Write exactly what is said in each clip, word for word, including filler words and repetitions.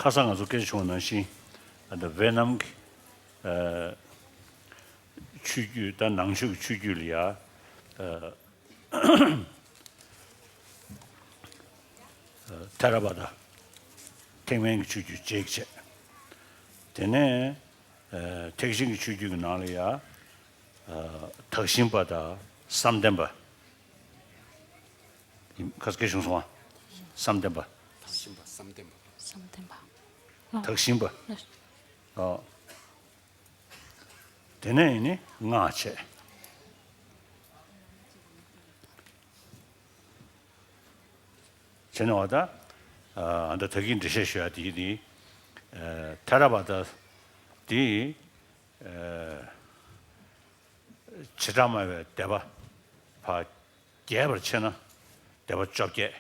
ཁ་སང་ང་ཚོ་སྐད་ཆ་བྱུང་བ་ནང་བཞིན། ཨ་ད་ཝེ་ནམ་གྱི་ཨ་ཆོས་བརྒྱུད་དང་ནང་ཆོས་ཀྱི་ཆོས་བརྒྱུད་ལ་ཡ་ཨ་ཐེ་ར་བ་ད་ཐེག་དམན་གྱི་ཆོས་བརྒྱུད་གཅིག་བྱས། དེ་ནས་ཨ་ཐེག་ཆེན་གྱི་ཆོས་བརྒྱུད་ཀྱི་ནང་ལ་ཡ་ཨ་དག་ཞིང་པ་དང་བསམ་གཏན་པ། ཁ་སྐད་བྱུང་སོང་ཨ། བསམ་གཏན་པ། བསམ་གཏན་པ། བསམ་གཏན་པ། དག་ཞིང་པ། ཨོ། དེ་ནས་ཡིན་ནི་སྔགས་བྱས། བྱས་ནས་བ་ད། ཨ་ད་ད་གིན་འགྲེལ་བཤད་ཞུ་ཡ་དེ་ཡིན་ནི། ཐ་ར་བ་ད་དེ། བྱེ་བྲག་སྨྲ་བའི་སྡེ་པ་ཕར་རྒྱས་པར་ཕྱེ་ན་སྡེ་པ་བཅོ་བརྒྱད།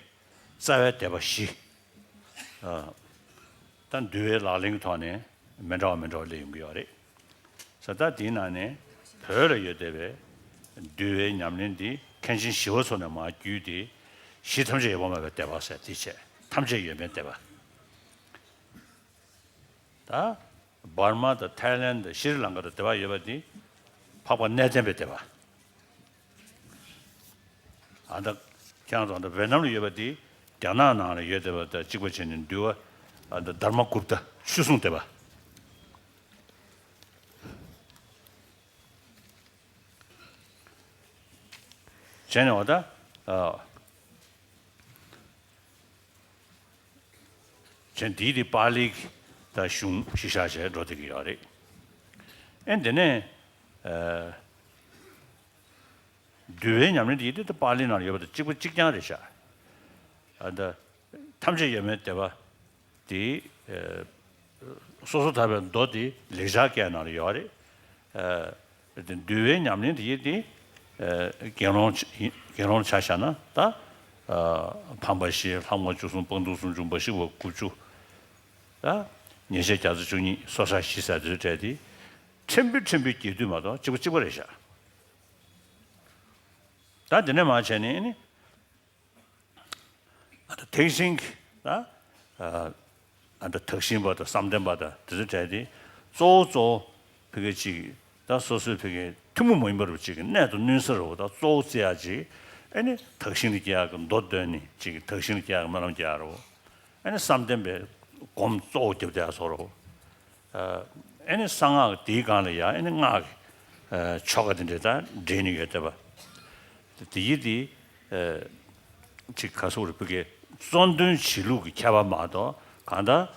རྩ་བའི་སྡེ་པ་བཞི། ད་འདུལ་བའི་ལག་ལེན་གྱི་ཐོག་ནས་མི་འདྲ་བ་མི་འདྲ་བ་སླེབས་ཡོང་གི་ཡོད་རེད། ས་ད་དེའི་ནང་ནས་བོད་ལ་ཡོད་བསྡད་པའི་འདུལ་བའི་ཉམས་ལེན་འདི་མཁན་ཆེན་ཞི་བ་འཚོ་ནས་མར་བརྒྱུད་དེ་གཞི་ཐམས་ཅད་ཡོད་པར་སྨྲ་བའི་སྡེ་པ་ཟེར་དེ་བྱས། ཐམས་ཅད་ཡོད་མིན་སྡེ་པ། ད་འབར་མ་དང་ཐའི་ལེན་དང་ཤྲི་ལང་ཀ་དང་དེ་བ་ཡོད་པ་དེ་འཕགས་པ་གནས་བརྟན་པའི་སྡེ་པ། ཨ་ད་ཁྱེད་རང་ཚོ་ཨ་ད་ཝེ་ནམ་ལ་ཡོད་པ་དེ་རྒྱ་ནག་ནང་ལ་ཡོད་བསྡད་པ་དང་གཅིག་པ་བྱས་ནས་འདུལ་བ་ཨ་ད་དྷརྨ་གུཔྟ་ཆོས་སྲུང་སྡེ་པ། བྱས་ནས་འོ་ད། ཨ། བྱས་འདིའི་དེ་པཱ་ལིའི་ད་གཞུང་གཞི་བཞག་བྱས་འགྲོ་བསྡད་ཀྱི་ཡོད་རེད། ཨེ་འདི་ནས། ཨ། འདུལ་བའི་ཉམས་ལེན་དེ་ཡིན་དུས་ད་པཱ་ལི་ནང་ཡོད་པ་དང་གཅིག་པ་གཅིག་རྐྱང་རེད་ཤག་ཨ་ད། ཐམས་ཅད་ཡོད་མེད་བསྡད་པ་དེ། ཨ། སོ་སོར་ཐར་པའི་མདོ་དེ་ལེགས་སྦྱར་སྐད་ནང་ལ་ཡོད་རེད། ཨ། དེ་འདུལ་བའི་ཉམས་ལེན་དེ་ཡིན་དེ། ཨ། དགེ་སློང་ཆ་དགེ་སློང་ཆ་བཞག་ན་ད། ཨ། ཕམ་པ་བཞི་ལྷག་མ་བཅུ་གསུམ་སྤངས་རྟོགས་སུམ་ཅུ་མ་ཤི་བ་དགུ་བཅུ། ད། ཉེས་བྱས་བརྒྱ་རྩ་བཅུ་གཉིས་སོ་ཤ་བཞི་ཟེར་དུས་སྤྲད་དེ། ཕྲན་བུ་ཕྲན་བུ་རྒྱས་བསྡུས་མ་གཏོགས་གཅིག་པ་གཅིག་པ་རེད་ཤག་ད་འདི་ནས་མར་བྱས་ནས་ནི། ཨ་ད་ཐེག་ཆེན་གྱི་ད། ཨ་ཨ་ད་དག་ཞིང་པ་དང་བསམ་གཏན་པ་དང་དེ་ཚོ་གྲས་དེ་གཙོ་བོ་གཙོ་བོ་ཕ་གི་ཅིག་ད་སོ་སོའི་ཕ་གི་ཐུན་མོང་མ་ཡིན་པ་རུ་ཅིག་གི་གནད་དུ་བསྣུན་ས་རུ་ད་གཙོ་བོ་བརྩི་ཡག་ཅིག་ཨེ་ནི་དག་ཞིང་ལ་སྐྱེ་ཡག་གི་མདོ་འདོན་ནི་ཅིག་གི་དག་ཞིང་ལ་སྐྱེ་ཡག་གི་སྨོན་ལམ་རྒྱག་ཡག་རུ། ཨེ་ནི་བསམ་གཏན་པའི་སྒོམ་གཙོ་བོ་རྒྱབ་བསྡད་ཡག་བཟོ་རུ། ཨ་ནི་གསང་སྔགས་དེའི་སྒང་ལ་ཡང་ཨ་ནི་སྔགས་ཀྱི་ཨ་ཆོ་ག་དེ་འདྲ་དང་འབྲེལ་ནས་ཡོད་བསྡད་པ། དེ་ཡིན་དེ་ཨ་ཅིག་ག་སོགས་རེ་ཕ་གི་གཙོ་འདོན་བྱེད་ལུགས་ཀྱི་ཁྱད་པར་མ་གཏོགས་གང་ལྟར་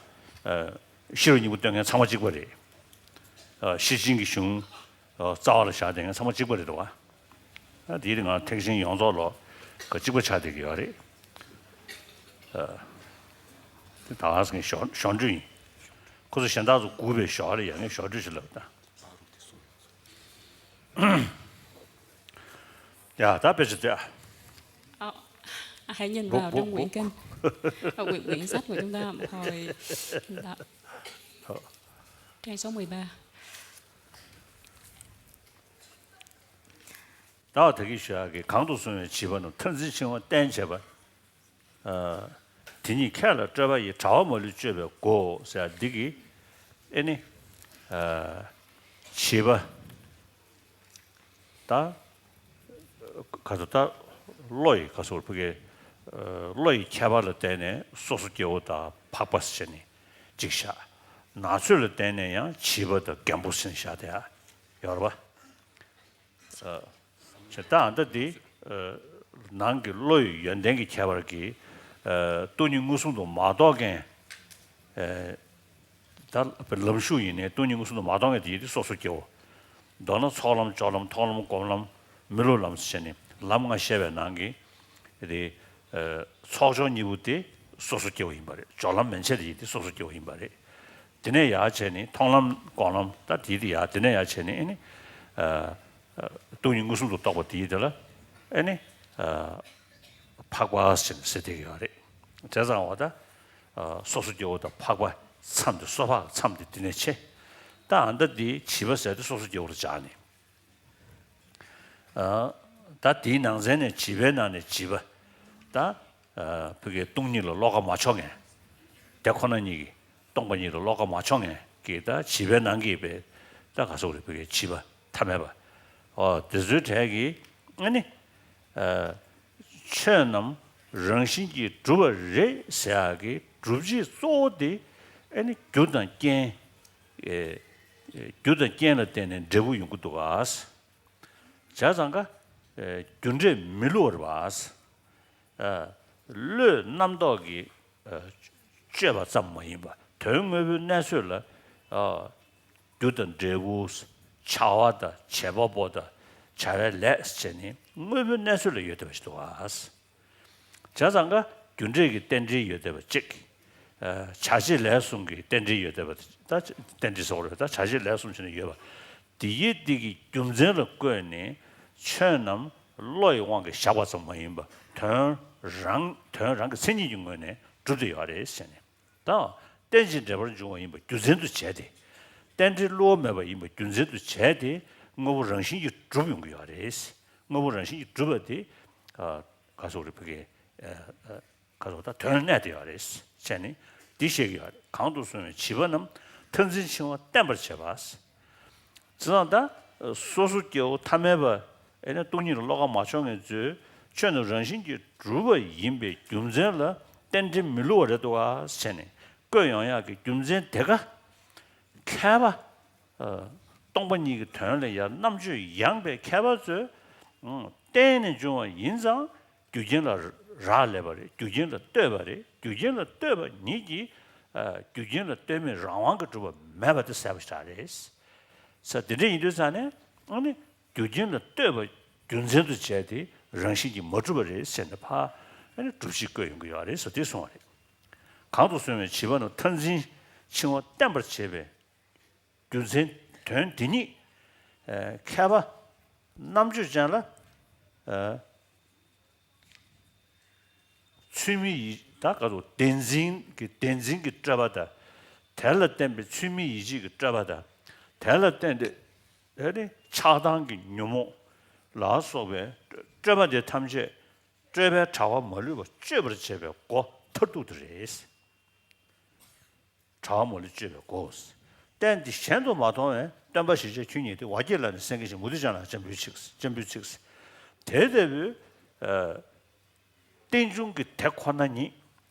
ཨ་ཤེས་རབ་སྙིང་པོ་སྟོན་མཁན་ཚང་མ་གཅིག་པ་རེད། ཨ་ཤེར་ཕྱིན་གྱི་གཞུང་། རྩ་བ་ལ་བཞག་བསྡད་མཁན་ཚང་མ་གཅིག་པ་རེད་འདུག་བ། ཨ་དེའི་རིང་ང་ཐེག་ཆེན་ཡོངས་རྫོགས་ལོ་ག་གཅིག་པ་ཆགས་བསྡད་ཀྱི་ཡོད་རེད། ཨ་དེ་ད་ག་སེང་ཞོ་ཞོ་འདྲུད་ཡིན། ཁོ་ཚོ་གཞན་དག་ཚོ་སྒུག་པའི་ཞོ་རེད་ཡ་ངས་ཞོ་འདྲུད་ཞིག་ལབ་ད། ཡ་ད་དཔེ་ཆ་དེ། Ờ, hãy nhìn vào trong quyển kinh. Ờ, quyển quyển sách mà chúng ta học hồi đó. Trang số mười ba. ད་ད་གིན་ཞུ་ཡག་གི་གང་དུ་སོང་བའི་བྱིས་པ་རྣམས་མཐར་འཛིན་འཆིང་བ་བསྟེན་བྱེད་པ། ཨ་དེ་ཉིད་ཁྱེད་ལ་སྤྲོད་པ་ཡི། དྲ་བ་མ་ལུས་གཅོད་པའི་སྒོ་ཟེར་འདི་གི་ཨེ་ནི་ཨ་བྱིས་པ་ད་ག་ཚོད་ད་བློ་ཡི་ག་ཚོད་ཕ་གི་ཨ་བློ་ཡི་ཁྱད་པར་ལ་བརྟེན་ནས་སོ་སོ་སྐྱེ་བོ་དང་འཕགས་པ་ཟེར་ནས་གཅིག་བཞག་ནང་ཆོས་ལ་བརྟེན་ནས་ཡང་བྱིས་པ་དང་རྒན་པོ་ཟེར་ནས་བཞག་དེ་ཡ་ཡོད་རེད་པ། ཨ་བྱས་ད་ཨ་ད་འདི་ཨ་ནང་གི་བློ་ཡི་ཡོན་ཏན་གྱི་ཁྱད་པར་གྱིས་ཨ་སྟོང་ཉིད་མངོན་སུམ་དུ་མ་རྟོགས་མཁན། ཨ་ད་ལམ་ཤུགས་ཡིན་ནའི་སྟོང་ཉིད་མངོན་སུམ་དུ་མ་རྟོགས་མཁན་དེ་ཡིན་དེ་སོ་སོ་སྐྱེ་བོ། མདོར་ན་ཚོགས་ལམ་སྦྱོར་ལམ་མཐོང་ལམ་སྒོམ་ལམ་མི་སློབ་ལམ་ཟེར་ནས་ལམ་ལྔ་བཤད་པའི་ནང་གི་དེ་ཨ་ཚོགས་སྦྱོར་གཉིས་པོ་དེ་སོ་སོ་སྐྱེ་བོ་ཡིན་པ་རེད། སྦྱོར་ལམ་མན་ཆད་དེ་ཡིན་དེ་སོ་སོ་སྐྱེ་བོ་ཡིན་པ་རེད། དེ་ནས་ཡར་བྱས་ནས་མཐོང་ལམ་སྒོམ་ལམ་ད་དེ་དེ་ཡར་དེ་ནས་ཡར་བྱས་ནས་ཨེ་ནི་ཨ་ཨ་སྟོང་ཉིད་མངོན་སུམ་དུ་རྟོགས་པ་དེ་ཡིན་དེ་ལ་ཨེ་ནི་ཨ་འཕགས་པ་ཟེར་ནས་ཟེར་བསྡད་ཀྱི་ཡོད་རེད། བྱས་ཙང་འོ་ད་ཨ་སོ་སོ་སྐྱེ་བོ་དང་འཕགས་པ་མཚམས་དེ་སོ་ཕག་མཚམས་དེ་དེ་ནས་ཕྱེ། ད་ཨ་ད་དེ་བྱིས་པ་ཟེར་དེ་སོ་སོ་སྐྱེ་བོ་ལ་སྦྱར་ནས། ཨ་ད་དེའི་ནང་ཚན་ནས་བྱིས་པའི་ནང་ནས་བྱིས་པ། ད་ཨ་ཕ་གིའི་སྟོང་ཉིད་ལ་བློ་ཁ་མ་ཕྱོགས་མཁན། དེ་ཁོ་ན་ཉིད་ཀྱིས་ སྟོང་པ་ཉིད་ལ་བློ་ཁ་མ་ཕྱོགས་མཁན་གྱི་ད་བྱིས་པའི་ནང་གི་པའི་ད་ག་སོགས་རེད་བོད་ཀྱི་བྱིས་པ་ཐ་མལ་པ། ཨོ་དེ་ཚོའི་གྲས་ཀྱི་ཨ་ནི། ཨ། ཆོས་རྣམས་རང་བཞིན་གྱིས་གྲུབ་པ་རེད་ཟེར་ཡག་གི་སྒྲུབ་བྱེད་གཙོ་བོ་དེ་ཨ་ནི་རྒྱུ་དང་རྐྱེན། ཨེ། རྒྱུ་དང་རྐྱེན་ལ་བརྟེན་ནས་འབྲས་བུ་ཡོང་གི་འདུག་ག། བྱས་ཙང་ཀ། ཨེ། རྒྱུ་འབྲས་མི་བསླུ་བར་བ། ཨ། བློས་རྣམ་རྟོག་གིས། ཨ། དཔྱོད་པ་ཙམ་མ་ཡིན་པ་དོན་དངོས་པོའི་གནས་ཚུལ་ལ། ཨ། རྒྱུ་དང་འབྲས་བུ། བྱ་བ་དང་བྱེད་པ་པོ་དང་བྱ་བའི་ལས་བྱས་ནས་དངོས་པོའི་གནས་ཚུལ་ལ་ཡོད་བསྡད་པ་ཞིག་འདུག་ག། བྱས་ཙང་ཀ་རྒྱུ་འབྲས་ཀྱི་རྟེན་འབྲེལ་ཡོད་བསྡད་པ་གཅིག། ཨ། བྱ་བྱེད་ལས་གསུམ་གྱི་རྟེན་འབྲེལ་ཡོད་བསྡད་པ་ད་རྟེན་འབྲེལ་ཟེར་བ་རེད། ད་བྱ་བྱེད་ལས་གསུམ་བྱས་ནས་ཡོད་པ། དེ་ཡི་དེ་གི་རྒྱུ་མཚན་ལ་བཀོད་ནས་ཆོས་རྣམས་བློ་ཡི་དབང་གིས་བཞག་པ་ཙམ་མ་ཡིན་པ་དོན་རང་དོན་རང་གི་མཚན་ཉིད་ཀྱི་ངོས་ནས་གྲུབ་བསྡད་ཡོད་རེད་ཟེར་ནས། ད་རྟེན་ཅིང་འབྲེལ་པར་འབྱུང་བ་ཡིན་པ་རྒྱུ་མཚན་དུ་བྱས་ཏེ། རྟེན་འབྲེལ་བསླུ་བ་མེད་པ་ཡིན་པ་རྒྱུ་མཚན་དུ་བྱས་ཏེ་དངོས་པོ་རང་བཞིན་གྱིས་གྲུབ་ཡོང་གི་ཡོད་རེད། དངོས་པོ་རང་བཞིན་གྱིས་གྲུབ་པ་དེ། ཨ། ག་སོགས་རེད་བོད་ཀྱི། ཨ། ཨ། ག་སོགས་ད་དོན་གནས་དེ་ཡོད་རེད་བྱས་ནས་འདི་བཤད་ཀྱི་ཡོད་རེད། གང་དུ་སོང་བའི་བྱིས་པ་རྣམས་མཐར་འཛིན་འཆིང་བ་བརྟན་པར་བྱེད་པ། བྱས་ཙང་ད་སོ་སོ་སྐྱེ་བོ་ཐ་མལ་པ་ཨེ་ནི་སྟོང་ཉིད་ལ་བློ་ཁ་མ་ཕྱོགས་མཁན་ཚོས་ཆོས་རྣམས་རང་བཞིན་གྱིས་གྲུབ་པ་ཡིན་པའི་རྒྱུ་མཚན་ལ་རྟེན་འབྲེལ་མི་བསླུ་བ་རེད་འདུག་ག་བྱས་ནས་བཀོད་ཡོང་ཡག་གི་རྒྱུ་མཚན་དེ་ག་མཁས་པ། ཨ། སྟོང་པ་ཉིད་ཀྱི་དོན་ལ་ཡང་རྣམ་དཔྱོད་ཡངས་པའི་མཁས་པ་ཚོས། ཨ། བརྟེན་ནས་བྱུང་བ་ཡིན་ཙང་། རྒྱུ་རྐྱེན་ལ་རག་ལས་པ་རེད། རྒྱུ་རྐྱེན་ལ་ལྟོས་པ་རེད། རྒྱུ་རྐྱེན་ལ་ལྟོས་པ་ཉིད་ཀྱིས། ཨ། རྒྱུ་རྐྱེན་ལ་ལྟོས་མེད་རང་དབང་གིས་གྲུབ་པ་མེད་པ་དེ་གསལ་པོ་ཞིག་རེད། ས་དེ་འདྲ་ཡིན་དུས་ཙང་ནས་ཨ་ནི་རྒྱུ་རྐྱེན་ལ་ལྟོས་པ་རྒྱུ་མཚན་དུ་བྱས་ཏེ་རང་བཞིན་གྱིས་མ་གྲུབ་པ་རེད་ཟེར་ནས་ཕར་ཨ་ནི་སྒྲུབ་བྱེད་བཀོད་ཡོང་གི་ཡོད་རེད་ཟེར་དེ་གསུངས་པ་རེད། གང་དུ་སོང་བའི་བྱིས་པ་རྣམས་མཐར་འཛིན་འཆིང་བ་བརྟན་པར་བྱེད་པའི། རྒྱུ་མཚན་དོན་དེ་ཉིད། ཨ། མཁས་པ་རྣམ་དཔྱོད་ཅན་ལ། ཨ། ཚུལ་མིན་ཡིད་ད་ག་རུ་བདེན་འཛིན་གྱི་བདེན་འཛིན་གྱི་སྤྲོས་པ་དང་། དེ་ལ་བརྟེན་པའི་ཚུལ་མིན་ཡིད་བྱེད་ཀྱི་སྤྲོས་པ་དང་། དེ་ལ་བརྟེན་ཏེ་ཨ་ནི་ཆགས་སྡང་གི་ཉོན་མོངས་ལ་སོགས་པའི་སྤྲོས་པ་དེ་ཐམས་ཅད་སྤྲོས་པའི་དྲ་བ་མ་ལུས་པ་གཅོད་པར་བྱེད་པའི་སྒོ་མཐར་ཐུག་དེ་རེད། དྲ་བ་མ་ལུས་གཅོད་པའི་སྒོ། རྟེན་འདི་གཞན་དུ་མ་མཐོང་བས་སྟོན་པ་ཞེས་བྱ་ཁྱོད་ཉིད་དེ། ཝཱ་ཀྱེ་ལ་ནི་སེང་གེ་བཞིན། མུ་སྟེགས་ཅན་ལའང་སྤྱན་འབུལ་ཅིག་སྤྱན་འབུལ་ཅིག་དེ་ལྟ་བུའི། ཨ། རྟེན་འབྱུང་གི་དེ་ཁོ་ན་ཉིད་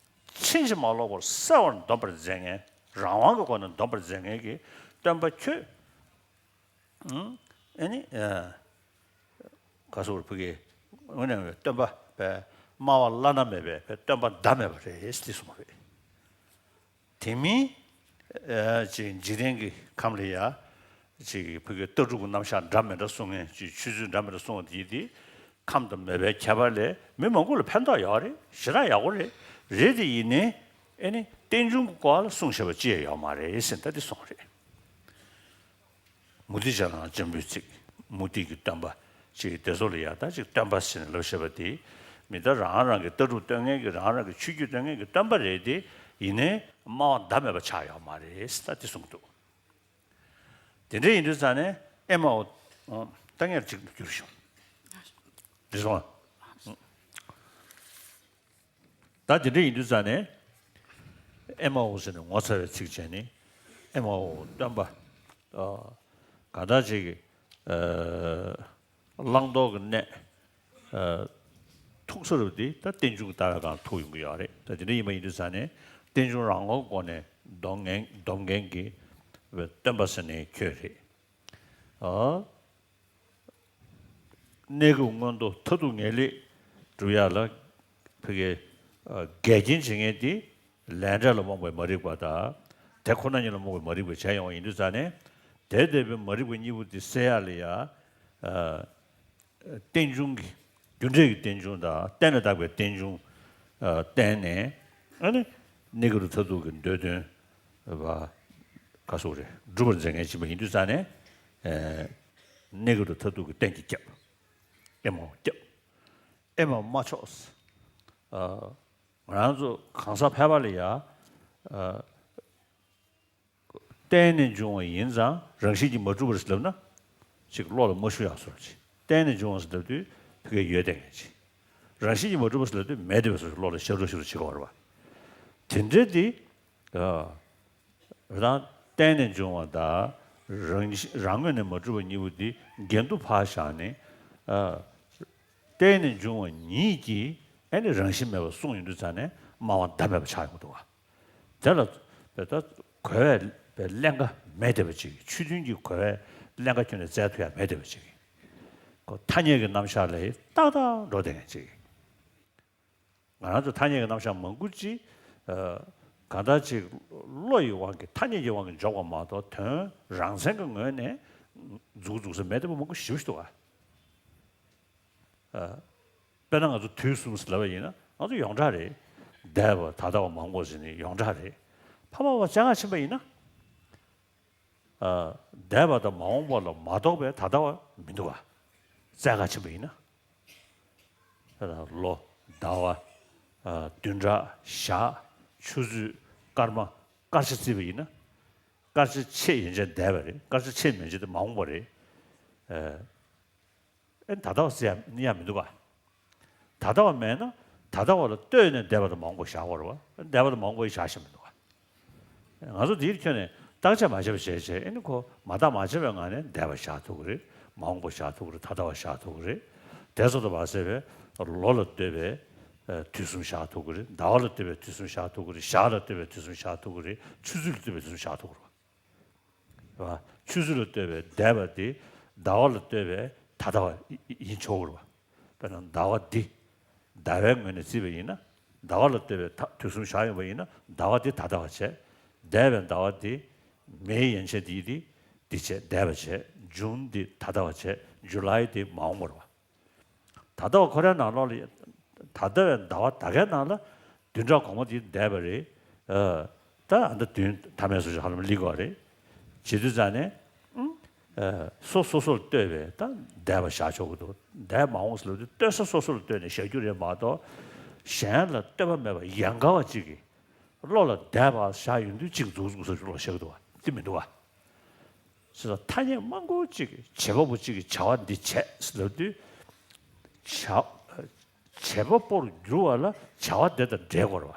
ཕྱིན་ཅི་མ་ལོག་པར་གསལ་བར་འདོམས་པར་མཛད་མཁན། རང་དབང་གི་སྒོ་ནས་འདོམས་པར་མཛད་མཁན་གྱི་སྟོན་པ་ཁྱོད། ཨང་། ཨ་ནི། ཨ། ག་སོགས་བུ་གའི་དངོས་གནས་པའི་སྟོན་པ་པའི་སྨྲ་བ་བླ་ན་མེད་པའི་པའི་སྟོན་པ་ཟླ་མེད་པ་རེད་ཟེར་གསུངས་པ་རེད། དེ་མིན། ཨ། ཅིག་འཇིག་རྟེན་གྱི་ཁམས་ལ་ཡ། ཅིག་བུ་གའི་ལྟ་གྲུབ་ཀྱི་རྣམ་གཞག་འདྲ་མི་འདྲ་གསུང་མཁན་ཅིག་ཆོས་ཚུལ་འདྲ་མི་འདྲ་གསུང་བ་དེ་དེ་ཁམས་དང་མོས་པའི་ཁྱད་པར་ལས་མི་མང་པོ་ལ་ཕན་ཐོགས་ཡོད་རེད། ཞེ་དྲག་ཡག་པོ་རེད། རེད་དེ་ཡིན་ནའི་ཨ་ནི་རྟེན་འབྱུང་གི་སྐོར་ལ་གསུང་བྱས་པ་ཅི་ཡང་ཡོད་མ་རེད་ཟེར་ད་དེ་གསུངས་རེད། མུ་སྟེགས་ཅན་ལའང་སྤྱན་འབུལ་ཅིག་མུ་སྟེགས་ཀྱི་སྟོན་པ་ཅིག་དེ་ཚོ་ལ་ཡང་ད་ཅིག་སྟོན་པ་ཟེར་ནས་ལབ་བཞག་པ་དེ། མི་ད་རང་རང་གི་ལྟ་གྲུབ་སྟོན་མཁན་གྱི་རང་རང་གི་ཆོས་བརྒྱུད་སྟོན་མཁན་གྱི་སྟོན་པ་རེད་དེ། ཡིན་ནའི་སྨྲ་བ་ཟླ་མེད་པ་ཆགས་ཡོད་མ་རེད་ད་དེ་གསུངས་འདུག་དེ་འདྲ་ཡིན་དུས་ཙང་ནས་ཨེ་མའོ། ད་ངས་ཅིག་བསྒྱུར་ཞུ། འདི་སོང་ཨ། ད་དེ་འདྲ་ཡིན་དུས་ཙང་ནས། ཨེ་མའོ་ཟེར་ནས་ངོ་མཚར་བའི་ཚིག་བྱས་ནས། ཨེ་མའོ་སྟོན་པ། ཨ། གང་ལྟར་ཅིག་ཨ། བླང་དོར་གྱི་གནས། ཨ། ཐུག་ས་རུ་དེ་ད་རྟེན་འབྱུང་གི་ལྟ་བའི་སྒང་ཐུག་ཡོང་གི་ཡོད་རེད། ད་དེ་འདྲ་ཡིན་པ་ཡིན་དུས་ཙང་ནས་རྟེན་འབྱུང་རང་ངོ་སྒོ་ནས་འདོམས་མཁན་འདོམས་མཁན་གྱི་སྟོན་པ་ཟེར་ནས་ཁྱོད་རེད། ཨ། གནས་སྐབས་མངོན་མཐོ་མཐར་ཐུག་ངེས་ལེགས་སྒྲུབ་ཡག་ལ་ཕ་གི། ཨ། འགལ་རྐྱེན་བྱེད་མཁན་དེ་ལས་འབྲས་ལ་རྨོངས་པའི་མ་རིག་པ་དང་། དེ་ཁོ་ན་ཉིད་ལ་རྨོངས་པའི་མ་རིག་པ་བྱས་ཡོང་བ་ཡིན་དུས་ཙང་ནས། དེ་ལྟ་བུའི་མ་རིག་པ་གཉིས་པོ་དེ་སེལ་ཡག་ལ་ཡ། ཨ། རྟེན་འབྱུང་གི་རྒྱུ་འབྲས་ཀྱི་རྟེན་འབྱུང་དང་གཏན་ལ་དག་པའི་རྟེན་འབྱུང་། ཨ། བརྟེན་ནས་ཨ་ནི་གནས་སྐབས་མཐར་ཐུག་གི་འདོད་དོན་བ་ག་སོགས་རེ་སྒྲུབ་པར་མཛད་མཁན་ཡིན་པ་ཡིན་དུས་ཙང་ནས། ཨ། གནས་སྐབས་མཐར་ཐུག་གི་གཏན་གྱི་སྐྱབས། ཨེ་མའོ་སྐྱབས། ཨེ་མའོ་མ་ཕྱོགས། ཨ། ང་རང་ཚོ་གང་ཟག་ཕལ་པ་ལ་ཡ། ཨ། བརྟེན་ནས་འབྱུང་བ་ཡིན་ཙང་རང་བཞིན་གྱིས་མ་གྲུབ་པ་རེད་ལབ་ན། ཅིག་བློ་ལ་མ་ཞུགས་ཡག་བཟོ་འདྲ་ཅིག་བརྟེན་ནས་འབྱུང་བ་ཟེར་ལབ་དུས་ཕ་གིར་ཡོད་བསྡད་མཁན་ཅིག་རང་བཞིན་གྱིས་མ་གྲུབ་པ་ཟེར་ལབ་དུས་མེད་བསྡད་པའི་བཟོ་འདྲ་བློ་ལ་ཤར་འགྲོ་ཤར་འགྲོ་བྱེད་ཀྱི་ཡོད་རེད་པ། དེ་འདྲ་དེ། ཨ། རང་བརྟེན་ནས་འབྱུང་བ་དང་རང་བཞིན་རང་ངོས་ནས་མ་གྲུབ་པ་གཉིས་པོ་འདི་འགལ་འདུ་ཕར་བཞག་ནས། ཨ། བརྟེན་ནས་འབྱུང་བ་ཉིད་ཀྱིས་ཨེ་ནི་རང་བཞིན་མེད་པར་གསུངས་ཡོང་དུས་ཙང་ནས་སྨྲ་བ་ཟླ་མེད་པ་ཆགས་ཡོང་འདུག་བ། དེ་ལ་བས་ད་གོ་བའི་བས་ཀླན་ཀ་མེད་བསྡད་པ་ཅིག་ཆོས་མཐུན་གྱི་གོ་བའི་ཀླན་ཀ་ཁྱོན་ནས་བཙལ་ཐུབ་ཡ་མེད་བསྡད་པ་ཅིག་ཁོ་ཐ་སྙད་ཀྱི་རྣམ་གཞག་ལ་ཏག་ཏག་འགྲོ་བསྡད་མཁན་ཅིག་ང་རང་ཚོ་ཐ་སྙད་ཀྱི་རྣམ་གཞག་མང་པོ་ཅིག་ཨ། གང་ལྟར་ཅིག་བློ་ཡི་དབང་གིས་ཐ་སྙད་ཀྱི་དབང་གིས་འཇོག་པ་མ་གཏོགས་དོན་རང་མཚན་གྱི་ངོས་ནས་འཛུགས་འཛུགས་ས་མེད་བསྡད་པ་མང་པོ་ཞེ་པོ་ཞིག་འདུག་ག་ཨ། དཔེར་ན་ང་ཚོ་དུས་གསུམ་ཟེར་ལབ་པ་ཡིན་ན་ང་ཚོ་ཡོངས་གྲགས་རེད། འདས་པ་ད་ལྟ་བ་མ་འོངས་པ་ཟེར་ནས་ཡོངས་གྲགས་རེད། ཕ་མ་བ་བཅའ་ཁ་ཕྱིན་པ་ཡིན་ན། ཨ། འདས་པ་དང་མ་འོངས་པ་ལ་མ་གཏོགས་པའི་ད་ལྟ་བ་མི་འདུག་ག་བཅའ་ཁ་ཕྱིན་པ་ཡིན་ན། ལོ། ཟླ་བ། ཨ། བདུན་ཕྲག་ཞག་ཆུ་ཚོད། སྐར་མ། སྐར་ཆ་བརྩིས་པ་ཡིན་ན། སྐར་ཆ་ཕྱེད་ཡན་ཆད་འདས་པ་རེད། སྐར་ཆ་ཕྱེད་མན་ཆད་དེ་མ་འོངས་པ་རེད། ཨ། ཨེ་ད་ལྟ་བ་ཟེར་ཡ་ཡ་མི་འདུག་ག་ད་ལྟ་བ་མེད་ན་ད་ལྟ་བ་ལ་ལྟོས་ནས་འདས་པ་དང་མ་འོངས་པ་བཞག་དགོས་རེད་བ། འདས་པ་དང་མ་འོངས་པ་ཡི་བཞག་ཤེས་མི་འདུག་ག་ང་ཚོ་འདིར་ཁྱོན་ནས་བརྟག་དཔྱད་མ་བྱས་པ་བྱས་བྱས་ཨེ་ནི་ཁོ་མ་བརྟག་མ་དཔྱད་པའི་ངང་ནས་འདས་པ་བཞག་ཐུབ་ཀྱི་རེད། མ་འོངས་པ་བཞག་ཐུབ་ཀྱི་རེད། ད་ལྟ་བ་བཞག་ཐུབ་ཀྱི་རེད། དེ་ཚོ་དང་མ་ཟད་པའི་ལོ་ལ་ལྟོས་པའི་དུས་གསུམ་བཞག་ཐུབ་ཀྱི་རེད། ཟླ་བ་ལ་ལྟོས་པའི་དུས་གསུམ་བཞག་ཐུབ་ཀྱི་རེད། ཞག་ལ་ལྟོས་པའི་དུས་གསུམ་བཞག་ཐུབ་ཀྱི་རེད། ཆུ་ཚོད་ལ་ལྟོས་པའི་དུས་གསུམ་བཞག་ཐུབ་ཀྱི་རེད། རེད་བ། ཆུ་ཚོད་ལ་ལྟོས་པའི་འདས་པ་དེ་ཟླ་བ་ལ་ལྟོས་པའི་ད་ལྟ་བ་ཡིན་ཆོག་གི་རེད་བ། དཔེར་ན་ཟླ་བ་འདི་ཟླ་བའི་ངོས་ནས་བརྩིས་པ་ཡིན་ན། ཟླ་བ་ལ་ལྟོས་པའི་ད་དུས་གསུམ་བཞག་ཡོང་བ་ཡིན་ན་ཟླ་བ་འདི་ད་ལྟ་བ་བྱས། འདས་པའི་ཟླ་བ་འདི་མེའི་ཡན་ཆད་འདི་འདི་འདི་བྱས་འདས་པ་བྱས། ཇུན་འདི་ད་ལྟ་བ་བྱས། ཇུ་ལའི་འདི་མ་འོངས་པ་རེད་བ། ད་ལྟ་བ་ཁོ་རའི་ནང་ལོགས་ལ་ད་ལྟ་བའི་ཟླ་བ་ད་གའི་ནང་ལ་བདུན་ཕྲག་གོང་མ་དེ་འདས་པ་རེད། ཨ། ད་ཨ་ད་བདུན་མཐའ་མའི་སོ་ཞིག་ཧ་ལམ་སླེབས་ཀྱི་རེད། བྱེད་དུས་ཙང་ནས་ཨ། སོ་སོ་སོ་ལ་ལྟོས་པའི་ད་འདས་པ་བཞག་ཆོག་གི་འདུག་འདས་མ་འོངས་ཟེར་ལབ་དུས་ལྟོས་ས་སོ་སོ་ལ་ལྟོས་ནས་བཞག་རྒྱུ་རེད་མ་གཏོགས། གཞན་ལ་ལྟོས་པ་མེད་པ་ཡན་གར་བ་གཅིག་གིས་བློ་ལ་འདས་པ་བཞག་ཡོང་དུས་གཅིག་འཛུགས་འཛུགས་ས་བློ་བཞག་གི་འདུག་བ། དེ་མི་འདུག་བ། ཟེར་ན་ཐ་སྙད་མང་པོ་གཅིག་གིས་བྱེད་པ་པོ་གཅིག་གིས་བྱ་བ་འདི་བྱས་ཟེར་ལབ་དུས། བྱ། བྱེད་པ་པོར་འགྱུར་བ་ལ་བྱ་བ་དེ་དང་འབྲེལ་དགོས་རེད་བ།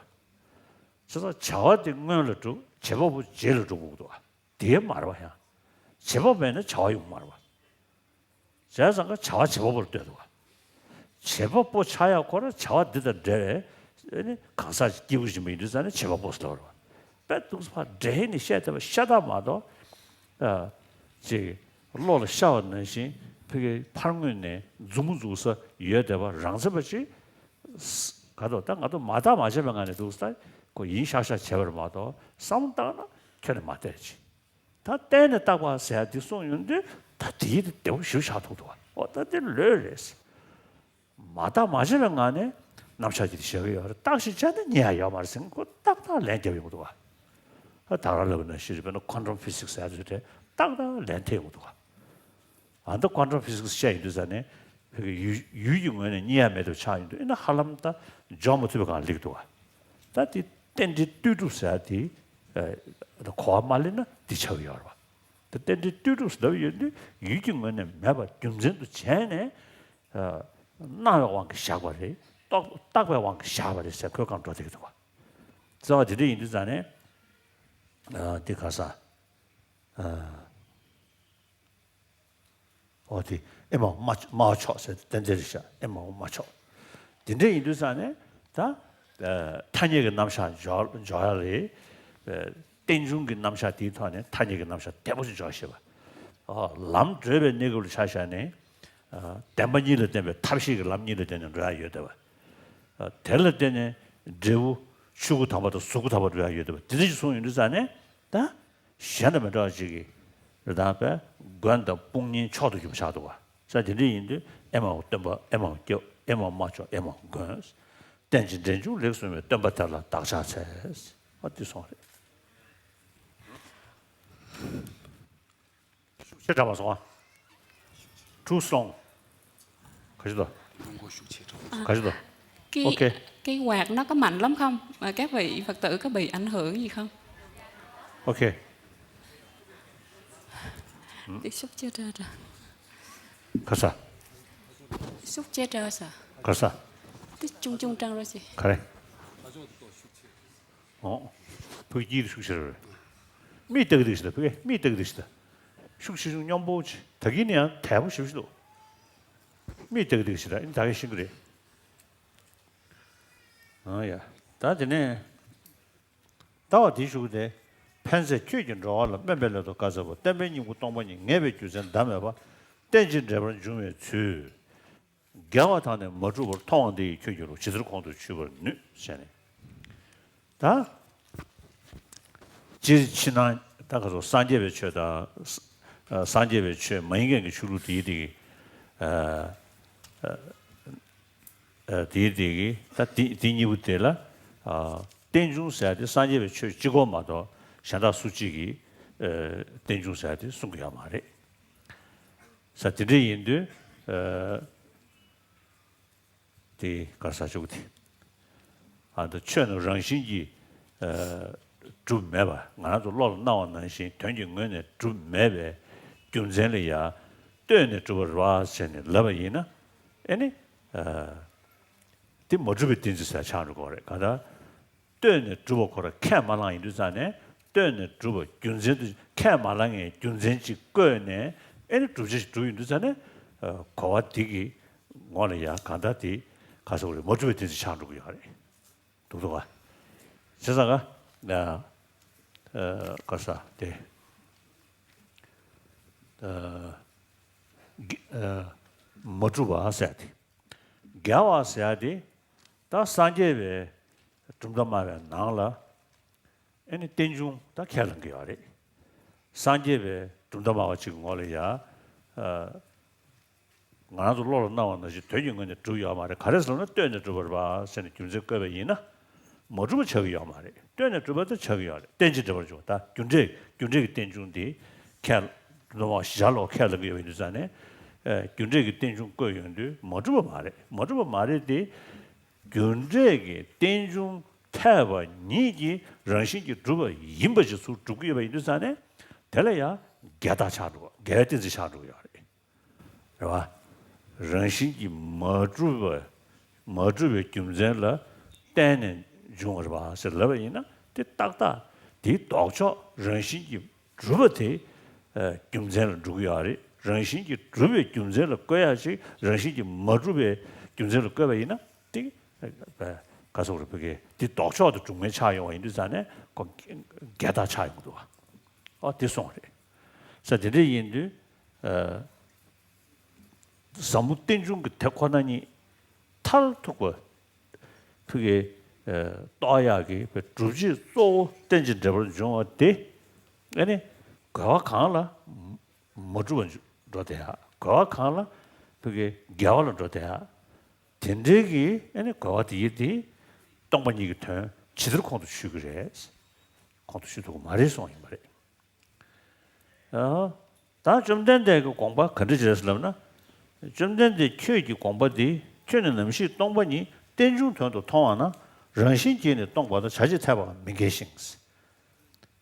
བྱས་ཙང་བྱ་བ་དེ་སྔོན་ལ་འགྲོ། བྱེད་པ་པོ་རྗེས་ལ་འགྲོ་དགོས་འདུག་བ། དེ་མ་རེད་བ་ཡང་། བྱེད་པ་མེད་ན་བྱ་བ་ཡོང་མ་རེད་བ། བྱས་ཙང་ཀ་བྱ་བ་བྱེད་པ་པོར་ལྟོས་འདུག་བ། བྱེད་པ་པོ་ཆགས་ཡག་ཁོ་རང་བྱ་བ་འདི་དང་འབྲེལ་བའི་ཨ་ནི་གང་ཟག་ཅིག་སྐྱེས་བུ་ཡིན་པ་ཡིན་དུས་ཙང་ནས་བྱེད་པ་པོ་ཟེར་བ་རེད་བ། དཔེ་འདུག་སེ་ཕར་འགྲེལ་ནས་བཤད་བསྡད་པ་ཤ་སྟག་མ་གཏོགས། ཨ། ཅིག་བློ་ལ་ཤར་བ་ནང་བཞིན་ཕ་གི་ཕར་ངོས་ནས་མཛུབ་མོ་འཛུགས་ས་ཡོད་བསྡད་པ་རང་བཙན་པ་ཅིག་ག་དོ་ད་ང་ཚོ་མ་བརྟག་མ་དཔྱད་པའི་ངང་ནས་འདུག་སེ་ཁོ་ཡིན་ཤག་ཤག་བྱས་པ་རེད་མ་གཏོགས་བསམ་བློ་བཏང་ན་ཁྱོན་ནས་མ་བལྟས་ཅིག་ད་གཏན་ནས་བརྟག་པ་ཟེར་ཡ་འདི་གསུངས་ཡོང་དུས་ད་དེའི་དེ་བདེ་པོ་ཞེ་པོ་ཆགས་ཐུབ་འདུག་བ། ཨོ་ད་འདི་ལོས་རེད། མ་བརྟག་མ་དཔྱད་པའི་ངང་ནས་རྣམ་གཞག་ཅིག་བཞག་གི་ཡོད་རེད། བརྟག་ཞིབ་བྱས་ན་རྙེད་ཡ་ཡོད་མ་རེད་ཟེར་ཁོ་ཏག་ཏག་ལན་རྒྱབ་ཡོང་གི་འདུག་བ། ད་ག་རང་ལབ་པ་ནང་བཞིན་རེད། དཔེར་ན་ཁོན་ཊམ་ཕི་སིག་སི་ཟེར་ཡ་དེ་ཚོ་ཏག་ཏག་ལན་འཐེན་ཡོང་གི་འདུག་བ། ཨ་ད་ཁོན་ཊམ་ཕི་སིག་སི་བཤད་ཡོང་དུས་ཙང་ནས་ཕ་གི་ཡུལ་ཡུལ་གྱི་ངོས་ནས་རྙེད་ཡ་མེད་དུ་ཆགས་ཡོང་དུས་ཨེ་ན་ཧ་ལམ་ད་འཇོག་མ་ཐུབ་པའི་སྒང་སླེབས་འདུག་བ། ད་དེ་རྟེན་འབྲེལ་ལྟོས་གྲུབ་ཟེར་ཡ་དེ་ཨ་གོ་བ་མ་ལེན་ན་འདི་ཆགས་ཀྱི་ཡོད་རེད་བ། ད་རྟེན་འབྲེལ་ལྟོས་གྲུབ་ཟེར་ལབ་ཡོང་དུས་ཡུལ་གྱི་ངོས་ནས་མེད་པ་རྒྱུ་མཚན་དུ་བྱས་ནས་ཨ་སྣང་བའི་དབང་གིས་བཞག་པ་རེད། རྟོག་བརྟག་པའི་དབང་གིས་བཞག་པ་རེད་ཟེར་ཁོའི་སྒང་འགྲོ་བསྡད་ཀྱི་འདུག་བ། རྩ་བ་དེ་འདྲ་ཡིན་དུས་ཙང་ནས་ཨ་འདི་ག་ས་ཨ། འོ་དེ་ཨེ་མའོ་སྨྲ་སྨྲ་བ་མཆོག་ཟེར་ཏེ་དེ་འདྲ་རེད་ཤག་ཨེ་མའོ་སྨྲ་མཆོག་དེ་འདྲ་ཡིན་དུས་ཙང་ནས་ད་ཨ་ཐ་སྙད་ཀྱི་རྣམ་གཞག་འཇོག་འཇོག་ཡ་རེད། ཨ་རྟེན་འབྱུང་གི་རྣམ་གཞག་དེའི་ཐོག་ནས་ཐ་སྙད་ཀྱི་རྣམ་གཞག་བདེ་པོ་ཞིག་འཇོག་ཤེས་པ། ཨ་ལམ་བགྲོད་པའི་གནས་སྐབས་ལ་ཆ་བཞག་ནས་ཨ་བདེན་པ་གཉིས་ལ་བརྟེན་པའི་ཐབས་ཤེས་ཀྱི་ལམ་གཉིས་ལ་བརྟེན་ནས་འགྲོ་ཡ་ཡོད་བསྡད་པ། ཨ་དེ་ལ་བརྟེན་ནས་འབྲས་བུ་ཆོས་སྐུ་དམ་པ་དང་གཟུགས་སྐུ་དམ་པ་འགྲོ་ཡ་ཡོད་བསྡད་པ་དེ་འདྲ་ཞིག་གསུངས་ཡོང་དུས་ཙང་ནས་ད། གཞན་དང་མི་འདྲ་བ་ཅིག་གིས་རི་དྭགས་པས་མགོན་དང་དཔུང་གཉེན་མཆོག་ཏུ་གྱུར་པ་ཆགས་འདུག་བ། ས་དེ་འདྲ་ཡིན་དུས་ཨེ་མའོ་སྟོན་པ་ཨེ་མའོ་སྐྱབས་ཨེ་མའོ་སྨྲ་བརྗོད་ཨེ་མའོ་མགོན། རྟེན་ཅིང་འབྲེལ་འབྱུང་ལེགས་གསུངས་པའི་སྟོན་པ་དེ་ལ་བདག་ཕྱག་འཚལ། ཨ་འདི་སོང་རེད། ཤུགས་ཆེ་དྲགས་མ་སོང་ཨ། Too strong. ག་ཞིག་དོ། ག་ཞིག་དོ། कि OK. Cái quạt nó có mạnh lắm không? Mà các vị Phật tử có bị ảnh hưởng gì không? OK. Tiếp xúc chưa ra rồi. Kasa. Tiếp xúc chưa ra sao? Kasa. Tức chung chung trăng rồi gì? Kare. Ồ. Phước Chi được xúc xịt rồi. མིག་ལྟ་གི་འདུག་ཞེས་ད། ཕ་གིའི་མིག་ལྟ་གི་འདུག་ཞེས་ད། ཤུགས་ཆེ་ཆུང་མཉམ་པོ་ཅིག་ད་གིན་ནི་ཡང་དལ་པོ་ཞེ་པོ་ཞིག་འདུག་མིག་ལྟ་གི་འདུག་ཞེས་ད། ཨ་ནི་ད་གིན་ཤེས་ཀྱི་རེད། ཨ་ཡ། ད་དེ་ནས་ལྟ་བ་འདི་ཞུ་གི་དེ། ཕན་ཚེ་ཁྱོད་ཀྱིས་འགྲོ་བ་ལ། སྨོན་པའི་སླད་དུ་བཀའ་སྩལ་པ། བསྟན་པའི་སྙིང་པོ་སྟོང་པ་ཉིད། ངེས་པའི་རྒྱུ་མཚན་ཟླ་མེད་པ། རྟེན་ཅིང་འབྲེལ་པར་འབྱུང་བའི་ཚུལ། འགལ་བ་དག་ནི་མ་གྲུབ་པར། མཐོང་བ་འདི་ཡིས་ཁྱོད་ཀྱི་རོ། ཇི་ལྟར་ཁོང་དུ་ཆུད་པར་ནུས། ཟེར་ནས། ད། སྤྱིར་ཕྱི་ནང་ད་ག་ཚོད་སངས་རྒྱས་པའི་ཆོས་དང་། ཨ། སངས་རྒྱས་པའི་ཆོས་མ་ཡིན་མཁན་གྱི་ཆོས་ལུགས་དེའི་དེ་གི། ཨ། ཨ། དེའི་དེ་གི་ད་དེ་དེ་གཉིས་པོ་དེ་ལ། ཨ། རྟེན་འབྱུང་ཟེར་ཡ་དེ་སངས་རྒྱས་པའི་ཆོས་གཅིག་པོ་མ་གཏོགས་གཞན་དག་སུ་གཅིག་གིས། ཨ། རྟེན་འབྱུང་ཟེར་ཡ་དེ་གསུང་གི་ཡོད་མ་རེད། ས་དེ་འདྲ་ཡིན་དུས། ཨ། དེ་ག་ས་ཆོག་གི་དེ། ཨ། ད་ཆོས་རྣམས་རང་བཞིན་གྱིས། ཨ། གྲུབ་མེད་པ། ང་རང་ཚོ་བློ་ལ་སྣང་བ་ནང་བཞིན་དོན་གྱི་ངོས་ནས་གྲུབ་མེད་པའི་རྒྱུ་མཚན་ལ་ཡ། ལྟོས་ནས་གྲུབ་པ་རེད་བ་ཟེར་ནས་ལབ་པ་ཡིན་ན། ཨེ་ནི། ཨ། དེ་མ་གྲུབ་པའི་བདེན་འཛིན་ཟེར་ཆགས་འགྲོ་གི་རེད། གང་ལྟར། ལྟོས་ནས་གྲུབ་པ་ཁོ་རང་ཁས་མ་བླངས་ཡིན་དུས་ཙང་ནས། ལྟོས་ནས་གྲུབ་པ་རྒྱུ་མཚན་དུ་ཁས་མ་བླངས་ངས་རྒྱུ་མཚན་ཅིག་བཀོད་ནས། ཨེ་ནི་བསྒྲུབ་བྱ་ཞིག་གྲུབ་ཡིན་དུས་ཙང་ནས། ཨ། གོ་བ་འདི་གི་ངོ་ལ་ཡ་གང་ལྟར་དེ་ག་ཟེར་དགོས་རེད། མ་གྲུབ་པའི་བདེན་འཛིན་ཆགས་འགྲོ་གི་ཡོད་རེད། འདུག་འདུག་ག་བྱས་ཙང་ག་ཨ། ཨ། ག་ས་དེ། ཨ། གི། ཨ། མ་གྲུབ་པ་ཟེར་ཡ་དེ། འགལ་བ་ཟེར་ཡ་དེ། ད་སངས་རྒྱས་པའི་གྲུབ་མཐའ་སྨྲ་བའི་ནང་ལ། ཨེ་ནི་རྟེན་འབྱུང་ད་ཁས་བླངས་ཀྱི་ཡོད་རེད། སངས་རྒྱས་པའི་གྲུབ་མཐའ་སྨྲ་བ་གཅིག་གི་ངོ་ལ་ཡ། ཨ། ང་རང་ཚོ་བློ་ལ་སྣང་བ་ནང་བཞིན་དོན་གྱི་ངོས་ནས་གྲུབ་ཡོད་མ་རེད། ག་རེ་ཟེར་ན་ལྟོས་ནས་གྲུབ་པ་རེད་པ་ཟེར་ནས་རྒྱུ་མཚན་བཀོད་པ་ཡིན་ན། མ་གྲུབ་པ་ཆགས་ཀྱི་ཡོད་མ་རེད། ལྟོས་ནས་གྲུབ་པ་དེ་ཆགས་ཀྱི་ཡོད་རེད། རྟེན་ཅིང་འབྲེལ་བར་འབྱུང་བ། ད་རྒྱུ་འབྲས། རྒྱུ་འབྲས་ཀྱི་རྟེན་འབྱུང་དེ་ཁས་ལོ་མ་བཞག་ལོ་ཁས་ལེན་གྱི་ཡོད་པ་ཡིན་དུས་ཙང་ནས། ཨ། རྒྱུ་འབྲས་ཀྱི་རྟེན་འབྱུང་བཀོད་ཡོང་དུས་མ་གྲུབ་པ་མ་རེད། མ་གྲུབ་པ་མ་རེད་དེ། རྒྱུ་འབྲས་ཀྱི་རྟེན་འབྱུང་འཐད་པ་ཉིད་ཀྱིས་རང་བཞིན་གྱིས་གྲུབ་པ་ཡིན་པ་ཞིག་ཚུར་སྒྲུབ་ཀྱི་ཡོད་པ་ཡིན་དུས་ཙང་ནས། དེ་ལ་ཡང་འགལ་རྟགས་ཆགས་འགྲོ་བ། འགལ་བའི་གཏན་ཚིགས་ཆགས་འགྲོ་གི་ཡོད་རེད། རེད་བ། རང་བཞིན་གྱིས་མ་གྲུབ་པ། མ་གྲུབ་པའི་རྒྱུ་མཚན་ལ་བརྟེན་ནས་འབྱུང་བ་རེད་བ་ཟེར་ལབ་པ་ཡིན་ན། དེ་ཏག་ཏག་དེའི་ལྡོག་ཕྱོགས་རང་བཞིན་གྱིས་གྲུབ་པ་དེ། ཨ། རྒྱུ་མཚན་ལ་འགྲོ་གི་ཡོད་རེད། རང་བཞིན་གྱིས་གྲུབ་པའི་རྒྱུ་མཚན་ལ་བཀོད་ཡག་ཅིག་རང་བཞིན་གྱིས་མ་གྲུབ་པའི་རྒྱུ་མཚན་ལ་བཀོད་པ་ཡིན་ན། དེ། ཨ། ག་ཟེར་དགོས་རེད། ཕ་གི་དེ་ལྡོག་ཕྱོགས་དང་གྲུབ་མིན་ཆགས་ཡོང་བ་ཡིན་དུས་ཙང་ནས་ཁོ་འགལ་རྟགས་ཆགས་ཡོང་གི་འདུག་བ། ཨོ་དེ་སོང་བ་རེད། ས་དེ་འདྲ་ཡིན་དུས། ཨ། ཟབ་མོ་རྟེན་འབྱུང་གི་དེ་ཁོ་ན་ཉིད་མཐར་ཐུག་པ། ཕ་གི། ཨ། རྟོགས་ཡག་གི་བའི་སྒྲུབ་བྱེད་གཙོ་བོ་རྟེན་ཅིང་འབྲེལ་པར་འབྱུང་བ་དེ། ཨ་ནི་རྒོལ་བ་གང་ལ་མ་གྲུབ་པར་འགྲོ་བསྡད་ཡག་རྒོལ་བ་གང་ལ་ཕ་གི་འགལ་བ་ལ་འགྲོ་བསྡད་ཡག་དེ་འདྲའི་གི། ཨ་ནི་རྒོལ་བ་དེ་ཡི་དེ་སྟོང་པ་ཉིད་ཀྱི་དོན་ཇི་ལྟར་ཁོང་དུ་ཆུད་ཀྱི་རེད། ཁོང་དུ་ཆུད་ཐུབ་ཀྱི་མ་རེད་གསུངས་ཡིན་པ་རེད། ཨ། ད་བཅོམ་ལྡན་འདས་ཀྱི་དགོངས་པ་ག་འདྲ་ཅིག་རེད་ཟེར་ལབ་ན། བཅོམ་ལྡན་འདས་ཁྱོད་ཀྱི་དགོངས་པ་འདི། ཁྱོད་ནི་ནམ་ཞིག་སྟོང་པ་ཉིད་རྟེན་འབྱུང་དོན་དུ་མཐོང་བ་ན། རང་བཞིན་གྱིས་ནི་སྟོང་པ་དང་བྱ་བྱེད་འཐད་པའང་མི་འགལ་ཞིང་།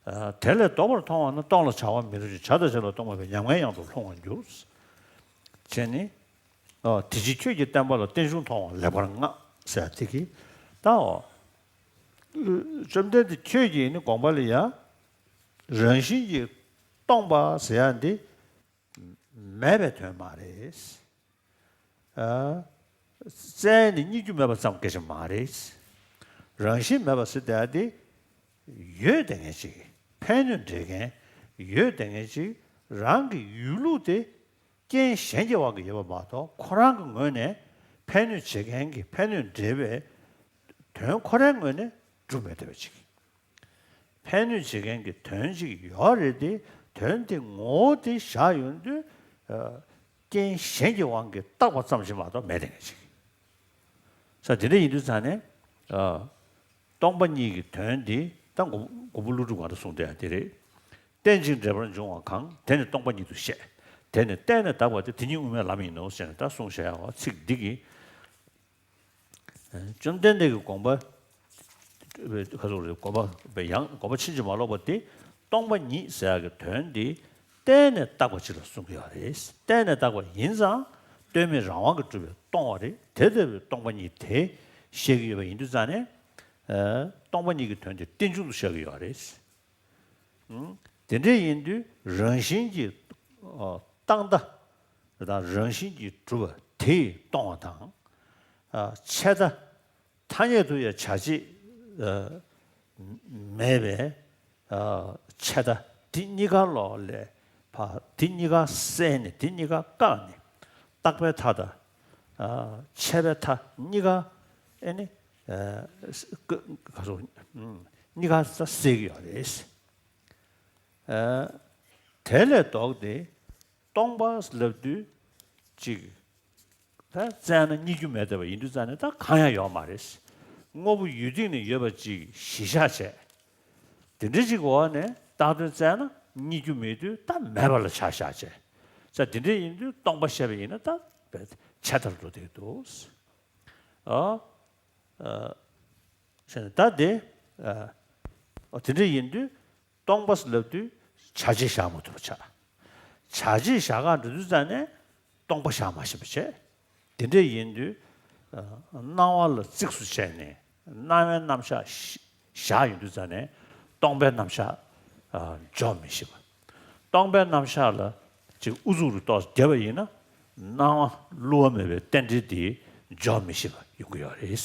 ཨ། དེ་ལས་ལྡོག་པར་མཐོང་བ་ན། སྟོང་ལ་བྱ་བ་མི་རུང་ཞིང་། བྱ་དང་བྱེད་ལ་ལྟོས་པའི་ཉམས་ངན་ཡང་དུ་ལྷུང་བར་འགྱུར། བྱས་ནས། ཨ། དེ་ཕྱིར་ཁྱོད་ཀྱི་བསྟན་པ་ལ། རྟེན་འབྱུང་མཐོང་བ་ལེགས་པར་བསྔགས་ཟེར་དེ་གི། ད་འོ། བཅོམ་ལྡན་འདས་ཁྱོད་ཀྱི་ནི་དགོངས་པ་ལ་ཡང་། རང་བཞིན་གྱིས་སྟོང་པ་ཟེར་ཡ་འདི་མེད་པའི་དོན་མ་རེད། ཨ། བཙལ་ནས་རྙེད་རྒྱུ་མེད་པ་ཙམ་སྐད་ཆ་མ་རེད། རང་བཞིན་མེད་པ་ཟེར་བསྡད་ཡ་དེ་ཡོད་བསྡད་མཁན་ཅིག་ཕན་གནོད་འབྲེལ་མཁན་ཡོད་བསྡད་མཁན་ཅིག་རང་གི་ཡུལ་ལུགས་དེ་རྐྱེན་གཞན་གྱི་དབང་གིས་ཡོད་པ་མ་གཏོགས། ཁོ་རང་གི་ངོས་ནས་ཕན་གནོད་བྱེད་མཁན་གྱི་ཕན་གནོད་འབྲེལ་བའི་དོན་ཁོ་རའི་ངོས་ནས་གྲུབ་མེད་བསྡད་པ་ཅིག་ཕན་གནོད་བྱེད་མཁན་གྱི་དོན་ཅིག་ཡོད་རེད་དེ། དོན་དེ་ངོ་བོ་དེ་བཞག་ཡོང་དུས། ཨ། རྐྱེན་གཞན་གྱི་དབང་གིས་བཏགས་པ་ཙམ་ཞིག་མ་གཏོགས་མེད་བསྡད་མཁན་ཅིག་ས་དེ་འདྲ་ཡིན་དུས་ཙང་ནས། ཨ། སྟོང་པ་ཉིད་ཀྱི་དོན་འདི་ད་མགོན་མགོན་པོ་ཀླུ་སྒྲུབ་གང་དུ་གསུངས་བསྡད་ཡ་དེ་རེད། རྟེན་ཅིང་འབྲེལ་པར་འབྱུང་བ་གང་། དེ་ནི་སྟོང་པ་ཉིད་དུ་བཤད། དེ་ནི་བརྟེན་ནས་དག་པ་སྟེ། དེ་ཉིད་དབུ་མའི་ལམ་ཡིན་ནོ་ཞེས་ནས་ད་གསུངས་བཞག་ཡ་བ། ཚིག་འདི་གིས། བཅོམ་ལྡན་འདས་ཀྱི་དགོངས་པ། ཁ་སོགས་རེད། དགོངས་པ་ཡང་དགོངས་པ་ཕྱིན་ཅི་མ་ལོག་པ་དེ། སྟོང་པ་ཉིད་ཟེར་ཡག་གི་དོན་འདི་བརྟེན་ནས་བཏགས་པ་ཅིག་ལ་གསུང་གི་ཡོད་རེད། བརྟེན་ནས་བཏགས་པ་ཡིན་ཙང་ལྟོས་མེད་རང་དབང་གིས་གྲུབ་པའི་སྟོང་པ་རེད། དེ་ལྟ་བུའི་སྟོང་པ་ཉིད་དེ་བཤད་ཀྱི་ཡོད་པ་ཡིན་དུས་ཙང་ནས། ཨ། སྟོང་པ་ཉིད་ཀྱི་དོན་དེ་རྟེན་འབྱུང་དུ་བཤད་ཀྱི་ཡོད་རེད། ཨང་། དེ་འདྲ་ཡིན་དུས་རང་བཞིན་གྱིས་ཨ་བཏང་བ་དང་རང་བཞིན་གྱིས་གྲུབ་པ་དེས་སྟོང་བ་དང་། ཨ་ཆད་ལྟ་ཐ་སྙད་དུ་ཡང་བྱ་བྱེད་ཨ་མེད་པའི་ཨ་ཆད་ལྟ་དེ་གཉིས་ཀ་ལོག་ལས་ཕར་དེ་གཉིས་ཀ་བསལ་ནས་དེ་གཉིས་ཀ་བཀག་ནས་རྟག་པའི་མཐའ་དང་ཨ་ཆད་པའི་མཐའ་གཉིས་ཀ་ཨེ་ནི་ཨ་ཀ་ག་སོ་གཉིས་ཀ་ས་བསལ་གྱི་ཡོད་རེད། ཨ་དེ་ལས་ལྡོག་སྟེ་སྟོང་པ་ལབ་དུས་གཅིག་ད་བཙལ་ན་རྙེད་རྒྱུ་མེད་བསྡད་པ་ཡིན་དུས་ཙང་ནས་ད་གང་ཡང་ཡོད་མ་རེད། དངོས་པོ་ཡུལ་སྟེང་ནས་ཡོད་པ་ཅིག་གཞི་བཞག་བྱས། དེ་འདྲ་ཅིག་འོག་ནས་བཏགས་དོན་བཙལ་ན་རྙེད་རྒྱུ་མེད་དུས་ད་མེད་པ་ལ་ཆ་བཞག་བྱས། ཙང་དེ་འདྲ་ཡིན་དུས་སྟོང་པ་བཤད་པ་ཡིན་ན་ད་ཆད་ལྟར་འགྲོ་བསྡད་འདུག་ཨ་ཨ་ཟེར་ནས་ད་དེ་ཨ་ཨ་དེ་འདྲ་ཡིན་དུས། སྟོང་པ་ལབ་དུས་བྱ་བྱེད་བཞག་མ་ཐུབ་པ་ཆགས། བྱ་བྱེད་བཞག་ག་འགྲོ་དུས་ཙང་ནས་སྟོང་པ་བཞག་མ་ཤེས་པ་བྱས། དེ་འདྲ་ཡིན་དུས་སྣང་བ་ལ་གཙིགས་སུ་བྱས་ནས་སྣང་བའི་རྣམ་གཞག་བཞག་ཡོང་དུས་ཙང་ནས་སྟོང་པའི་རྣམ་གཞག་འཇོག་མི་ཤེས་པ། སྟོང་པའི་རྣམ་གཞག་ལ་ཅིག་ཨུ་ཚུགས་རུ་ཏོག་བརྒྱབ་པ་ཡིན་ན་སྣང་བ་བསླུ་བ་མེད་པའི་རྟེན་འབྲེལ་དེ་འཇོག་མི་ཤེས་པ་ཡོང་གི་ཡོད་རེད།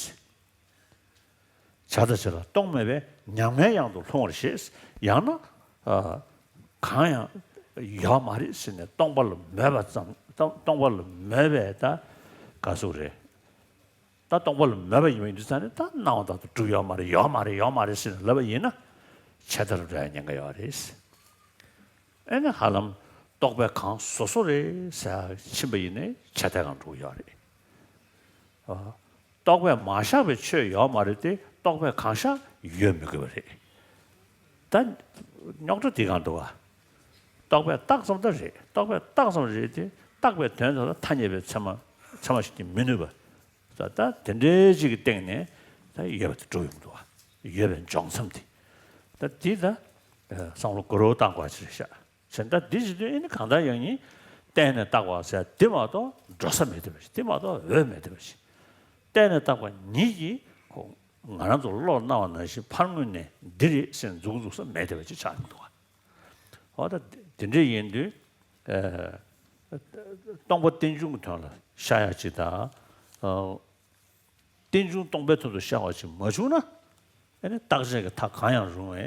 བྱ་དང་བྱེད་ལ་སྟོང་མེད་པས་ཉམས་ངའི་གཡང་དུ་ལྷུང་བར་བྱེད། ཡང་ན་ཨ་གང་ཡང་ཡོད་མ་རེད་ཟེར་ནས་སྟོང་པ་ལ་མོས་པ་ཙམ་སྟོང་སྟོང་པ་ལ་མོས་པས་ད་ག་ཟུག་རེད། ད་སྟོང་པ་ལ་མོས་པ་ཡིན་པ་ཡིན་དུས་ཙང་ནས་ད་སྣང་བ་དག་ཏུ་གྲུབ་ཡོད་མ་རེད་ཡོད་མ་རེད་ཡོད་མ་རེད་ཟེར་ནས་ལབ་པ་ཡིན་ན་ཆད་ལྟར་འགྲོ་ཡ་ཉེན་ཁ་ཡོད་རེད། ཨེ་ནི་ཧ་ལམ་རྟོག་པའི་གང་བཟོ་བཟོ་རེད་ཟེར་ཕྱིན་པ་ཡིན་ནའི་ཆད་ལྟའི་སྒང་འགྲོ་གི་ཡོད་རེད། ཨ། རྟོག་པས་མ་བཞག་པའི་ཆོས་ཡོད་མ་རེད་དེ་རྟོག་པས་གང་བཞག་ཡོད་མི་དགོས་པ་རེད། ད་རྙོག་དྲ་དེ་གང་འདུག་ག་རྟོག་པས་བཏགས་ཙམ་ད་རེད་རྟོག་པས་བཏགས་ཙམ་རེད་དེ་བཏགས་པའི་དོན་དག་ལ་ཐ་སྙད་པའི་ཚད་མ་ཚད་མ་ཞིག་ཀྱང་མི་ནུས་པ། ད་ད་དེ་འདྲའི་ཅིག་གི་སྟེང་ནས་ད་ཡོད་པ་དེ་འགྲོ་ཡོང་འདུག་ག་ཡོད་པའི་འཇོག་མཚམས་དེ། ད་དེ་ད་བསམ་བློ་གོ་རོ་བཏང་དགོས་ཅིག་རེད་ཤག་བྱས་ན་ད་འདི་བྱེད་དུས་ཨེ་ནི་གང་ལྟར་ཡང་ཉིད་བརྟེན་ནས་བཏགས་པ་ཟེར་འདི་མ་གཏོགས་འགྲོ་ས་མེད་བསྡད་པ་ཞིག་འདི་མ་གཏོགས་འོས་མེད་བསྡད་པ་ཞིག་བརྟེན་ནས་བཏགས་པ་ཉིད་ཀྱིས་ཁོ་ང་རང་ཚོ་བློར་སྣང་བ་ནང་བཞིན་ཕར་ངོས་ནས་འདི་རེད་ཟེར་འཛུགས་འཛུགས་ས་མེད་བསྡད་པ་ཅིག་ཆགས་ཡོང་འདུག་ག་འོ་ད་དེ་འདྲ་ཡིན་དུས་ཨ་སྟོང་པ་རྟེན་འབྱུང་གི་དོན་ལ་ཤར་ཡ་ཅིག་དང་། ཨ། རྟེན་འབྱུང་སྟོང་པའི་དོན་དུ་ཤར་བ་ཅིག་མ་བྱུང་ན། ཨ་ནི་རྟག་ཆད་ཀྱི་མཐའ་གང་ཡང་རུང་བའི་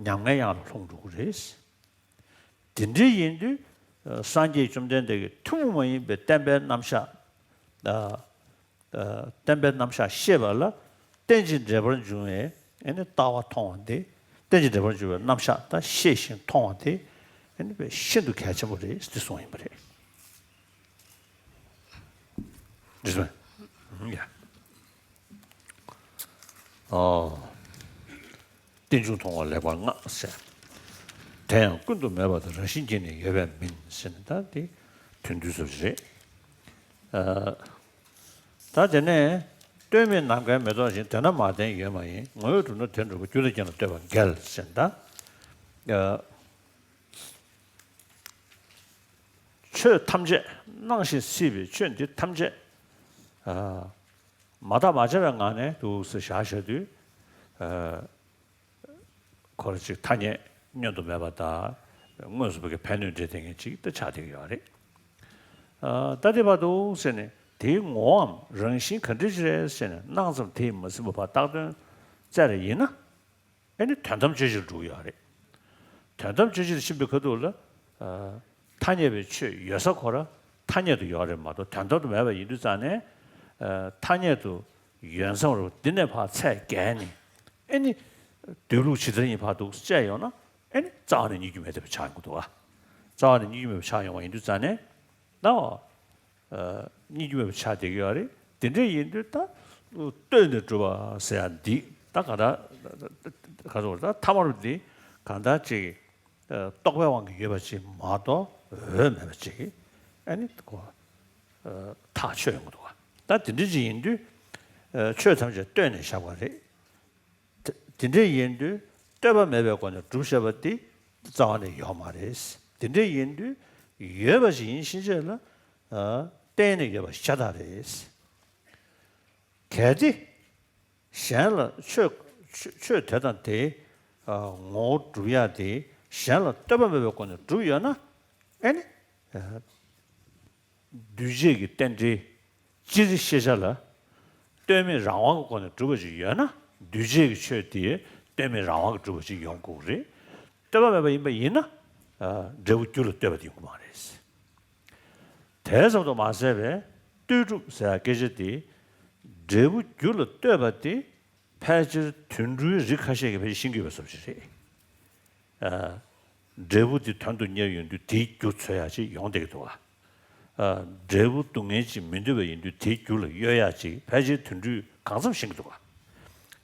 ཉམ་ངའི་གཡང་ལ་ལྷུང་འགྲོ་གི་རེད། དེ་འདྲ་ཡིན་དུས་སངས་རྒྱས་བཅོམ་ལྡན་འདས་ཀྱི་ཐུན་མོང་མ་ཡིན་པའི་བསྟན་པའི་རྣམ་གཞག་ཨ། ཨ། བསྟན་པའི་རྣམ་གཞག་ཤེས་པ་ལ་རྟེན་ཅིང་འབྲེལ་པར་འབྱུང་བའི་ཨ་ནི་ལྟ་བ་མཐོང་བ་དེ། རྟེན་ཅིང་འབྲེལ་པར་འབྱུང་བའི་རྣམ་གཞག་ད་ཤེས་ཤིང་མཐོང་བ་དེ་ཨ་ནི་དཔེ་ཤིན་ཏུ་གལ་ཆེན་པོ་རེད་ཟེར་གསུངས་ཡིན་པ་རེད། རེད་སོང་། ཡ། ཨོ། རྟེན་འབྱུང་མཐོང་བ་ལེགས་པར་བསྔགས་ཟེར། དེ་ཡང་ཀུན་ཏུ་མེད་པ་དང་རང་བཞིན་གྱིས་ནི་ཡོད་པས་མིན་ཟེར་ནས་ད་དེ་དོན་བསྡུས་ཟེར་བ་རེད། ཨ། ད་དེ་ནས་ལྟོས་མེད་ནམ་མཁའི་མེ་ཏོག་བཞིན། དེ་ན་མ་བརྟེན་ཡོད་མ་ཡིན། ངོ་བོས་གྲུབ་ན་དེར་འགྲོ་བ། རྒྱུ་དང་རྐྱེན་ལ་ལྟོས་པ་འགལ་ཟེར་ད། ཨ། ཆོས་ཐམས་ཅད་སྣང་ཞིང་སྲིད་པའི་ཆོས་འདི་ཐམས་ཅད་ཨ། མ་བརྟགས་མ་དཔྱད་པའི་ངང་ནས་འདུག་སེ་བཞག་བཞག་དུས་ཨ། ཁོ་རང་ཅིག་ཐ་སྙད་བསྙོན་དུ་མེད་པ་དང་དངོས་སུ་བོད་ཀྱི་ཕན་གནོད་འདྲེས་བསྡད་མཁན་ཅིག་ཏུ་ཆགས་བསྡད་ཀྱི་ཡོད་རེད། ཨ། ད་དེ་བར་དུ་ཟེར་ནས་དེའི་ངོ་བོའམ་རང་བཞིན་ག་འདྲ་ཞིག་རེད་ཟེར་ནས་སྣང་ཙམ་དེས་མ་ཟིན་པ་བར་བཏགས་དོན་བཙལ་རེ་ཡིན་ན། ཨེ་ནི་དོན་དམ་དཔྱོད་ཕྱིར་འགྲོ་གི་ཡོད་རེད། དོན་དམ་དཔྱོད་ཕྱིར་ཕྱིན་པའི་ཁ་ཐུག་ལ། ཨ། ཐ་སྙད་པའི་ཆོས་ཡོད་ས་ཁོ་རང་ཐ་སྙད་དུ་ཡོད་རེད་མ་གཏོགས་དོན་དམ་དུ་མེད་པ་ཡིན་དུས་ཙང་ནས། ཨ། ཐ་སྙད་དུ་ཡོད་མཚམས་རུ་འདི་ནས་ཕར་ཚད་བརྒལ་ནས་ཨེ་ནི་སྡོད་ལུགས་ཇི་ལྟར་ཡིན་ཕར་འདུག་བཅད་ཡོང་ན་ཨེ་ནི་རྩ་བ་ནས་རྙེད་རྒྱུ་མེད་བསྡད་པ་ཆགས་ཡོང་གི་འདུག་ག་རྩ་བ་ནས་རྙེད་རྒྱུ་མེད་པ་ཆགས་ཡོང་བ་ཡིན་དུས་ཙང་ནས་ད། ཨ། རྙེད་རྒྱུ་མེད་པ་ཆགས་བསྡད་ཀྱི་ཡོད་རེད། དེ་འདྲ་ཡིན་དུས་ད་ལྟོས་ནས་གྲུབ་པ་ཟེར་ཡ་འདི་ད་ག་འདྲ་ག་ཚོད་ད་ཐ་མར་འདི་གང་ལྟར་ཅིག་ཨ། རྟོག་པའི་དབང་གིས་ཡོད་པ་ཅིག་མ་གཏོགས་འོས་མེད་པ་ཅིག་ཨ་ནི་ཁོ་ཨ། ཐག་ཆོད་ཡོང་གི་འདུག་ག་ད་དེ་འདྲ་ཅིག་ཡིན་དུས་ཨ། ཆོས་ཐམས་ཅད་ལྟོས་ནས་བཞག་པ་རེད། དེ་དེ་འདྲ་ཡིན་དུས་ལྟོས་པ་མེད་པའི་སྒོ་ནས་སྒྲུབ་བྱེད་པ་དེ་རྩ་བ་ནས་ཡོད་མ་རེད། དེ་འདྲ་ཡིན་དུས་ཡོད་པ་ཞིག་ཡིན་ཕྱིན་ཆད་ལ་ཨ། བརྟེན་ནས་ཡོད་པ་ཤ་སྟག་རེད། གལ་ཏེ་གཞན་ལ་ཆོས་ཆོས་ཆོས་དེ་དང་དེའི་ཨ། ངོ་བོ་སྒྲུབ་ཡ་དེ་ གཞན་ལ་ལྟོས་པ་མེད་པའི་སྒོ་ནས་གྲུབ་ཡོད་ན། ཨེ་ནི། འདུས་བྱས་ཀྱི་རྟེན་འབྲེལ་སྤྱིར་ཤེས་བྱ་ལ་ལྟོས་མེད་རང་དབང་གི་སྒོ་ནས་གྲུབ་པ་ཞིག་ཡོད་ན། འདུས་བྱས་ཀྱི་ཆོས་དེ་ལྟོས་མེད་རང་དབང་གིས་གྲུབ་པ་ཞིག་ཡོང་དགོས་ཀྱི་རེད། ལྟོས་པ་མེད་པ་ཡིན་པ་ཡིན་ན། འབྲས་བུ་རྒྱུ་ལ་ལྟོས་པ་དེ་ཡོང་གི་མ་རེད། དེ་ཙམ་དུ་མ་ཟད་པའི་ལྟོས་གྲུབ་ཟེར་སྐད་ཆ་དེ། འབྲས་བུ་རྒྱུ་ལ་ལྟོས་པ་དེ་ཕལ་ཆེར་དུད་འགྲོའི་རིགས་ཁ་ཤས་ཀྱིས་ཕལ་ཆེར་ཤེས་ཀྱི་ཡོད་པའི་བཟོ་ཅིག་རེད། འབྲས་བུ་དེ་དོན་དུ་གཉེར་ཡོང་དུས་དེའི་རྒྱུ་འཚོལ་ཡག་ཅིག་ཡོང་བསྡད་ཀྱི་འདུག་ག་འབྲས་བུ་སྡུག་བསྔལ་ཅིག་མི་འདོད་པ་ཡིན་དུས་དེའི་རྒྱུ་ལ་གཡོལ་ཡག་ཅིག་ཕལ་ཆེར་དུད་འགྲོས་གང་འཚམ་ཤེས་ཀྱི་འདུག་ག་བྱས་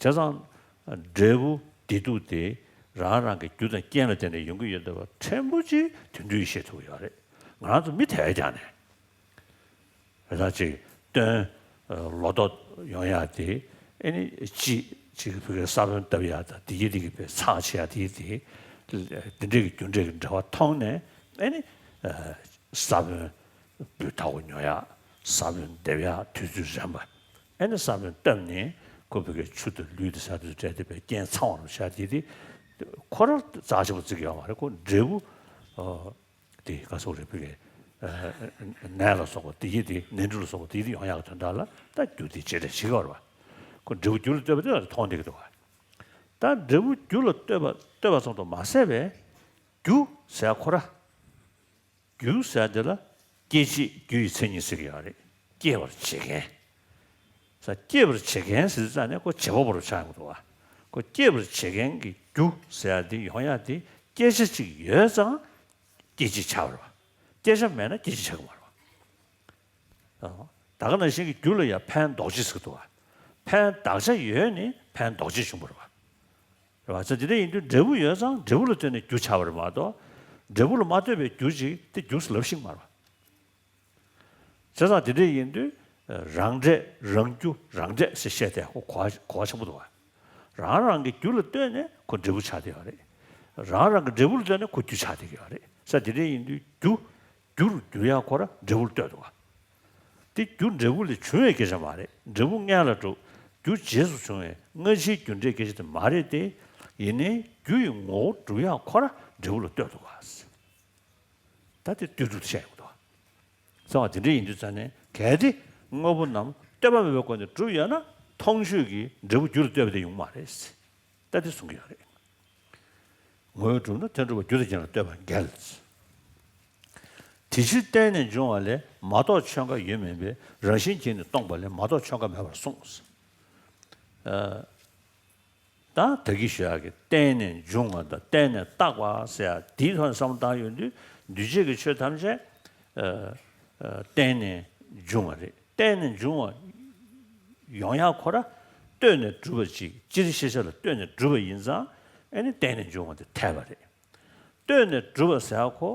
ཙང་། འབྲས་བུ་བདེ་སྡུག་དེ་རང་རང་གི་རྒྱུ་དང་རྐྱེན་ལ་བརྟེན་ནས་ཡོང་གི་ཡོད་འདུག་པ་ཕྲན་བུ་ཅིག་དུད་འགྲོས་ཤེས་ཐུབ་ཀྱི་ཡོད་རེད། ང་རང་ཚོ་མི་དེ་ཀྱང་ནས། རེ་ད་ཅིག་སྟོན། ལོ་ཏོག་ཡོང་ཡག་དེ། ཨེ་ནི་ཅི་ཅིག་བུ་གའི་ས་བོན་བཏབ་ཡག་དང་དེ་ཡི་དེ་གི་བའི་ཚགས་ཆེ་ཡག་དེ་ཡི་དེ། དེ་འདྲའི་གི་རྒྱུ་འབྲས་ཀྱི་འབྲེལ་བ་མཐོང་ནས། ཨེ་ནི། ས་བོན་སྤུས་དག་པོ་ཉོ་ཡག་ས་བོན་འདེབས་ཡག་དུས་ཚོད་རན་པ། ཨེ་ནི་ས་བོན་བཏབ་ནས་ཁོ་བུ་གའི་ཆུ་དང་ལུད་དང་ཟ་དུས་སྤྲད་དེ་བའི་རྐྱེན་ཚང་བ་རུ་བྱ་དེ་དེ། ཁོ་རང་རྩ་ཆེན་པོ་བརྩི་གི་ཡོད་མ་རེད། ཁོ་འབྲས་བུ། དེ་ག་སོགས་རེད་བུ་གའི། ནད་ལ་སོགས་པ་དེ་ཡི་དེ་ནད་འབྲུ་ལ་སོགས་པ་དེ་ཡི་དེ་ཡོང་ཡག་གི་དོན་དག་ལ་ད་རྒྱུ་དེ་བྱེད་འབྲེལ་བྱེད་ཀྱི་ཡོད་རེད་བ། ཁོ་འབྲས་བུ་རྒྱུ་ལ་ལྟོས་པ་དེ་ལ་མཐོང་བསྡད་ཀྱི་འདུག་བ། ད་འབྲས་བུ་རྒྱུ་ལ་ལྟོས་པ་ལྟོས་པ་ཙམ་དུ་མ་ཟད་པའི་རྒྱུ་ཟེར་ཁོ་ར། རྒྱུ་ཟེར་དེ་ལ་སྐྱེད་བྱེད་རྒྱུ་ཡི་མཚན་ཉིད་ཟེར་གྱི་ཡོད་རེད། སྐྱེད་པར་བྱེད་མཁན། ས་སྐྱེད་པར་བྱེད་མཁན་ཟེར་ཙང་ནས་ཁོ་བྱེད་པ་པོ་རུ་ཆགས་ཡོང་གི་འདུག་བ། ཁོ་སྐྱེད་པར་བྱེད་མཁན་གྱི་རྒྱུ་ཟེར་དེ་ཡོང་ཡག་དེ་སྐྱེད་བྱ་ཅིག་ཡོད་ཙང་སྐྱེད་བྱེད་ཆགས་པ་རེད་བ། སྐྱེད་བྱ་མེད་ན་སྐྱེད་བྱེད་ཆགས་ཀྱི་མ་རེད་བ། ད་ག་ནང་བཞིན་གྱི་རྒྱུ་ལ་ཡང་ཕན་འདོགས་བྱེད་ཟེར་གྱི་འདུག་བ། ཕན་གདགས་བྱ་ཡོད་ནི་ཕན་འདོགས་བྱེད་བྱུང་བ་རེད་བ། རེད་བ། ཙང་དེ་འདྲ་ཡིན་དུས་འབྲས་བུ་ཡོད་ཙང་འབྲས་བུ་ལ་ལྟོས་ནས་རྒྱུ་ཆགས་པ་རེད་མ་གཏོགས། འབྲས་བུ་ལ་མ་ལྟོས་པའི་རྒྱུ་ཅིག་དེ་རྒྱུ་ཟེར་ལབ་ཤེས་ཀྱི་མ་རེད་བ། བྱས་ཙང་དེ་འདྲ་ཡིན་དུས། རང་འབྲས་རང་རྒྱུ་རང་འབྲས་ཟེར་བཤད་དེ་ཁོ་གོ་བ་གོ་བ་ཆེན་པོ་འདུག་བ། རང་རང་གི་རྒྱུ་ལ་ལྟོས་ནས་ཁོ་འབྲས་བུ་ཆགས་བསྡད་ཡོད་རེད། རང་རང་གི་འབྲས་བུ་ལ་ལྟོས་ནས་ཁོ་རྒྱུ་ཆགས་བསྡད་ཀྱི་ཡོད་རེད། ས་དེ་འདྲ་ཡིན་དུས་རྒྱུ། རྒྱུར་འགྱུར་ཡག་ཁོ་ར་འབྲས་བུ་ལ་ལྟོས་འདུག་བ། དེ་རྒྱུ་འབྲས་བུ་ལས་བྱུང་བའི་སྐད་ཆ་མ་རེད། འབྲས་བུ་སྔོན་ལ་གྲུབ། རྒྱུ་རྗེས་སུ་བྱུང་བའི་སྔ་ཕྱིའི་རྒྱུ་འབྲས་སྐད་ཆ་དེ་མ་རེད་དེ། ཡིན་ནའི་རྒྱུ་ཡི་ངོ་བོ་སྒྲུབ་ཡག་ཁོ་ར་འབྲས་བུ་ལ་ལྟོས་འདུག་བ། ད་དེ་ལྟོས་གྲུབ་ཏུ་བཤད་ཡོང་གི་འདུག་བ། གསང་བ་དེ་འདྲ་ཡིན་དུས་ཙང་ནས་གལ་ཏེ་དངོས་པོ་རྣམས་ལྟོས་པ་མེད་པའི་སྒོ་ནས་གྲུབ་ཡོད་ན་མཐོང་ཆོས་ཀྱི་འབྲས་བུ་རྒྱུ་ལ་ལྟོས་པ་དེ་ཡོང་གི་མ་རེད། ད་དེ་གསུང་གི་ཡོད་རེད། ངོ་བོས་གྲུབ་ན་དེ་གྲུབ་པ་རྒྱུ་དང་རྐྱེན་ལ་ལྟོས་པ་འགལ། དེ་ཕྱིར་བརྟེན་ནས་འབྱུང་བ་ལས་མ་རྟོགས་ཆོས་འགའ་ཡོད་མིན་པས་རང་བཞིན་གྱིས་ནི་སྟོང་པ་ལས་མ་རྟོགས་ཆོས་འགའ་མེད་པར་གསུངས། ད་ད་གིན་ཞུ་ཡག་གི་བརྟེན་ནས་འབྱུང་བ་དང་བརྟེན་ནས་བཏགས་པ་ཟེར་ཡག་དེའི་ཐོག་ནས་བསམ་བློ་བཏང་ཡོང་དུས་འདུས་བྱས་ཀྱི་ཆོས་ཐམས་ཅད་ཨ་ཨ་བརྟེན་ནས་འབྱུང་བ་རེད། བརྟེན་ནས་འབྱུང་བ་ཡོང་ཡག་ཁོ་ར་ལྟོས་ནས་གྲུབ་པ་ཅིག་སྤྱིར་ཤེས་བྱ་ལ་ལྟོས་ནས་གྲུབ་པ་ཡིན་ཙང་ཨ་ནི་བརྟེན་ནས་འབྱུང་བ་དེ་འཐད་པ་རེད། ལྟོས་ནས་གྲུབ་པ་ཟེར་ཡག་ཁོ་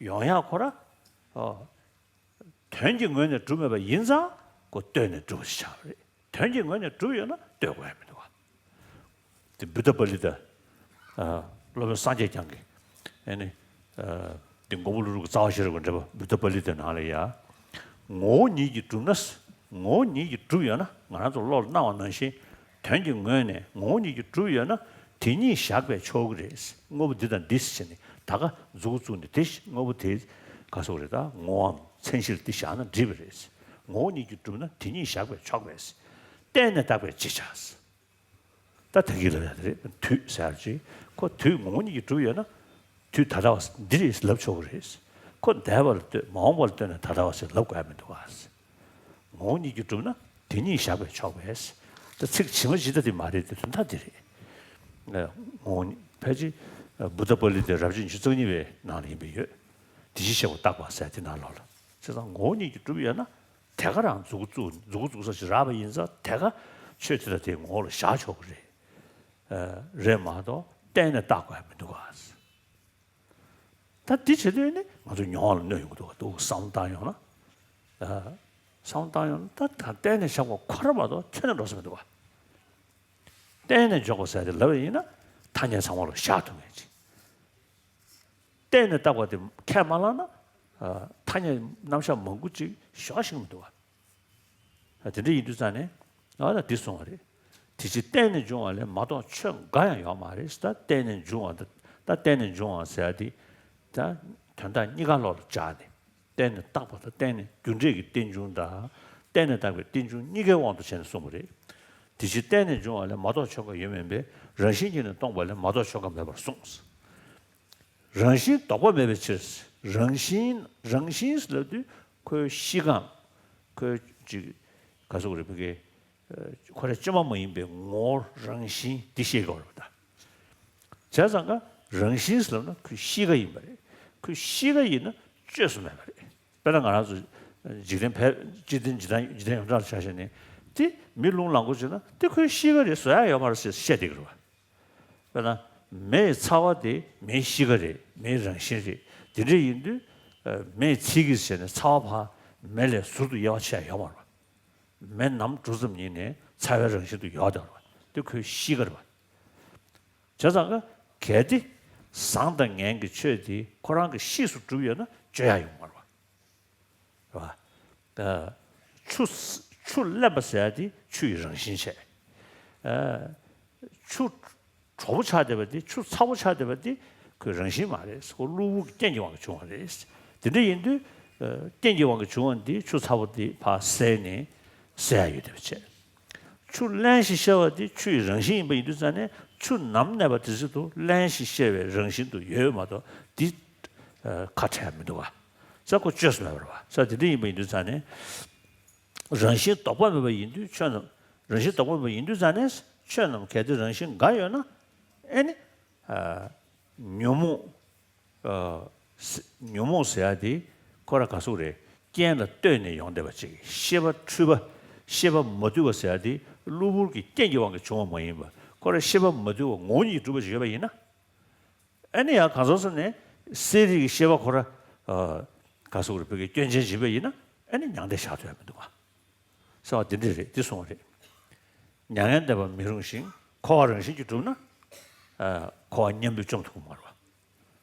ཡོང་ཡག་ཁོ་ར་ཨ། དོན་གྱི་ངོས་ནས་གྲུབ་མེད་པ་ཡིན་ཙང་ཁོ་ལྟོས་ནས་གྲུབ་པ་ཞིག་ཆགས་པ་རེད། དོན་གྱི་ངོས་ནས་གྲུབ་ཡོད་ན་ལྟོས་དགོས་ཡ་མི་འདུག་བ། དེ་བུདྡྷ་པཱ་ལི་ཏ། ཨ། སློབ་དཔོན་སངས་རྒྱས་བསྐྱངས་ཀྱིས། ཨ་ནི། ཨ། དེ་མགོན་པོ་ཀླུ་སྒྲུབ་ཀྱི་རྩ་བ་ཤེས་རབ་ཀྱི་འགྲེལ་པ་བུདྡྷ་པཱ་ལི་ཏའི་ནང་ལ་ཡ། ངོ་བོ་ཉིད་ཀྱིས་གྲུབ་ན། ངོ་བོ་ཉིད་ཀྱིས་གྲུབ་ཡོད་ན་ང་རང་ཚོ་བློ་ལ་སྣང་བ་ནང་བཞིན། དོན་གྱི་ངོས་ནས་ངོ་བོ་ཉིད་ཀྱིས་གྲུབ་ཡོད་ན་དེ་ཉིད་བཞག་པས་ཆོག་གི་རེད། དངོས་པོ་འདི་དང་འདི་ཟེར་ནས་ད་ག་མཛུབ་གུ་བཙུགས་ནས་དེ་དངོས་པོ་དེ་ག་སོགས་རེད། ད་ངོ་བོའམ་མཚན་གཞིར་འདི་བཞག་ན་འགྲིག་པ་རེད། ངོ་བོ་ཉིད་ཀྱིས་གྲུབ་ན་དེ་ཉིད་བཞག་པས་ཆོག་པས། བརྟེན་ནས་བཏགས་པས་ཅི་བྱ། ད་ད་གིན་ལབ་ཡ་དེ་རེད། དུས་ཟེར་ཅིག་ཁོ་དུས་ངོ་བོ་ཉིད་ཀྱིས་གྲུབ་ཡོད་ན། དུས་ད་ལྟ་བ་འདི་རེད་ལབ་ཆོག་གི་རེད། ཁོ་འདས་པ་ལ་ལྟོས་མ་འོངས་པ་ལ་ལྟོས་ནས་ད་ལྟ་བ་ཟེར་ལབ་དགོས་ཡ་མི་འདུག་ག་ངོ་བོ་ཉིད་ཀྱིས་གྲུབ་ན་དེ་ཉིད་བཞག་པས་ཆོག་པས། ད་ཚིག་ཇི་མ་ཇི་ལྟར་དེ་མ་རེད་དེ་དོན་དག་འདི་རེད། ངོ་བོ་ཉིད་ཕལ་ཆེར་བུདྡྷ་པཱ་ལི་ཏའི་རབ་བྱེད་ཉི་ཤུ་རྩ་གཉིས་པའི་ནང་ལ་ཡིན་པས་ཡོད། དེ་བཞིན་གཤེགས་པ་བཏགས་པ་ཟེར་དེ་ནང་ལོགས་ལ། བྱས་ཙང་ངོ་བོ་ཉིད་ཀྱིས་གྲུབ་ཡོད་ན། དེ་ག་རང་མཛུབ་གུ་བཙུགས་མཛུབ་གུ་བཙུགས་ས་ཞིག་རག་པ་ཡིན་ཙང་དེ་ག་ཆོས་དེ་དང་དེའི་ངོ་བོ་ལ་བཞག་ཆོག་གི་རེད། ཨ། རེད་མ་གཏོགས་བརྟེན་ནས་བཏགས་དགོས་ཡ་མི་འདུག་ག་ད་འདི་བྱེད་དུས་ནི་ང་ཚོ་མྱོང་བ་ལ་གནོད་ཡོང་གི་འདུག་ག་འདུག་བསམ་བློ་བཏང་ཡོང་ན། ཨ། བསམ་བློ་བཏང་ཡོང་ན་ད་ད་བརྟེན་ནས་བཞག་པ་ཁོ་ར་མ་གཏོགས་ཁྱོན་ནས་འགྲོ་ས་མི་འདུག་ག་བརྟེན་ནས་འཇོག་པ་ཟེར་ཏེ་ལབ་པ་ཡིན་ན་ཐ་སྙད་ཚང་མ་ལ་བཞག་ཐུབ་མཁན་ཅིག་བརྟེན་ནས་བཏགས་པ་དེ་ཁས་མ་བླངས་ན། ཨ། ཐ་སྙད་རྣམ་གཞག་མང་པོ་ཅིག་ཞོག་ཤིང་མི་འདུག་བ། ཨ། དེ་འདྲ་ཡིན་དུས་ཙང་ནས་ཨ་ད་འདི་གསུང་བ་རེད། དེ་ཕྱིར་བརྟེན་ནས་འབྱུང་བ་ལས་མ་གཏོགས་ཆོས་འགའ་ཡང་ཡོད་མ་རེད། ད་བརྟེན་ནས་འབྱུང་བ་དང་ ད་བརྟེན་ནས་འབྱུང་བ་ཟེར་ཡ་དེ་ད་དོན་དག་གཉིས་ཀ་ལོག་ལ་སྦྱར་ནས། བརྟེན་ནས་བཏགས་པ་དང་བརྟེན་ནས་རྒྱུ་འབྲས་ཀྱི་རྟེན་འབྱུང་དང་། བརྟེན་ནས་བཏགས་པའི་རྟེན་འབྱུང་གཉིས་ཀའི་དབང་དུ་བྱས་ནས་གསུངས་པ་རེད། དེ་བཞིན་བརྟེན་ནས་འབྱུང་བ་ལས་མ་གཏོགས་ཆོས་འགའ་ཡོད་མིན་པས། རང་བཞིན་གྱིས་ནི་སྟོང་པ་ལས་མ་གཏོགས་ཆོས་འགའ་མེད་པར་གསུངས། རང་བཞིན་ལྡོག་པ་མེད་པའི་ཕྱིར། རང་བཞིན་རང་བཞིན་ཟེར་ལབ་དུས་ཁོའི་གཤིས་ཀའམ་ཁོའི་ཅིག་ག་ཟེར་དགོས་རེད། ཕ་གི་ཁོ་རང་བཅོས་མ་མ་ཡིན་པའི་ངོ་བོ་རང་བཞིན་འདི་ཤེས་དགོས་རེད་པ། ད་བྱས་ཙང་ཀ་རང་བཞིན་ཟེར་ལབ་ན་ཁོའི་གཤིས་ཀ་ཡིན་པ་རེད། ཁོའི་གཤིས་ཀ་ཡིན་ན་བཅོས་སུ་མེད་པ་རེད། དཔེར་ན་ང་རང་ཚོ་འཇིག་རྟེན་ཕལ་འཇིག་རྟེན་འཇིག་རྟེན་འཇིག་རྟེན་ཡོངས་གྲགས་ལ་ཆ་བཞག་ནས། དེ་མི་རླུང་ལངས་པ་བྱས་ན་དེ་ཁོའི་གཤིས་ཀ་རེད། བཟོ་ཡག་ཡོད་མ་རེད་ཟེར་བཤད་བསྡད་ཀྱི་རེད་པ། དཔེར་ན་མེ་ཡི་ཚ་བ་དེ་མེའི་གཤིས་ཀ་རེད། མེའི་རང་བཞིན་རེད། དེ་འདྲ་ཡིན་དུས་ཨ་མེ་ཡི་ཚིག་གིས་བྱས་ནས་ཚ་བ་ཕར་མེ་ལས་ཟུར་དུ་དབྱེ་བ་ཕྱེ་ཡག་ཡོད་མ་རེད་པ། མེ་ནམ་གྲོ་ཙམ་ཉིད་ནས་ཚ་བའི་རང་བཞིན་དུ་ཡོད་བསྡད་པ་རེད་པ། དེ་ཁོའི་གཤིས་ཀ་རེད་པ། བྱས་ཙང་ཀ་གལ་ཏེ་བཟང་དང་ངན་གྱི་ཆོས་དེ་ཁོ་རང་གི་གཤིས་སུ་གྲུབ་ཡོད་ན་བཅོས་ཡག་ཡོད་མ་རེད་པ། རེད་པ། ཆུ་ཆུ་བརླན་པ་ཟེར་ཡག་དེ་ཆུ་ཡི་རང་བཞིན་བྱས། ཨ་ཆུ་དྲོ་པོ་ཆགས་བསྡད་པ་དེ། ཆུ་ཚ་པོ་ཆགས་བསྡད་པ་དེ་ཁོའི་རང་བཞིན་མ་རེད། ཁོ་གློ་བུར་གྱི་རྐྱེན་གྱི་དབང་གིས་བྱུང་བ་རེད། དེ་འདྲ་ཡིན་དུས་ཨ་རྐྱེན་གྱི་དབང་གིས་བྱུང་བ་འདི་ཆུ་ཚ་པོ་དེ་ཕར་བསལ་ནས་བསལ་ཡག་ཡོད་བསྡད་པ་བྱས། ཆུ་བརླན་ཞིང་གཤེར་བ་དེ་ཆུ་ཡི་རང་བཞིན་ཡིན་པ་ཡིན་དུས་ཙང་ནས། ཆུ་ནམ་གནས་པ་དེ་ཚོ་དུ་བརླན་ཞིང་གཤེར་བའི་རང་བཞིན་དུ་ཡོད་མ་གཏོགས་དེ་ཨ་ཁ་བྲལ་མི་འདུག་ག་ས་ཁོ་བཅོས་སུ་མེད་པ་རེད་པ། ས་དེ་འདྲ་ཡིན་པ་ཡིན་དུས་ཙང་ནས། རང་བཞིན་ལྡོག་པ་མེད་པ་ཡིན་དུས་ཆོས་རྣམས། རང་བཞིན་ལྡོག་པ་མེད་པ་ཡིན་དུས་ཙང་ནས་ཆོས་རྣམས་གལ་ཏེ་རང་བཞིན་འགའ་ཡོད་ན། ཨེ་ནི་ཨ་ཉོན་མོངས་ཨ་ཟེ་ཉོན་མོངས་ཟེར་ཡག་དེ་ཁོ་རང་ག་ཟེར་དགོས་རེད། རྐྱེན་ལ་ལྟོས་ནས་ཡོང་བསྡད་པ་ཅིག་ཤེས་པ་འཁྲུལ་པ། ཤེས་པ་མ་དུལ་བ་ཟེར་ཡག་དེ་གློ་བུར་གྱི་རྐྱེན་གྱི་དབང་གིས་བྱུང་བ་མ་ཡིན་པ། ཁོ་རང་ཤེས་པ་མ་དུལ་བ་ངོ་བོ་ཉིད་གྲུབ་པ་ཞིག་ཡོད་པ་ཡིན་ན། ཨ་ནི་ཡང་གང་ཟག་ཟེར་ནས་གསལ་རིག་གི་ཤེས་པ་ཁོ་རང་ཨ་ག་ཟེར་དགོས་རེད། བོད་ཀྱི་སྐྱོན་ཅན་ཅིག་ཡིན་པ་ཡིན་ན། ཨ་ནི་མྱང་འདས་བཞག་ཐུབ་ཡག་མི་འདུག་ག་ཟེར་བ་འདི་འདྲ་རེད། འདི་གསུངས་པ་རེད། མྱ་ངན་འདས་པ་མི་རུང་ཞིང་། འཁོར་བ་རང་བཞིན་གྱིས་གྲུབ་ན། ཨ་འཁོར་བ་མཉམ་པོས་བཅོམ་ཐུབ་ཀྱི་མ་རེད་པ།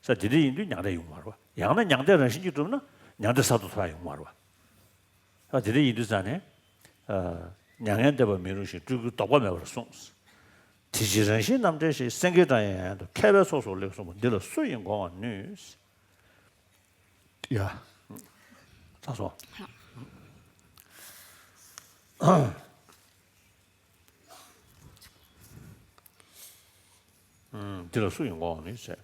ས་འདི་འདྲ་ཡིན་དུས་མྱང་འདས་ཡོང་མ་རེད་པ། ཡང་ན་མྱང་འདས་རང་བཞིན་གྱིས་གྲུབ་ན་མྱང་འདས་གསར་དུ་ཐོབ་ཡག་ཡོང་མ་རེད་པ། ས་འདི་འདྲ་ཡིན་དུས་ཙང་ནས། ཨ་མྱ་ངན་འདས་པ་མི་རུང་ཞིང་། སྤྲུལ་སྐུའི་ལྡོག་པ་མེད་པར་གསུངས། དེ་ཕྱིར་རང་བཞིན་རྣམ་བྲལ་ཞེས། སེང་གེའི་སྒྲ་ཡང་ཡང་དུ། མཁས་པའི་ཚོགས་སུ་ལེགས་གསུངས་པ། འདི་ལ་སུ་ཡིས་མགོ་བར་ནུས། ཡ། ཚར་སོང་། འདི་ལ་སུ་ཡིས་མགོ་བར་ནུས་ཟེར།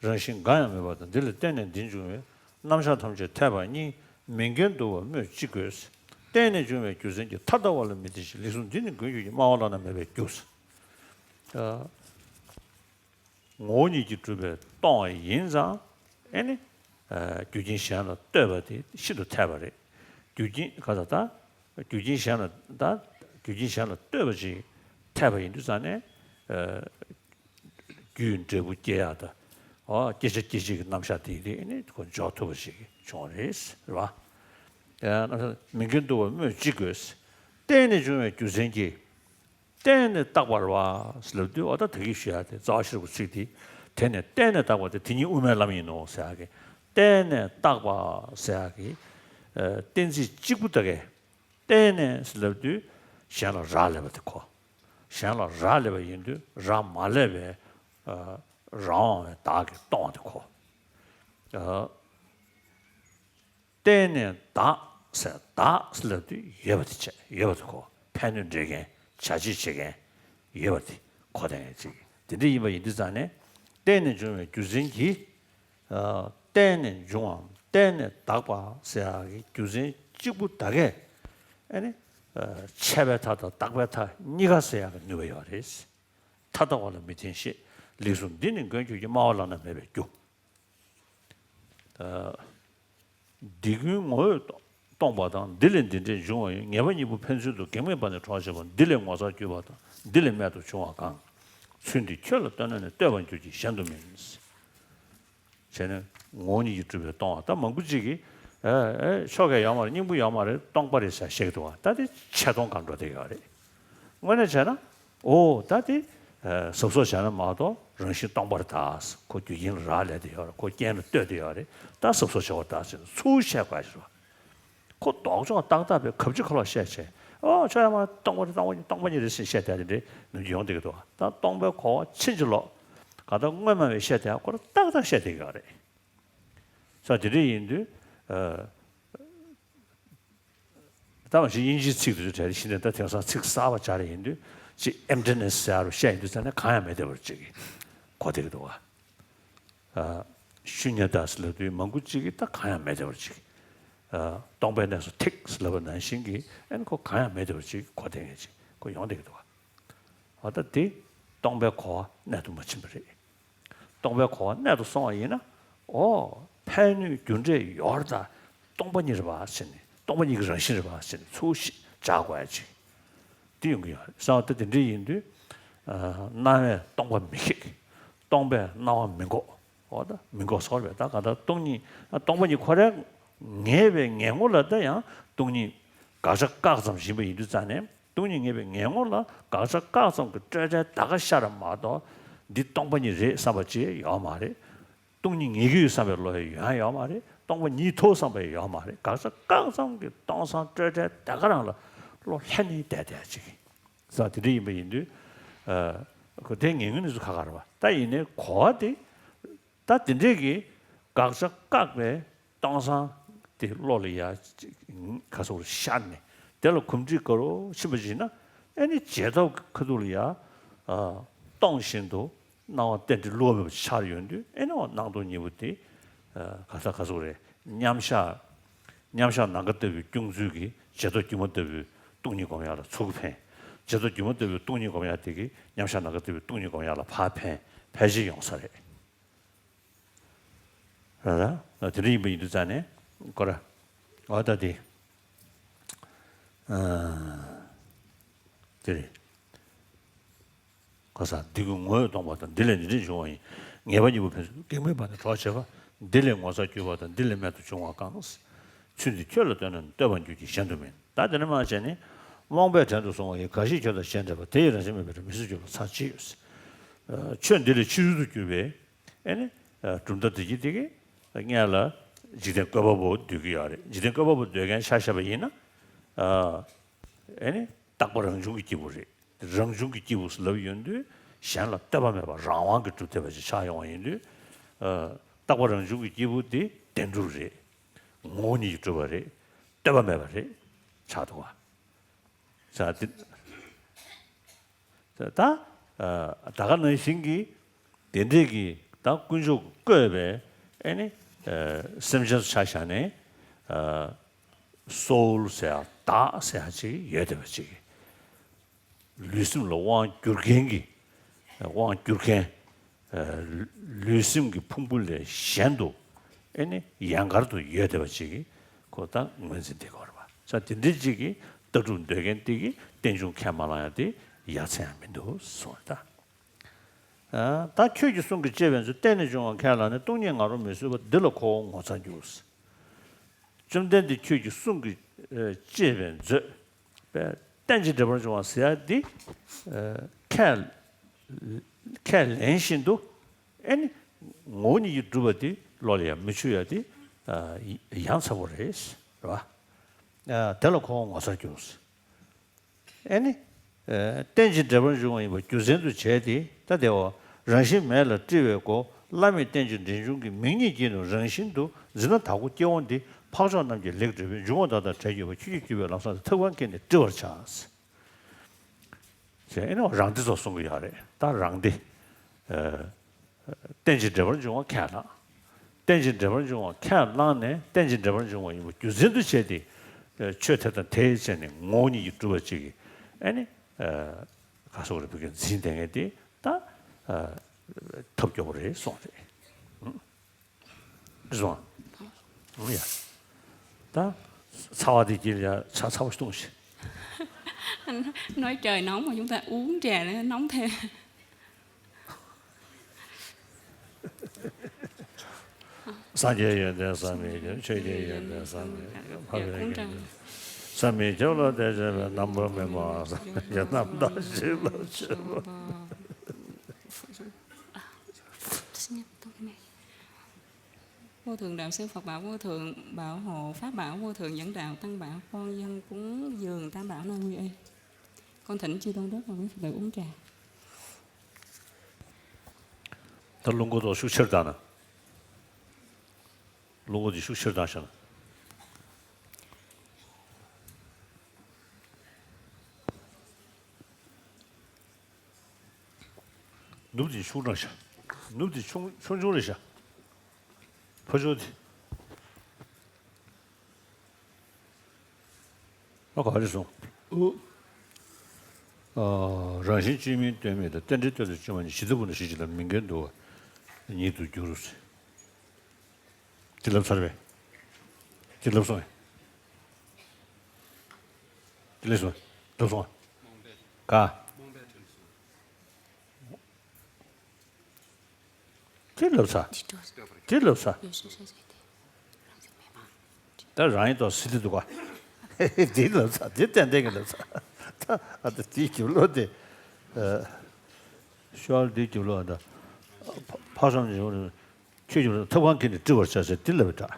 རང་བཞིན་འགའ་ཡང་མེད་པ་དང་། འདི་ལ་བརྟེན་ནས་འདི་འབྱུང་བའི། རྣམ་གཞག་ཐམས་ཅད་འཐད་པ་གཉིས། མིང་གིས་འདུ་བ་སྨོས་ཅི་དགོས། བརྟེན་ནས་འབྱུང་བའི་རྒྱུ་མཚན་གྱིས། མཐའ་ལྟ་བ་ལ་མི་བརྟེན་ཞིང་། ལེགས་གསུངས་འདི་ནི་མགོན་ཁྱོད་ཀྱིས། སྨྲ་བ་བླ་ན་མེད་པའི་རྒྱུ། ངོ་བོ་ཉིད་ཀྱིས་གྲུབ་པས་སྟོང་བ་ཡིན་ཙང་། ཨེ་ནི། རྒྱུ་རྐྱེན་གཞན་ལ་ལྟོས་པ་དེ་ཤིན་ཏུ་འཐད་པ་རེད། རྒྱུ་རྐྱེན་ག་ད་ལྟ། རྒྱུ་རྐྱེན་གཞན་ལ་ད། རྒྱུ་རྐྱེན་གཞན་ལ་ལྟོས་པ་ཅིག་འཐད་པ་ཡིན་དུས་ཙང་ནས། རྒྱུའི་འབྲས་བུ་སྐྱེ་ཡག་དང་། ཨོ་བསྐྱེད་བྱ་སྐྱེད་བྱེད་ཀྱི་རྣམ་གཞག་དེ་ཡིན་དུས་ཨེ་ནི་ཁོ་འཇོག་ཐུབ་པ་ཞིག་བྱུང་བ་རེད། རེད་པ། རྣམ་གཞག་མིང་གིས་འདུ་བ་སྨོས་ཅི་དགོས། བརྟེན་ནས་འབྱུང་བའི་རྒྱུ་མཚན་གྱིས། བརྟེན་ནས་བཏགས་པ་རེད་པ་ཟེར་ལབ་དུས། འོ་ད་ད་གིན་ཞུ་ཡག་དེ་རྩ་བ་ཤེས་རབ་ཀྱི་ཚིག་དེ། དེ་ནས་བརྟེན་ནས་བཏགས་པ་དེ་དེ་ཉིད་དབུ་མའི་ལམ་ཡིན་ནོ་ཟེར་ཡག་གི། བརྟེན་ནས་བཏགས་པ་ཟེར་ཡག་གི། ཨ་གཏན་ཚིགས་གཅིག་པུ་ད་གས། བརྟེན་ནས་ཟེར་ལབ་དུས་གཞན་ལ་རག་ལས་པ་དེ་གོ། གཞན་ལ་རག་ལས་པ་ཡིན་དུས་རག་མ་ལས་པའི་ཨ་རང་དབང་བའི་བདག་གིས་སྟོང་བ་དེ་གོ། ཨ། བརྟེན་ནས་བདག་ཟེར། བདག་ཟེར་ལབ་དུས་ཡོད་པ་དེ་བྱས། ཡོད་པ་དེ་གོ། ཕན་གནོད་འབྲེལ་མཁན། བྱ་བྱེད་བྱེད་མཁན་ཡོད་པ་དེ་གོ། དེ་ཡང་ཅིག་དེ་འདྲ་ཡིན་པ་ཡིན་དུས་ཙང་ནས། བརྟེན་ནས་འབྱུང་བའི་རྒྱུ་མཚན་གྱིས། ཨ་བརྟེན་ནས་འབྱུང་བའམ་བརྟེན་ནས་བཏགས་པ་ཟེར་ཡག་གི་རྒྱུ་མཚན་གཅིག་པུ་ད་གས། ཨ་ནི་ཨ་ཆད་པའི་མཐའ་དང་རྟག་པའི་མཐའ་གཉིས་ཀ་སེལ་ཡག་གི་ནུས་པ་ཡོད་རེད། མཐའ་ལྟ་བ་ལ་མི་བརྟེན་ཞེས། ལེགས་གསུངས་འདི་ནི་མགོན་ཁྱོད་ཀྱིས། སྨྲ་བ་བླ་ན་མེད་པའི་རྒྱུ། ཨ་འདི་ཀུན་ངོ་བོས་སྟོང་པ་དང་། འདི་ལས་འདི་འདྲའི་འབྱུང་བ་ཡོད། ངེས་པ་གཉིས་པོ་ཕན་ཚུན་དུ། གེགས་མེད་པ་ནི་གྲོགས་བྱེད་པ། འདི་ལས་ངོ་མཚར་གྱུར་པ་དང་། འདི་ལས་རྨད་དུ་བྱུང་བ་གང་། ཚུལ་འདི་ཁྱོད་ལ་ལྟོས་ན་ནི། ལྟོས་པར་འགྱུར་གྱི་གཞན་དུ་མིན། བྱས་ནས་ངོ་བོ་ཉིད་ཀྱིས་གྲུབ་པས་སྟོང་བ། ད་མང་པོ་ཅིག་གིས་ཨེ་ཨེ་ཆོ་ག་ཡོད་མ་རེད། སྙིང་པོ་ཡོད་མ་རེད། སྟོང་པ་རེད་ཟེར་བཤད་ཀྱི་འདུག་བ། ད་དེ་ཆེ་མཐོང་གང་འགྲོ་བསྡད་ཡོད་རེད། དངོས་གནས་བྱས་ན། ཨོ་ད་དེ་ཨེ་གཟབ་གཟབ་བྱས་ན་མ་གཏོགས་རང་བཞིན་སྟོང་པ་རེད་ད། ཁོ་རྒྱུ་རྐྱེན་ལ་རག་ལས་བསྡད་ཡོད་རེད། ཁོ་རྐྱེན་ལ་ལྟོས་བསྡད་ཡོད་རེད། ད་གཟབ་གཟབ་བྱེད་དགོས་རེད་ད་ཟེར་ནས་ཚུར་བཤད་དགོས་ཞེས་པ། ཁོ་ལྡོག་ཕྱོགས་ཏག་ཏག་པའི་གབ་ཅིག་ཁ་ལོག་བཤད་བྱས། ཨོ་ཆོ་ཡ་མ་སྟོང་པ་རེད། སྟོང་པ་ཉིད་སྟོང་པ་ཉིད་རེད་ཟེར་བཤད་བསྡད་དེ་འདྲའི་ནམ་རྒྱུན་ཡོང་བསྡད་ཀྱི་འདུག་བ། ད་སྟོང་པའི་གོ་བ་ཕྱིན་ཅི་ལོག་ གང་ལྟར་སྔོན་མ་བས་བཤད་བསྡད་ཡག་ཁོ་རང་ཏག་ཏག་བཤད་བསྡད་ཡོད་རེད། ས་དེ་འདྲ་ཡིན་དུས། ད་མ་གཞི་དབྱིན་ཇིའི་ཚིག་དེ་ཚོ་གྲས་ཤི་ནས་ད་དེང་སང་ཚིག་གསར་པ་སྦྱར་ཡིན་དུས་ཅིག་emptiness ཟེར་རུ་བཤད་ཡིན་དུས་ཙང་ནས་གང་ཡང་མེད་བསྡད་པར་ཅིག་གོ་བསྡད་ཀྱི་འདུག་བ། ཤུ་ཉ་ཏཱ་ཟེར་ལབ་དུས་མང་པོ་ཅིག་གིས་ད་གང་ཡང་མེད་བསྡད་པར་ཅིག་སྟོང་པའི་གནས་སུ་ཐིག་ཟེར་ལབ་པ་ནང་བཞིན་གྱི་ཨ་ནི་ཁོ་གང་ཡང་མེད་བསྡད་པར་ཅིག་གོ་བསྡད་མཁན་ཅིག་ཁོ་ཡོང་བསྡད་ཀྱི་འདུག་བ། འོ་ད་དེ་སྟོང་པའི་གོ་བ་གནད་དུ་མ་ཕྱིན་པ་རེད། སྟོང་པའི་གོ་བ་གནད་དུ་སོང་བ་ཡིན་ན། ཨོ། ཕན་གནོད་རྒྱུ་འབྲས་ཡོད་རེད་ད། སྟོང་པ་ཉིད་རེད་པ་ཟེར་ནས་སྟོང་པ་ཉིད་ཀྱི་རང་བཞིན་རེད་པ་ཟེར་ནས་ཚུར་ཤེས་བྱ་དགོས་ཡ་ཅིག་དེ་ཡོང་གི་ཡོད་རེད། གསང་བ་ད་དེ་འདྲ་ཡིན་དུས། སྣང་བས་སྟོང་པ་མི་ཤེས། སྟོང་པས་སྣང་བ་མི་འགོག་འོ་ད་མི་འགོག་སོགས་རེད། ད་ག་ད་སྟོང་ཉིད་སྟོང་པ་ཉིད་ཁོ་རང་ངེས་པའི་ངེས་ངོ་ལ་ད་ཡང་སྟོང་ཉིད་དགག་བྱ་བཀག་ཙམ་ཡིན་པ་ཡིན་དུས་ཙང་ནས། སྟོང་ཉིད་ངེས་པའི་ངེས་ངོ་ལ་དགག་བྱ་བཀག་ཙམ་གྱི་སྤྲོས་བྲལ་ད་ག་ཤར་མ་གཏོགས། འདི་སྟོང་པ་ཉིད་རེད་བསམ་པ་ཅིག་ཡོད་མ་རེད། སྟོང་ཉིད་ངེས་ཀྱི་ཡོད་བསམ་པའི་བློ་ཡང་ཡོད་མ་རེད། སྟོང་པ་ཉིད་ཐོབ་བསམ་པ་ཡང་ཡོད་མ་རེད། དགག་བྱ་བཀག་ཙམ་གྱི་སྟོང་སང་སྤྲོས་བྲལ་ད་ག་རང་ལ་བློ་ལྷན་ནེ་བསྡད་བསྡད་ཅིག་ས་དེ་འདྲ་ཡིན་པ་ཡིན་དུས། ཁོ་དེ་ངེས་ངེས་ནི་ཚོ་ཁ་ཁ་རེད་པ། ད་ཡིན་ནའི་གོ་བ་དེ། ད་དེ་འདྲས་ཀྱི་དགག་བྱ་བཀག་པའི་སྟོང་སང་དེ་བློ་ལ་ཡ་ག་སོགས་ཤར་ནས་དེ་ལ་གོམས་འདྲིས་དགའ་རུ་ཕྱིན་པ་ཞིག་ན། ཨེ་ནི་རྗེས་ཐོབ་ཁ་ཐུག་ལ་ཡ་སྟོང་བཞིན་དུ་སྣང་བ་རྟེན་འབྲེལ་བསླུ་བ་མེད་པ་ཆགས་ཡོང་དུས། ཨེ་ནི་འོ་སྣང་སྟོང་གཉིས་པོ་དེ་ག་ས་ག་སོགས་རེད། མཉམ་གཞག་མཉམ་གཞག་ནམ་མཁའ་ལྟ་བུའི་སྐྱོང་ཚུལ་གྱི་རྗེས་ཐོབ་སྒྱུ་མ་ལྟ་བུའི་སྟོང་ཉིད་སྒོམ་ཡག་ལ་ཚུར་ཕན། རྗེས་ཐོབ་སྒྱུ་མ་ལྟ་བུའི་སྟོང་ཉིད་སྒོམ་ཡག་དེ་གིས་མཉམ་གཞག་ནམ་མཁའ་ལྟ་བུའི་སྟོང་ཉིད་སྒོམ་ཡག་ལ་ཕར་ཕན་ཕལ་ཆེར་ཡོང་ས་རེད། ར་ར། དེ་འདྲ་ཡིན་པ་ཡིན་དུས་ཙང་ནས་ཁོ་ར། འོ་ད་དེ། ཨ། དེ་རེད། གོ་ས་འདི་ཀུན་ངོ་བོས་སྟོང་པ་དང་། འདི་ལས་འདི་འདྲ་འབྱུང་བ་ཡིན། ངེས་པ་གཉིས་པོ་ཕན་ཚུན་གེགས་མེད་པ་ནི་གྲོགས་བྱེད་པ། འདི་ལས་ངོ་མཚར་གྱུར་པ་དང་། འདི་ལས་རྨད་དུ་བྱུང་བ་གང་། ཚུལ་འདི་ཁྱོད་ལ་སྟོན་ན་ནི། བསྟོད་པར་འགྱུར་གྱི་གཞན་དུ་མིན། ད་དེ་ནས་མར་བྱས་ནས་རྨོངས་པས་བྲན་དུ་བཟུང་བ་ཡི། དགག་ཤེས་ཁྱོད་དང་གཞན་འདྲ་བ། དེ་ཡི་རང་བཞིན་མེད་པའི་མི་སྲིད་རྒྱུ་ལ་ཚར་གཅིག་ཡོད། ཆོས་འདི་ལས་ཕྱི་རོལ་དུ་གྱུར་པའི་ཨེ་ནི་གྲུབ་མཐའ་དེ་གྱིས་དེ་གི་སྔོན་ལ་འཇིག་རྟེན་བཀོད་པ་པོ་འདོད་ཀྱི་ཡོད་རེད། འཇིག་རྟེན་བཀོད་པ་པོ་འདོད་མཁན་ཆ་བཞག་པ་ཡིན་ན། ཨེ་ནི་རྟག་པ་རང་བྱུང་གི་སྐྱེས་བུ་རེད། རང་བྱུང་གི་སྐྱེས་བུ་ཟེར་ལབ་ཡོང་དུས་གཞན་ལ་ལྟོས་པ་མེད་པ་རང་དབང་གིས་གྲུབ་བསྡད་པ་ཞིག་ཆགས་ཡོང་བ་ཡིན་དུས། རྟག་པ་རང་བྱུང་གི་སྐྱེས་བུ་དེ་བདེན་གྲུབ་རེད། ངོ་བོ་ཉིད་ཀྱིས་གྲུབ་པ་རེད། ལྟོས་པ་མེད་པ་རེད། ཆགས་འདུག་བ། ས་དེ། ད་ད་ག་ནང་བཞིན་གྱི་དེ་འདྲས་ཀྱི་ད་དཀོན་མཆོག་གིས་བཀོད་པའི་ཨེ་ནི་སེམས་ཅན་ཆ་བཞག་ནས་soul ཟེར་ཡ་བདག་ཟེར་ཡ་ཅིག་ཡོད་བསྡད་པ་ཅིག་ལུས་སེམས་ལ་དབང་བསྒྱུར་མཁན་གྱི་དབང་བསྒྱུར་མཁན། ལུས་སེམས་ཀྱི་ཕུང་པོ་ལས་གཞན་དུ་ཨེ་ནི་ཡན་གར་དུ་ཡོད་བསྡད་པ་ཅིག་གིས་ཁོ་ད་ངོས་འཛིན་བསྡད་ཀྱི་ཡོད་རེད་པ། ས་དེ་འདྲ་ཅིག་གིས་ལྟ་གྲུབ་འདོད་མཁན་དེ་གིས་རྟེན་འབྱུང་ཁས་མ་བླངས་ཡ་དེ་ཡ་མཚན་ཡང་མི་འདུག་གསུངས་རེད་ད། ད་ཁྱོད་ཀྱི་གསུང་གིས་བཅས་པའི་མཛོད། བརྟེན་ནས་འབྱུང་བ་ཁས་བླངས་ནས། སྟོང་ཉིད་ང་རོ་མི་བཟོད་པ། འདི་ལ་ཁོ་བོ་ངོ་མཚར་འགྱུར། བཅོམ་ལྡན་འདས་ཁྱོད་ཀྱི་གསུང་གིས་བཅས་པའི་མཛོད། པས་རྟེན་ཅིང་འབྲེལ་པར་འབྱུང་བ་ཟེར་ཡ་འདི། ཁས་ཁས་ལེན་བཞིན་དུ་ཨེ་ནི་ངོ་བོ་ཉིད་ཀྱིས་གྲུབ་པ་འདི་བློ་ལ་ཡང་མི་ཆུད་ཡ་འདི་ཡ་མཚན་པོ་རེད། རེད་བ། དེ་ལ་ཁོ་བོ་ངོ་མཚར་འགྱུར། ཨེ་ནི། རྟེན་ཅིང་འབྲེལ་པར་འབྱུང་བ་ཡིན་པ་རྒྱུ་མཚན་དུ་བྱས་ཏེ། ད་དེའོ། རང་བཞིན་མེད་ལ་སྤྲིལ་བའི་སྒོ། བླ་མེད་རྟེན་ཅིང་འབྲེལ་འབྱུང་གི། མིག་གཉིས་ཀྱིས་ནི་རང་བཞིན་དུ། འཛིན་ན་དྭགས་པོ་སྐྱེ་བོ་འདི། འཕགས་མཆོག་རྣམས་ཀྱིས་ལེགས་བསྒྲུབས་པས། འབྱུང་བ་མཐའ་དག་བྲལ་གྱུར་པ། ཁྱོད་ཀྱིས་བསྒྱུར་བས་ལམ་སྲང་ཐབས་གང་གིས་ནི་བསྒྲིལ་བར་བྱ། ཞེས་ཨེ་ནི་རང་སྡེ་ཚོ་གསུང་གི་ཡོད་རེད། ད་རང་སྡེ། རྟེན་ཅིང་འབྲེལ་པར་འབྱུང་བ་ཁས་བླངས། རྟེན་ཅིང་འབྲེལ་པར་འབྱུང་བ་ཁས་བླངས་ནས་རྟེན་ཅིང་འབྲེལ་པར་འབྱུང་བ་ཡིན་པ་རྒྱུ་མཚན་དུ་བྱས་ཏེ། ཆོས་དེ་དང་དེའི་ཆ་ནས་ངོ་བོ་ཉིད་ཀྱིས་གྲུབ་པ་ཅིག་གིས་ཨེ་ནི། ག་སོགས་རེ་བུ་གིས་འཛིན་བསྡད་མཁན་དེ་ད་ཐབས་སྐྱོ་པོ་རེད་གསུངས་རེད། རེད་སོང་། ཨང་། ཡ། ད་ཚ་བ་དེ་གྱིས་ཡ་ཆ་ཚ་པོ་ཞིག་བཏུང་ཞིག Nói trời nóng mà chúng ta uống trà nó nóng thêm. སངས་རྒྱས་ཡོན་ཏན་བསམ་མི་ཁྱབ། ཆོས་ཀྱི་ཡོན་ཏན་བསམ་མི་ཁྱབ། འཕགས་པའི་ཡོན་ཏན་བསམ་མི་ཁྱབ་ལ་དད་བྱས་པའི་རྣམ་པར་སྨིན་པ་བསམ་གྱིས་རྣམ་དག་བྱིན་རླབས་ཆེན་པོ། Vô thượng đạo sư Phật bảo vô thượng bảo hộ, pháp bảo vô thượng dẫn đạo, tăng bảo con dâng cúng dường, tam bảo nơi quy y. Con thỉnh chư tôn đức và quý Phật tử uống trà. ད་རླུང་སྒོ་དེ་ཤུགས་ཆེར་བཏང་ན། རླུང་སྒོ་དེ་ཤུགས་ཆེར་བཏང་བཞག་ན། ནུབ་དེ་ཆུང་དྲགས་ཤག་ནུབ་དེ་ཆུང་ཆུང་ཆུང་རེད་ཤག་ཕར་ཕྱོགས་དེ། ཨ་ག་རེ་སོང་། ཨུ། ཨ། རང་བཞིན་བཅོས་མིན་ལྟོས་མེད་དང་། རྟེན་འབྲེལ་ལྟོས་དང་བཅོས་མ་གཉིས། ཇི་ལྟ་བུ་ན་གཞི་གཅིག་ལ། མིན་འགལ་འདུ་བ་ཉིད་དུ་འགྱུར། དེ་ལབ་ཚར་བས། དེ་ལབ་སོང་ངས། དེ་ལབ་སོང་། ལབ་སོང་། ག་དེ་ལབ་ཚར། དེ་ལབ་ཚར། ད་རང་ཡིན་ཐོག་སི་ཏི་འདུག་ག་དེ་ལབ་ཚར། དེ་ཏན་ཏན་གྱི་ལབ་ཚར། ད་ཨ་ད་དེའི་རྒྱབ་ལོགས་དེ། ཤོར་དེའི་རྒྱབ་ལོགས་ད། ཕ་བསམ་བྱུང་། ཁྱོད་ཀྱིས་ཐབ་ཁང་གི་ནས་བཀྲི་བར་བྱ་ཟེར་དེ་ལབ་པའི་སྒྲ།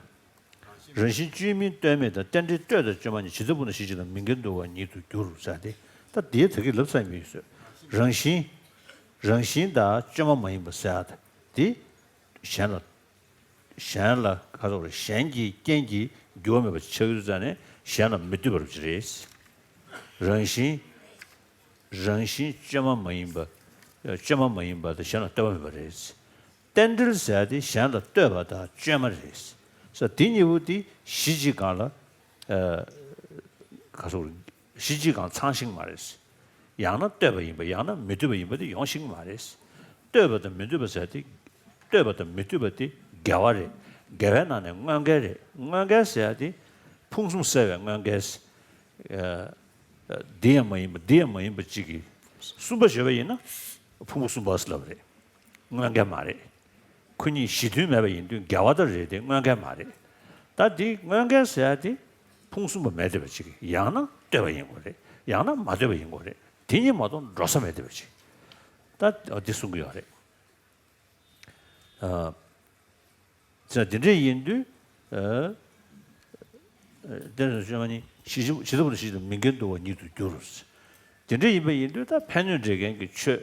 རང་བཞིན་བཅོས་མིན་ལྟོས་མེད་དང་། རྟེན་འབྲེལ་ལྟོས་དང་བཅོས་མ་གཉིས། ཇི་ལྟ་བུ་ན་གཞི་གཅིག་ལ། མིན་འགལ་འདུ་བ་ཉིད་དུ་འགྱུར་ཟེར་ཏེ། ད་དེའི་ད་གིན་ལབ་ཚར་མི་ཡོད་ཟེར། རང་བཞིན། རང་བཞིན་དང་བཅོས་མ་མ་ཡིན་པ་ཟེར་ཡ་དེ། གཞན་ལ། གཞན་ལ་ག་རེ་ཟེར། གཞན་གྱི་རྐྱེན་གྱིས་འགྱུར་བ་མེད་པ་ཆགས་ཡོད་ཙང་ནས་གཞན་ལ་མི་ལྟོས་པ་རེད། རང་བཞིན། རང་བཞིན་བཅོས་མ་མ་ཡིན་པ། བཅོས་མ་མ་ཡིན་པ་དང་གཞན་ལ་ལྟོས་པ་མེད་པ་རེད། རྟེན་འབྲེལ་ཟེར་ཡ་དེ་གཞན་ལ་ལྟོས་པ་དང་བཅོས་མ་རེད། ས་དེ་གཉིས་པོ་དེ་གཞི་གཅིག་སྒང་ལ། ཨ། ག་རེ་ཟེར། གཞི་གཅིག་སྒང་ཚང་ཤིང་མ་རེད། ཡང་ན་ལྟོས་པ་ཡིན་པ། ཡང་ན་མི་ལྟོས་པ་ཡིན་པ་དེ་ཡོང་ཤིང་མ་རེད། ལྟོས་པ་དང་མི་ལྟོས་པ་ཟེར་ཡ་དེ། ལྟོས་པ་དང་མི་ལྟོས་པ་དེ་འགལ་བ་རེད། འགལ་བའི་ནང་ནས་དངོས་འགལ་རེད། དངོས་འགལ་ཟེར་ཡ་དེ་ཕུང་གསུམ་བསལ་བའི་དངོས་འགལ། ཨ། འདི་ཡང་མ་ཡིན་པ་འདི་ཡང་མ་ཡིན་པ་གཅིག་གིས་གསུམ་པ་བརྗོད་པ་ཡིན་ན་ཕུང་པོ་གསུམ་པ་ཟེར་ལབ་རེད། དངོས་འགལ་མ་རེད། ཁོ་གཉིས་གཞི་མཐུན་མེད་པ་ཡིན་དུས་འགལ་བ་ལྟར་རེད་དེ་དངོས་འགལ་མ་རེད། ད་འདི་དངོས་འགལ་ཟེར་ཡ་དེ་ཕུང་གསུམ་པ་མེད་བསྡད་པ་གཅིག་གིས་ཡང་ན་ལྟོས་པ་ཡིན་དགོས་རེད། ཡང་ན་མ་ལྟོས་པ་ཡིན་དགོས་རེད། དེ་གཉིས་མ་གཏོགས་འགྲོ་ས་མེད་བསྡད་པ་གཅིག་ད་འདི་གསུང་གི་ཡོད་རེད། ཨ། ཙང་དེ་འདྲ་ཡིན་དུས། ཨ། དེ་ནས་བཅོས་མ་གཉིས། ཇི་ལྟ་བུ་ན་གཞི་གཅིག་ལ། མིན་འགལ་འདུ་བ་ཉིད་དུ་འགྱུར། དེ་འདྲ་ཡིན་པ་ཡིན་དུས་ད་ཕན་གནོད་འབྲེལ་མཁན་གྱི་ཆོས་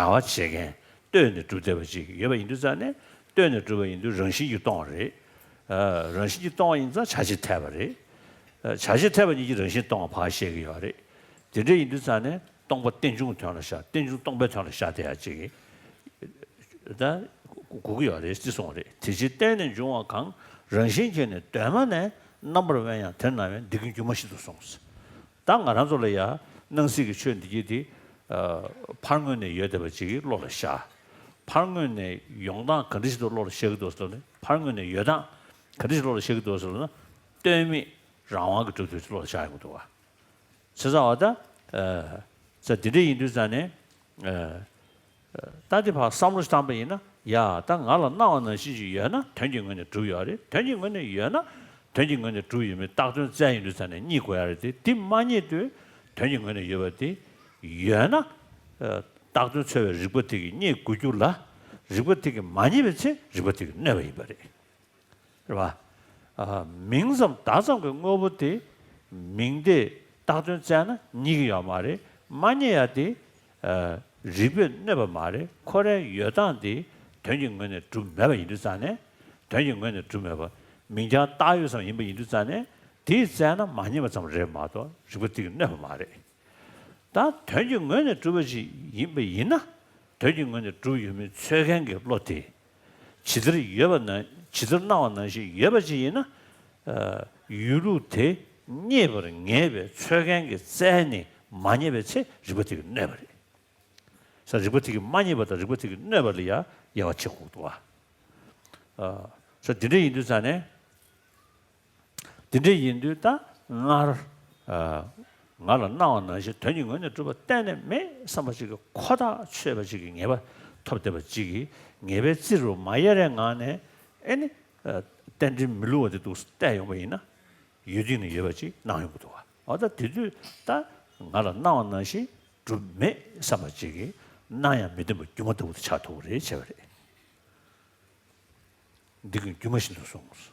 བྱ་བ་བྱེད་མཁན་ལྟོས་ནས་གྲུབ་བསྡད་པ་ཅིག་ཡོད་པ་ཡིན་དུས་ཙང་ནས། ལྟོས་ནས་གྲུབ་པ་ཡིན་དུས་རང་བཞིན་གྱིས་སྟོང་བ་རེད། ཨ། རང་བཞིན་གྱིས་སྟོང་བ་ཡིན་ཙང་བྱ་བྱེད་འཐད་པ་རེད། ཨ། བྱ་བྱེད་འཐད་པ་གཉིས་ཀྱིས་རང་བཞིན་སྟོང་བ་ཕར་བཤད་ཀྱི་ཡོད་རེད། དེ་འདྲ་ཡིན་དུས་ཙང་ནས་སྟོང་པ་རྟེན་འབྱུང་གི་དོན་ལ་བཞག་རྟེན་འབྱུང་སྟོང་པའི་དོན་ལ་བཞག་བསྡད་ཡ་ཅིག་གི་ད་གོ་གི་ཡོད་རེད་ཅེས་གསུངས་པ་རེད། དེ་ཕྱིར་བརྟེན་ནས་འབྱུང་བ་གང་། རང་བཞིན་གྱིས་ནི་གདོད་མ་ནས། རྣམ་པར་དབེན་ཡང་དེར་སྣང་བས། འདི་ཀུན་སྒྱུ་མ་བཞིན་དུ་གསུངས། ད་ང་རང་ཚོ་ལ་ཡ་སྣང་སྲིད་ཀྱི་ཆོས་འདི་གྱད་དེ། ཨ། ཕར་ངོས་ནས་ཡོད་བསྡད་པ་ཅིག་གི་བློ་ལ་ཤར། ཕར་ངོས་ནས་ཡོང་སྟངས་ག་འདྲ་ཞིག་ཏུ་བློ་ལ་ཤར་གྱི་འདུག་ཟེར་ན། ཕར་ངོས་ནས་ཡོད་སྟངས་ག་འདྲ་ཞིག་བློ་ལ་ཤར་གྱི་འདུག་ཟེར་ན། ལྟོས་མེད་རང་དབང་གིས་གྲུབ་ཐུབ་ཅིག་བློ་ལ་ཤར་ཡོང་གི་འདུག་བ། བྱས་ཙང་བ་ད། ཨ། ཙང་དེ་འདྲ་ཡིན་དུས་ཙང་ནས། ཨ། ད་དེ་ཕར་བསམ་བློ་ཞིག་བཏང་པ་ཡིན་ན། ཡ། ད་ང་ལ་སྣང་བ་ནང་བཞིན་ཞིག་ཡོད་ན་དོན་གྱི་ངོས་ནས་གྲུབ་ཡོད་རེད། དོན་གྱི་ངོས་ནས་ཡོད་ན། དོན་གྱི་ངོས་ནས་གྲུབ་ཡོད་མེད་བཏགས་དོན་བཙལ་ཡོང་དུས་ཙང་ནས་རྙེད་དགོས་ཡ་རེད་དེ། དེ་མ་རྙེད་དུས་དོན་གྱི་ངོས་ནས་ཡོད་པ་དེ་ཡོད་ན། ཨ། བཏགས་དོན་འཚོལ་བའི་རིག་པ་དེ་གིས་རྙེད་དགོས་རྒྱུ་ལ། རིག་པ་དེ་གིས་མ་རྙེད་པའི་ཚེ་རིག་པ་དེ་གིས་གནོད་པ་ཡིན་པ་རེད། རེད་བ། ཨ། མིང་ཙམ་བརྡ་ཙམ་གྱི་དངོས་པོ་དེ། མིང་དེ་བཏགས་དོན་བཙལ་ན་རྙེད་ཀྱི་ཡོད་མ་རེད། མ་རྙེད་ཡ་དེ། ཨ། རིག་པས་གནོད་པ་མ་རེད། ཁོ་རའི་ཡོད་སྟངས་དེ་དོན་གྱི་ངོས་ནས་གྲུབ་མེད་པ་ཡིན་དུས་ཙང་ནས། དོན་གྱི་ངོས་ནས་གྲུབ་མེད་པ། མིང་རྐྱང་བཏགས་ཡོད་ཙམ་ཡིན་པ་ཡིན་དུས་ཙང་ནས། དེ་བཙལ་ན་མ་རྙེད་པ་ཙམ་རེད་མ་གཏོགས་རིག་པ་དེ་གིས་གནོད་པ་མ་རེད། ད་དོན་གྱི་ངོས་ནས་གྲུབ་པ་ཞིག་ཡིན་པ་ཡིན་ན། དོན་གྱི་ངོས་ནས་གྲུབ་ཡོད་མེད་འཚོལ་མཁན་གྱི་བློ་དེ། ཇི་ལྟར་ཡོད་པ་ནང་། ཇི་ལྟར་སྣང་བ་ནང་བཞིན་ཡོད་པ་ཅིག་ཡིན་ན། ཨ། ཡོད་ལུགས་དེ་རྙེད་པར་ངེས་པའི་འཚོལ་མཁན་གྱིས་བཙལ་ནས་མ་རྙེད་པའི་ཚེ་རིག་པ་དེ་གིས་གནོད་པ་རེད། ས། རིག་པ་དེ་གིས་མ་རྙེད་པ་དང་རིག་པ་དེ་གིས་གནོད་པ་ལ་ཡ་དབྱེ་བ་ཕྱེ་དགོས་འདུག་བ། ཨ། ས། དེ་འདྲ་ཡིན་དུས་ཙང་ནས། དེ་འདྲ་ཡིན་དུས་ད་སྔར། ཨ། ང་ལ་སྣང་བ་ནང་བཞིན་དོན་གྱི་ངོས་ནས་གྲུབ་པ་གཏན་ནས་མེད་བསམ་པ་ཅིག་གི་ཁོ་ཐག་ཆོད་པ་ཅིག་གི་ངེས་པ་ཐོབ་བསྡད་པ་ཅིག་གིས། ངེས་པའི་རྩིས་རུ་མ་ཡལ་བའི་ངང་ནས། ཨེ་ནི། ཨ། རྟེན་འབྲེལ་མི་བསླུ་བ་དེ་འདུག་སེ་བལྟས་ཡོང་པ་ཡིན་ན། ཡོད་དུས་ནས་ཡོད་པ་ཅིག་སྣང་ཡོང་གི་འདུག་བ། འོ་ད་དེ་དུས་ད་ང་ལ་སྣང་བ་ནང་བཞིན་གྲུབ་མེད་བསམ་པ་ཅིག་གིས། སྣང་ཡང་མི་བདེན་པ་སྒྱུ་མ་ལྟ་བུ་དེ་ཆགས་ཐུབ་ཀྱི་རེད་བྱས་པ་རེད། འདི་ཀུན་སྒྱུ་མ་བཞིན་དུ་གསུངས།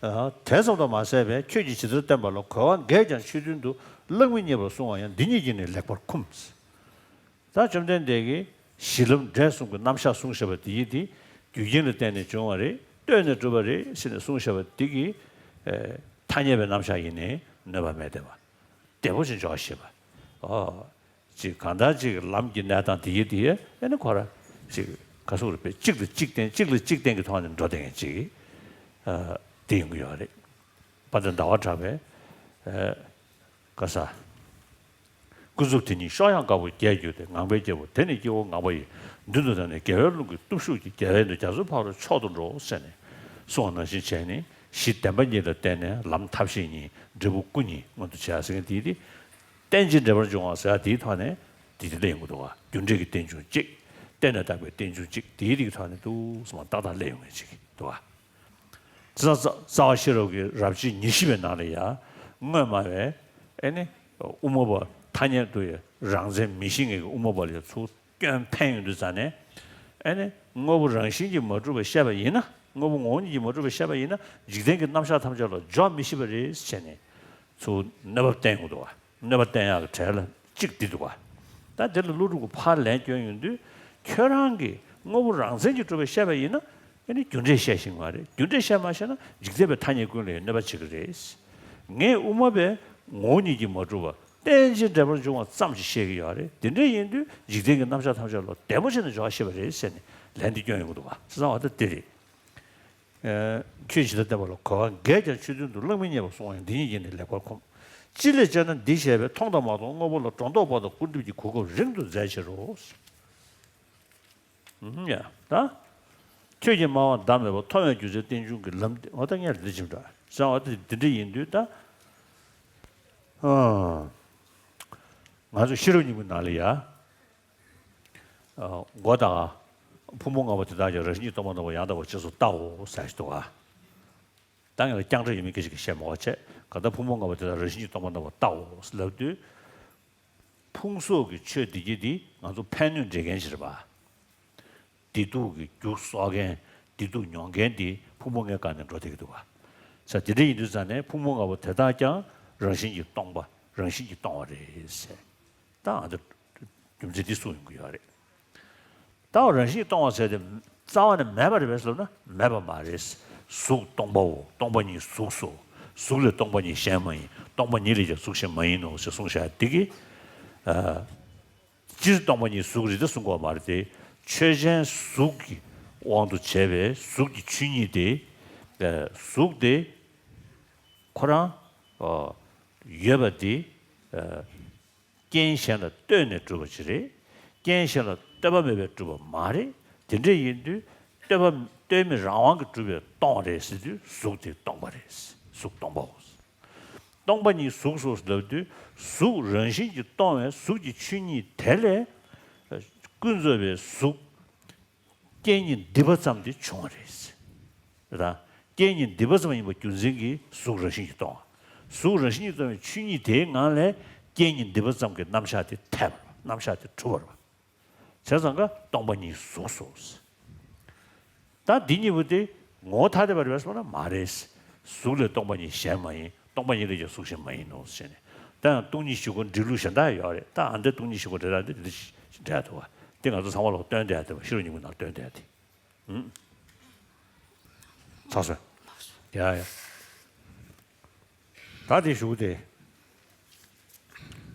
ཨ། དེ་ཙམ་དུ་མ་ཟད་པས། ཁྱོད་ཀྱིས་ཇི་ལྟར་བསྟན་པ་ལ། གོལ་བ་འགས་ཀྱང་ཆོས་མཐུན་དུ། གླགས་མི་རྙེད་པར་གསུང་བ་ཡང་། འདི་ཉིད་ཀྱིས་ནི་ལེགས་པར་འཁུམས། ད་བཅོམ་ལྡན་འདས་ཀྱིས་ གཞི་ལམ་འབྲས་གསུམ་གྱི་རྣམ་གཞག་གསུངས་བཞག་པ་དེ་ཡིན་ཏེ། རྒྱུ་རྐྱེན་ལ་བརྟེན་ནས་བྱུང་བ་རེད། ལྟོས་ནས་གྲུབ་པ་རེད་ཟེར་ནས་གསུངས་བཞག་པ་དེ་གི་ཨེ་ཐ་སྙད་པའི་རྣམ་གཞག་ཡིན་ནའི་གནོད་པ་མེད་བསྡད་པ། བདེ་པོ་ཞིག་འཇོག་ཤེས་པ། ཨོ། ཅིག་གང་ལྟར་ཅིག་ལམ་གྱི་གནས་སྟངས་དེ་ཡིན་དེ་ཡིན་ཨེ་ནི་ཁོ་ར་ཅིག་ག་སུ་རེད་པས། གཅིག་ལ་གཅིག་བརྟེན་གཅིག་ལ་གཅིག་བརྟེན་གྱི་ཐོག་ནས་འགྲོ་བསྡད་མཁན་ཅིག་ཨ་དེ་ཡོང་གི་ཡོད་རེད། དཔལ་ལྡན་ཟླ་བ་གྲགས་པས་ཨེ་ག་ས། ཀུན་རྫོབ་དེ་ཉིད་གཤོག་ཡངས་དཀར་པོ་རྒྱས་གྱུར་ཏེ། ངང་པས་སྐྱེ་བོ་དེ་ནི་སྐྱེ་བོ་ངང་པ་ཡི། མདུན་དུ་བདར་ནས་དགེ་བའི་རླུང་གི་སྟོབས་ཤུགས་ཀྱིས། རྒྱལ་བའི་མདོས་རྒྱ་མཚོའི་ཕ་རོལ་མཆོག་ཏུ་འགྲོ་ཟེར་ནས་གསུངས་པ་ནང་བཞིན་བྱས་ནས། གཞི་བདེན་པ་གཉིས་ལ་བརྟེན་ནས་ལམ་ཐབས་ཤེས་གཉིས་འབྲས་བུ་སྐུ་གཉིས་མངོན་དུ་བྱས་ཟེར་མཁན་དེ་དེ། རྟེན་ཅིང་འབྲེལ་པར་འབྱུང་བ་ཟེར་བ་དེའི་ཐོག་ནས་དེ་དེ་སླེབས་ཡོང་གི་འདུག་བ། རྒྱུ་འབྲས་ཀྱི་རྟེན་འབྱུང་གཅིག་རྟེན་ལས་བཏགས་པའི་རྟེན་འབྱུང་གཅིག་དེའི་རིགས་ཐོག་ནས་འདུག་སེ་མར་ཏག་ཏག་སླེབས་ཡོང་མཁན་ཅིག་འདུག་བ། རྩ་རྩ་བ་ཤེས་རབ་ཀྱི་རབ་བྱེད་ཉེར་བཞི་པའི་ནང་ལ་ཡང་དངོས་སྨྲ་བས་ཨེ་ནི་དབུ་མ་པ་ཐ་སྙད་དུ་ཡང་རང་མཚན་མི་ཤེས་མཁན་གྱི་དབུ་མ་པ་ལ་ཡང་ཚུར་སྐྱོན་འཕེན་ཡོང་དུས་ཙ་ནས་ཨེ་ནི་དངོས་པོ་རང་བཞིན་གྱིས་མ་གྲུབ་པ་བཤད་པ་ཡིན་ན། དངོས་པོ་ངོ་བོ་ཉིད་ཀྱིས་མ་གྲུབ་པ་བཤད་པ་ཡིན་ན། འཇིག་རྟེན་གྱི་རྣམ་གཞག་ཐམས་ཅད་ལ་འཇོག་མི་ཤེས་པ་རེད་ཟེར་ནས་ཚུར་གནོད་པ་བསྟན་ཡོང་གི་འདུག་བ། གནོད་པ་བསྟན་ཡག་གི་གྲས་ལ་གཅིག་འདི་འདུག་བ། ད་འདི་ལ་ཀླུ་སྒྲུབ་ཀྱིས་ཕར་ལན་བསྐྱོན་ཡོང་དུས། ཁྱོད་རང་གིས་དངོས་པོ་རང་མཚན་གྱིས་གྲུབ་པ་བཤད་པ་ཡིན་ན། ཨེ་ནི་རྒྱུ་འབྲས་བཤད་ཤེས་མ་རེད། རྒྱུ་འབྲས་བཤད་མ་ཤེས་ན་འཇིག་རྟེན་པའི་ཐ་སྙད་ཀུན་ལ་ཡང་གནོད་པ་བྱེད་ཀྱི་རེད། ངས་དབུ་མ་པས་ངོ་བོ་ཉིད་ཀྱིས་མ་གྲུབ་པ་རྟེན་ཅིང་འབྲེལ་པར་འབྱུང་བ་ཙམ་ཞིག་བཤད་ཀྱི་ཡོད་རེད། དེ་འདྲ་ཡིན་དུས་འཇིག་རྟེན་གྱི་རྣམ་གཞག་ཐམས་ཅད་ལ་བདེ་མོ་བྱས་ནས་འཇོག་ཤེས་པ་རེད་ཟེར་ནས་ལན་འདི་སྐྱོན་ཡོང་གི་འདུག་བ། བྱས་ཙང་བ་ད་འདི་རེད། ཁྱོད་ཇི་ལྟར་བསྟན་པ་ལ་གོ་བ་འགས་ཀྱང་ཆོས་མཐུན་དུ་གླགས་མི་རྙེད་པར་གསུངས་པ་ཡང་འདི་ཉིད་ཀྱིས་ནི་ལེགས་པར་ཁོམ། ཅི་ལས་བྱས་ན་འདི་ཞེས་པས་མཐོང་དང་མ་མཐོང་དངོས་པོ་ལ་སྒྲོ་འདོགས་པ་དང་སྐུར་འདེབས་ཀྱི་གོ་སྐབས་རིང་དུ་མཛད་ཕྱིར་རོ། ཡ་ད། ཁྱོད་ཀྱིས་སྨྲ་བ་བདག་མེད་པ། མཐོང་བའི་རྒྱུ་མཚན་རྟེན་འབྱུང་གི་ལམ་འོ་ད་ངས་འདི་ཅིག་འདྲ་བྱས་བ་དེ་འདི་འདྲ་ཡིན་དུས་ད། ང་ཚོ་ཤེས་རབ་སྙིང་པོའི་ནང་ལ་ཡ། སྒོ་དང་། ཕུང་པོ་ལྔ་པོ་དེ་དག་ཀྱང་རང་བཞིན་གྱིས་སྟོང་པར་སྣང་བ་ཡང་དག་པར་ཤེས་སུ་བལྟའོ་ཟེར་ཞིག་འདུག་ག་ད་ངས་ལ་རྐྱང་ཕྲ་ཡོད་མེད་སྐད་ཆ་གི་བཤད་མ་བ་བྱས་ག་ད་ཕུང་པོ་ལྔ་པོ་དེ་དག་རང་བཞིན་གྱིས་སྟོང་པར་སྣང་བ་བལྟའོ་ཟེར་ལབ་དུས། ཕུང་སོགས་ཀྱི་ཆོས་འདི་གྱིས་འདི་ང་ཚོ་ཕན་གནོད་འདྲེན་མཁན་ཞིག་རེད་པ། བདེ་སྡུག་གི་རྒྱུ་གསོག་མཁན་བདེ་སྡུག་མྱོང་མཁན་དེ་ཕུང་པོ་ལྔའི་སྒང་ནས་འགྲོ་བསྡད་ཀྱི་འདུག་ག་ས་དེ་འདྲ་ཡིན་དུས་ཙང་ནས་ཕུང་པོ་ལྔ་པོ་དེ་དག་ཀྱང་རང་བཞིན་གྱིས་སྟོང་པ་རང་བཞིན་གྱིས་སྟོང་བ་རེད་ཟེར། ད་ཨ་ད་རྒྱུ་མཚན་འདི་གསུངས་ཡོང་གི་ཡོད་རེད། ད་རང་བཞིན་གྱིས་སྟོང་བ་ཟེར་དེ་རྩ་བ་ནས་མེད་པ་རེད་པས་ཟེར་ན་མེད་པ་མ་རེད། གཟུགས་སྟོང་པའོ། སྟོང་པ་ཉིད་གཟུགས་སོ། གཟུགས་ལས་སྟོང་པ་ཉིད་གཞན་མ་ཡིན། སྟོང་པ་ཉིད་ལས་ཀྱང་གཟུགས་གཞན་མ་ཡིན་ནོ་ཞེས་གསུངས་བཞག་འདི་གི་སྤྱིར་སྟོང་པ་ཉིད་གཟུགས་རེད་དེ་གསུང་གི་ཡོད་མ་རེད་དེ། ཆོས་ཅན་གཟུགས་ཀྱི་དབང་དུ་བྱས་པའི་གཟུགས་ཀྱི་ཆོས་ཉིད་དེ། གཟུགས་དེ་ཁོ་རང་ཡོད་པ་དེ་རྐྱེན་གཞན་ལ་ལྟོས་ནས་གྲུབ་པ་ཅིག་རེད། རྐྱེན་གཞན་ལ་ལྟོས་པ་མེད་པས་གྲུབ་པ་མ་རེད། དེ་འདྲ་ཡིན་དུས་ལྟོས་པ་ལྟོས་མེད་རང་དབང་གིས་གྲུབ་པའི་སྟོང་རེད་ཟེར་དུས་གཟུགས་དེ་སྟོང་པ་རེད། གཟུགས་སྟོང་པའོ། སྟོང་པ་ཉིད་གཟུགས་སོ་ལབ་དུས་གཟུགས་རང་བཞིན་གྱིས་སྟོང་བའི་གཟུགས་ཀྱི་ཆོས་ཉིད་དེ་ལས་ཀུན་རྫོབ་པའི་གཟུགས་རྐྱེན་གཉིས་འདུས་པ་ཙམ་དེ་བྱུང་བ་རེད། རེད་ད། རྐྱེན་གཉིས་འདུས་པ་ཙམ་ཡིན་པ་རྒྱུ་མཚན་གྱིས་གཟུགས་རང་བཞིན་གྱིས་སྟོང་བ། གཟུགས་རང་བཞིན་གྱིས་སྟོང་བའི་ཆོས་ཉིད་དེའི་ངང་ལས་རྐྱེན་གཉིས་འདུས་པ་ཙམ་གྱི་རྣམ་གཞག་དེ་འཐད་པ་རེད། རྣམ་གཞག་དེ་གྲུབ་པ་རེད། བྱས་ཙང་ཀ་སྟོང་པ་ཉིད་གཟུགས་སོ། ད་འདི་གཉིས་པོ་དེ་ངོ་བོ་ཐ་དད་པ་རེད་པས་ཟེར་ན་མ་རེད། གཟུགས་ལས་སྟོང་པ་ཉིད་གཞན་མ་ཡིན། སྟོང་པ་ཉིད་ལས་ཀྱང་གཟུགས་གཞན་མ་ཡིན་ནོ་ཟེར་ནས། ད་ཡང་སྟོང་ཉིད་བཞི་པོ་འགྲེལ་ལུགས་གཞན་དག་ཡོད་རེད། ད་ཨ་འདྲ་སྟོང་ཉིད་བཞི་པོ་འགྲེལ་ལ་འདི་འདི་འདྲ་འདུག་བ། དེ་ང་ཚོ་ཚང་མ་ལོག་སྟོན་བསྡད་ཡ་དེ་བ། ཤེས་རབ་སྙིང་པོའི་ནང་སྟོན་བསྡད་ཡ་དེ། ཨུམ། ཚར་སོང་། ཡ་ཡ། ད་དེ་ཞུ་དེ།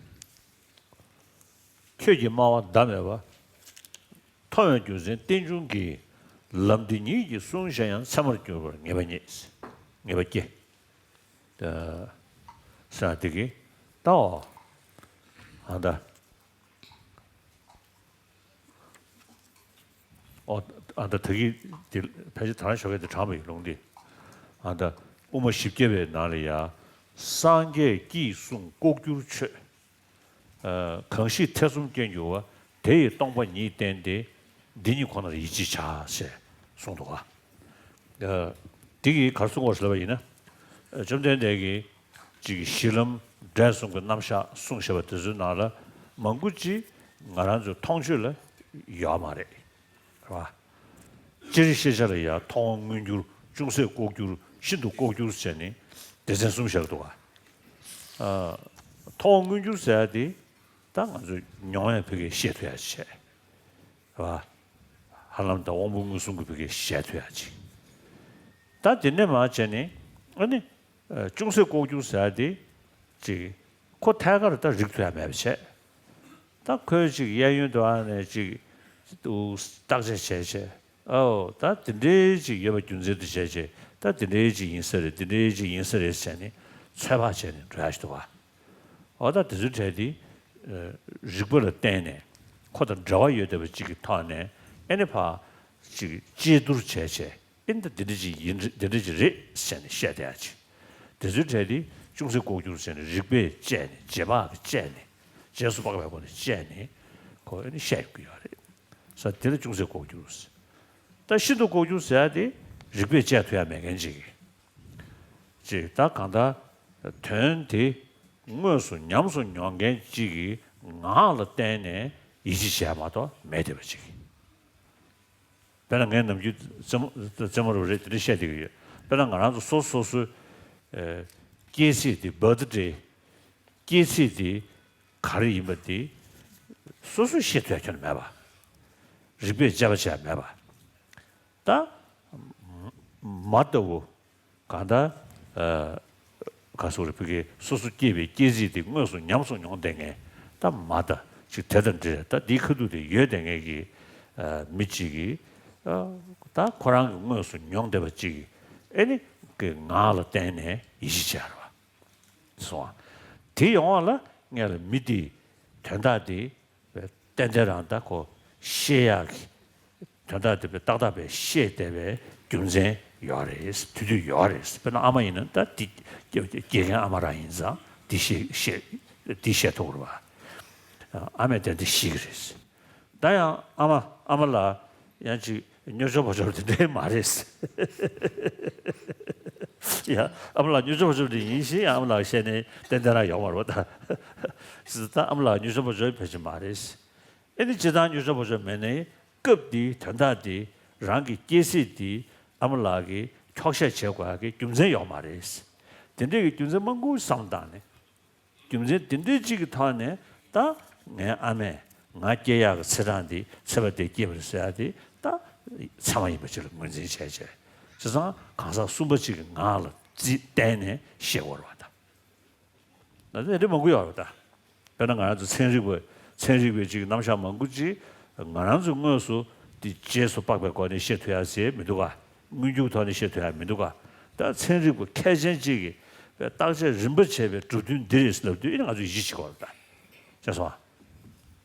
ཁྱོད་ཀྱིས་སྨྲ་བ་ཟླ་མེད་པ། མཐོང་བའི་རྒྱུ་མཚན་རྟེན་འབྱུང་གི། ལམ་འདི་ཉིད་ཀྱིས་གསུངས་གཞན་ཡང་། ཚད་མར་གྱུར་པར་ངེས་པ་རྙེད། ངེས་པ་སྐྱེ། ད་ས་དེ་གི་ད་འོ། ཨ་ད། ཨོ། ཨ་ད་ད་གི་དེ་ཕལ་ཆེར་ད་རང་ཞོགས་ཀས་དེ་དྲངས་པ་ཡིན་ལུང་འདི། ཨ་ད་དབུ་མ་བཞི་བརྒྱ་པའི་ནང་ལ་ཡ། སངས་རྒྱས་ཀྱིས་གསུངས་ལྐོག་གྱུར་ཆོས། ཨ་གང་ཞིག་ཐེ་ཚོམ་སྐྱེ་འགྱུར་བ། དེ་ཡི་སྟོང་པ་ཉིད་བསྟན་ཏེ། འདི་ཉིད་ཁོ་ནར་ཡིད་ཆེས་བྱ་ཞེས་གསུངས་འདུག་ག་ཨ་འདི་གིས་ག་རེ་གསུངས་པ་རེད་ལབ་པ་ཡིན་ན། ཨ་བཅོམ་ལྡན་འདས་ཀྱིས་ཅིག་གཞི་ལམ་འབྲས་གསུམ་གྱི་རྣམ་གཞག་གསུངས་བཞག་པ་དེ་ཚོའི་ནང་ལ་མང་པོ་ཅིག་ང་རང་ཚོའི་མཐོང་ཆོས་ལ་ཡོད་མ་རེད། རེད་བ། སྤྱིར་ཤེས་བྱ་ལ་ཡང་མཐོང་བ་མངོན་གྱུར་ཅུང་ཟད་ལྐོག་གྱུར་ཤིན་ཏུ་ལྐོག་གྱུར་ཟེར་ནས་སྡེ་ཚན་གསུམ་བཞག་འདུག་ག་ཨ་མཐོང་བ་མངོན་གྱུར་ཟེར་ཡ་དེ་ད་ང་ཚོས་མྱོང་བའི་བུ་གས་ཤེས་ཐུབ་ཡ་བྱས། རེད་བ། ཧ་ལམ་ད་དབང་པོ་མངོན་སུམ་གྱི་བུ་གའི་བཤད་ཐུབ་ཡ་ཅིག་ད་དེ་ནས་མར་བྱས་ནས་ཨ་ནི་ཅུང་ཟད་ལྐོག་གྱུར་ཟེར་ཡ་དེ་ཅིག་ཁོ་ཐད་ཀར་ད་རིག་ཐུབ་ཡ་མེད་པ་བྱས། ད་ཁོས་ཅིག་གཡས་གཡོན་དུ་ཨ་ནས་ཅིག་བརྟག་དཔྱད་བྱས་བྱས། ཨོ་ད་དེ་འདྲའི་ཅིག་ཡོད་པ་རྒྱུ་མཚན་དུ་བྱས་བྱས་ད་དེ་འདྲའི་ཅིག་ཡིན་ས་རེད། དེ་འདྲའི་ཅིག་ཡིན་ས་རེད་ཟེར་ནས་ཚོད་དཔག་བྱས་ནས་འགྲོ་ཡ་ཞིག་འདུག་བ། འོ་ད་དེ་ཚོའི་གྲས་དེ་རིགས་པ་ལ་བརྟེན་ནས་ཁོ་དང་འབྲེལ་བ་ཡོད་བསྡད་པ་ཅིག་གི་ཐོག་ནས་ཨེ་ནི་ཕ་ཅིག་དཔྱད་བསྡུར་བྱས་བྱས་ཨེ་ནི་ད་འདི་འདྲ་ཅིག་ཡིན་འདི་འདྲ་ཅིག་རེད་ཟེར་ནས་བཤད་བསྡད་ཡ་ཅིག་དེ་ཚོའི་གྲས་དེ་ཅུང་ཟད་ལྐོག་གྱུར་ཟེར་ནས་རིགས་པས་དཔྱད་ནས་རྗེས་དཔག་གིས་དཔྱད་ནས་རྗེས་སུ་དཔག་པའི་སྒོ་ནས་དཔྱད་ནས་ཁོ་ཨེ་ནི་བཤད་ཡོང་གི་ཡོད་རེད། ས་དེ་ལ་ཅུང་ཟད་ལྐོག་གྱུར་ཟེར། ད་ཤིན་ཏུ་ལྐོག་གྱུར་ཟེར་ཡ་དེ་རིགས་པས་དཔྱད་ཐུབ་ཡ་མེད་མཁན་ཅིག་ཅིག་ད་གང་ལྟར་དོན་དེ་དངོས་སུ་ཉམས་སུ་མྱོང་མཁན་གཅིག་གིས་ངག་ལ་བརྟེན་ནས་ཡིད་ཆེས་བྱས་མ་གཏོགས་མེད་བསྡད་པ་ཅིག་དཔེར་ན་ངས་ནམ་རྒྱུན་རྩེད་མོ་རྩེད་མོ་རུ་རེད་དེ་འདྲ་བཤད་བསྡད་ཀྱི་ཡོད། དཔེར་ན་ང་རང་ཚོ་སོ་སོ་སོའི་ཨེ་སྐྱེས་ཚེས་དེ་བར་ཐི་ཌེ་སྐྱེས་ཚེས་དེ་ག་རེ་ཡིན་པ་དེ་སོ་སོས་ཤེས་ཐུབ་ཡ་ཁྱོན་ནས་མེད་པ། རིགས་པས་དཔྱད་པ་བྱས་མེད་པ། ད་མ་ལྟ་བུ་གང་ལྟར་ཨ་ག་སོགས་རེ་ཕ་གི་སོ་སོ་སྐྱེས་པའི་སྐྱེས་རྩིས་དེ་དངོས་སུ་ཉམས་སུ་མྱོང་བསྡད་མཁན་ད་མ་ལྟ་ཅིག་དེ་དང་འདྲ་ད་འདིའི་ཁ་ཐུག་དེ་ཡོད་བསྡད་མཁན་གྱི་ཨ་མི་གཅིག་གིས་ཨ་ད་ཁོ་རང་གིས་དངོས་སུ་མྱོང་བསྡད་པ་གཅིག་གིས་ཨེ་ནི་གི་ངག་ལ་བརྟེན་ནས་ཡིད་ཆེས་བྱས་རེད་བ། སོང་བ། དེ་ཡོང་བ་ལ་ངས་ལ་མི་དེའི་དོན་དག་དེ་ཏན་ཏན་རང་ད་ཁོ་ཤེས་ཡག་གི་དོན་དག་དེ་བས་ཏག་ཏག་བས་ཤེས་བསྡད་པའི་རྒྱུ་མཚན་ཡོད་རེད། དེ་དུས་ཡོད་རེད། དཔེར་ན་ཨ་མ་ཡིན་ན་ད་དེ་སྐྱེ་སྐྱེ་མཁན་ཨ་མ་རང་ཡིན་ཙང་དེ་ཤེས་ཤེས་དེ་ཤེས་ཐུབ་རེད་བ། ཨ་མས་ཏན་ཏན་ཤེས་ཀྱི་རེད། ད་ཡང་ཨ་མ་ཨ་མ་ལགས་ཡང་ཅིག་སྨྱོ་སྦྱོར་བོ་སྦྱོར་དེ་འདྲའི་མ་རེད། ཡ་ཨ་མ་ལགས་སྨྱོ་སྦྱོར་བོ་སྦྱོར་དེ་ཡིན་ཞེས་ཨ་མ་ལགས་བཤད་ནས་ཏན་ཏན་རང་ཡོང་བ་རེད་བ་ད། ད་ཨ་མ་ལགས་སྨྱོ་སྦྱོར་བོ་སྦྱོར་ཕལ་ཆེར་མ་རེད། ཨེ་ནི་སྤྱིར་བཏང་སྨྱོ་སྦྱོར་བོ་སྦྱོར་མེད་ནའི་སྐབས་འདིའི་དོན་དག་འདི་རང་གི་སྐྱེས་ཚེས་འདི་ཨ་མ་ལགས་ཀྱིས་འཁྱོག་བཤད་བྱེད་དགོས་ཡག་གི་རྒྱུ་མཚན་ཡོད་མ་རེད། དེ་འདྲའི་གི་རྒྱུ་མཚན་མང་པོ་བསམ་བཏང་ནས། རྒྱུ་མཚན་དེ་འདྲའི་གཅིག་གི་ཐོག་ནས་ད་ངའི་ཨ་མས་ང་སྐྱེ་ཡག་གི་ཚེས་གྲངས་འདི་ཚེས་པ་དེ་སྐྱེས་པ་རེད་ཟེར་ཡག་དེ་ད་ཚད་མ་ཡིན་པ་ཅིག་ལ་ངོས་འཛིན་བྱས་བྱས་བྱས་ཙང་གང་ཟག་གསུམ་པ་གཅིག་གི་ངག་ལ་རྩིས་བརྟེན་ནས་ཤེས་དགོས་རེད་བ་ད། ད་དེ་འདྲ་མང་པོ་ཡོད་རེད་ད། དཔེར་ན་ང་རང་ཚོ་ཚན་རིག་པ་ཚན་རིག་པའི་ཅིག་རྣམ་གཞག་མང་པོ་ཅིག་ང་རང་ཚོས་དངོས་སུ་འདི་རྗེས་སུ་དཔག་པའི་སྒོ་ནས་ཤེས་ཐུབ་ཡག་ཟེར་མི་འདུག་ག་དངོས་འབྱུང་ཐོག་ནས་ཤེས་ཐུབ་ཡག་མི་འདུག་ག་ད་ཚན་རིག་པ་མཁས་ཅན་གཅིག་གིས་བརྟག་དཔྱད་རིམ་པ་བྱས་པའི་གྲུབ་དོན་འདི་རེད་ལབ་དུས་ཨེ་ནི་ང་ཚོས་ཡིད་ཆེས་དགོས་རེད་ད། ཤེས་སོང་ཨ།